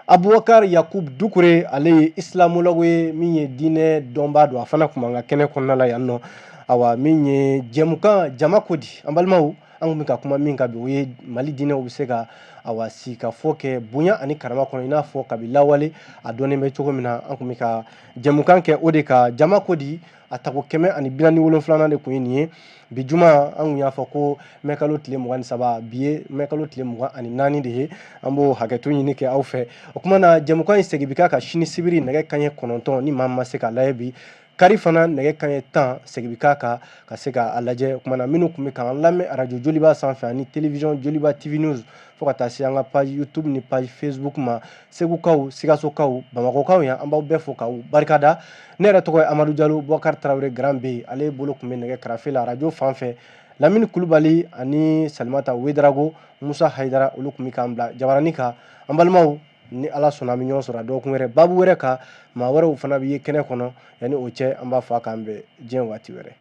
[SPEAKER 1] Abubakar Yakub Dukure, ale ye islamologue ye, min ye diinɛ dɔnbaa don, a fana tun b'an ka kɛnɛ kɔnɔna la yan nɔ. Awa, min ye jɛmukan Jama Ko Di, an balimaw, an kun bɛ ka kuma min kan bi, o ye Mali diinɛw bɛ se ka, awa, sigi ka fɔ kɛ bonya ani karama kɔnɔ, i n'a fɔ kabi lawale a dɔnnen bɛ cogo min na. An kun bɛ ka jɛmukan kɛ o de kan. Jama Ko Di, a tako 147nan de kun ye nin ye. Bi juma, an kun y'a fɔ ko mɛkalo tile 23, bi ye mɛkalo tile 24 de ye. An b'o hakɛto ɲini kɛ aw fɛ. O kuma na, jɛmukan in segin bi k'a kan sini sibiri nɛgɛ kanɲɛ 9. Ni maa min ma se k'a lajɛ bi, kari fana nɛgɛ kanɲɛ 10, segin bi k'a kan ka se k'a lajɛ. O kuma na, minnu tun bɛ k'an lamɛn arajo Joliba sanfɛ ani télévision Joliba TV News, fo ka taa se an ka page YouTube ni page Facebook ma, Segukaw, Sikasokaw, Bamakɔkaw yan, an b'aw bɛɛ fo k'aw barikada. Ne yɛrɛ tɔgɔ ye Amadu Jalo. Bubakari Tarawele Grand B, ale bolo tun bɛ nɛgɛ karafe la arajo fan fɛ. Lamini Kulubali ani Salimata Wedarago, Musa Hayidara, olu tun bɛ k'an bila jabarani kan. An balimaw, ni Ala sɔnna, an bɛ ɲɔgɔn sɔrɔ a dɔgɔkun wɛrɛ, baabu wɛrɛ kan, maa wɛrɛw fana bɛ ye kɛnɛ kɔnɔ. Yanni o cɛ, an b'a fɔ a k'an bɛn diɲɛ waati wɛrɛ.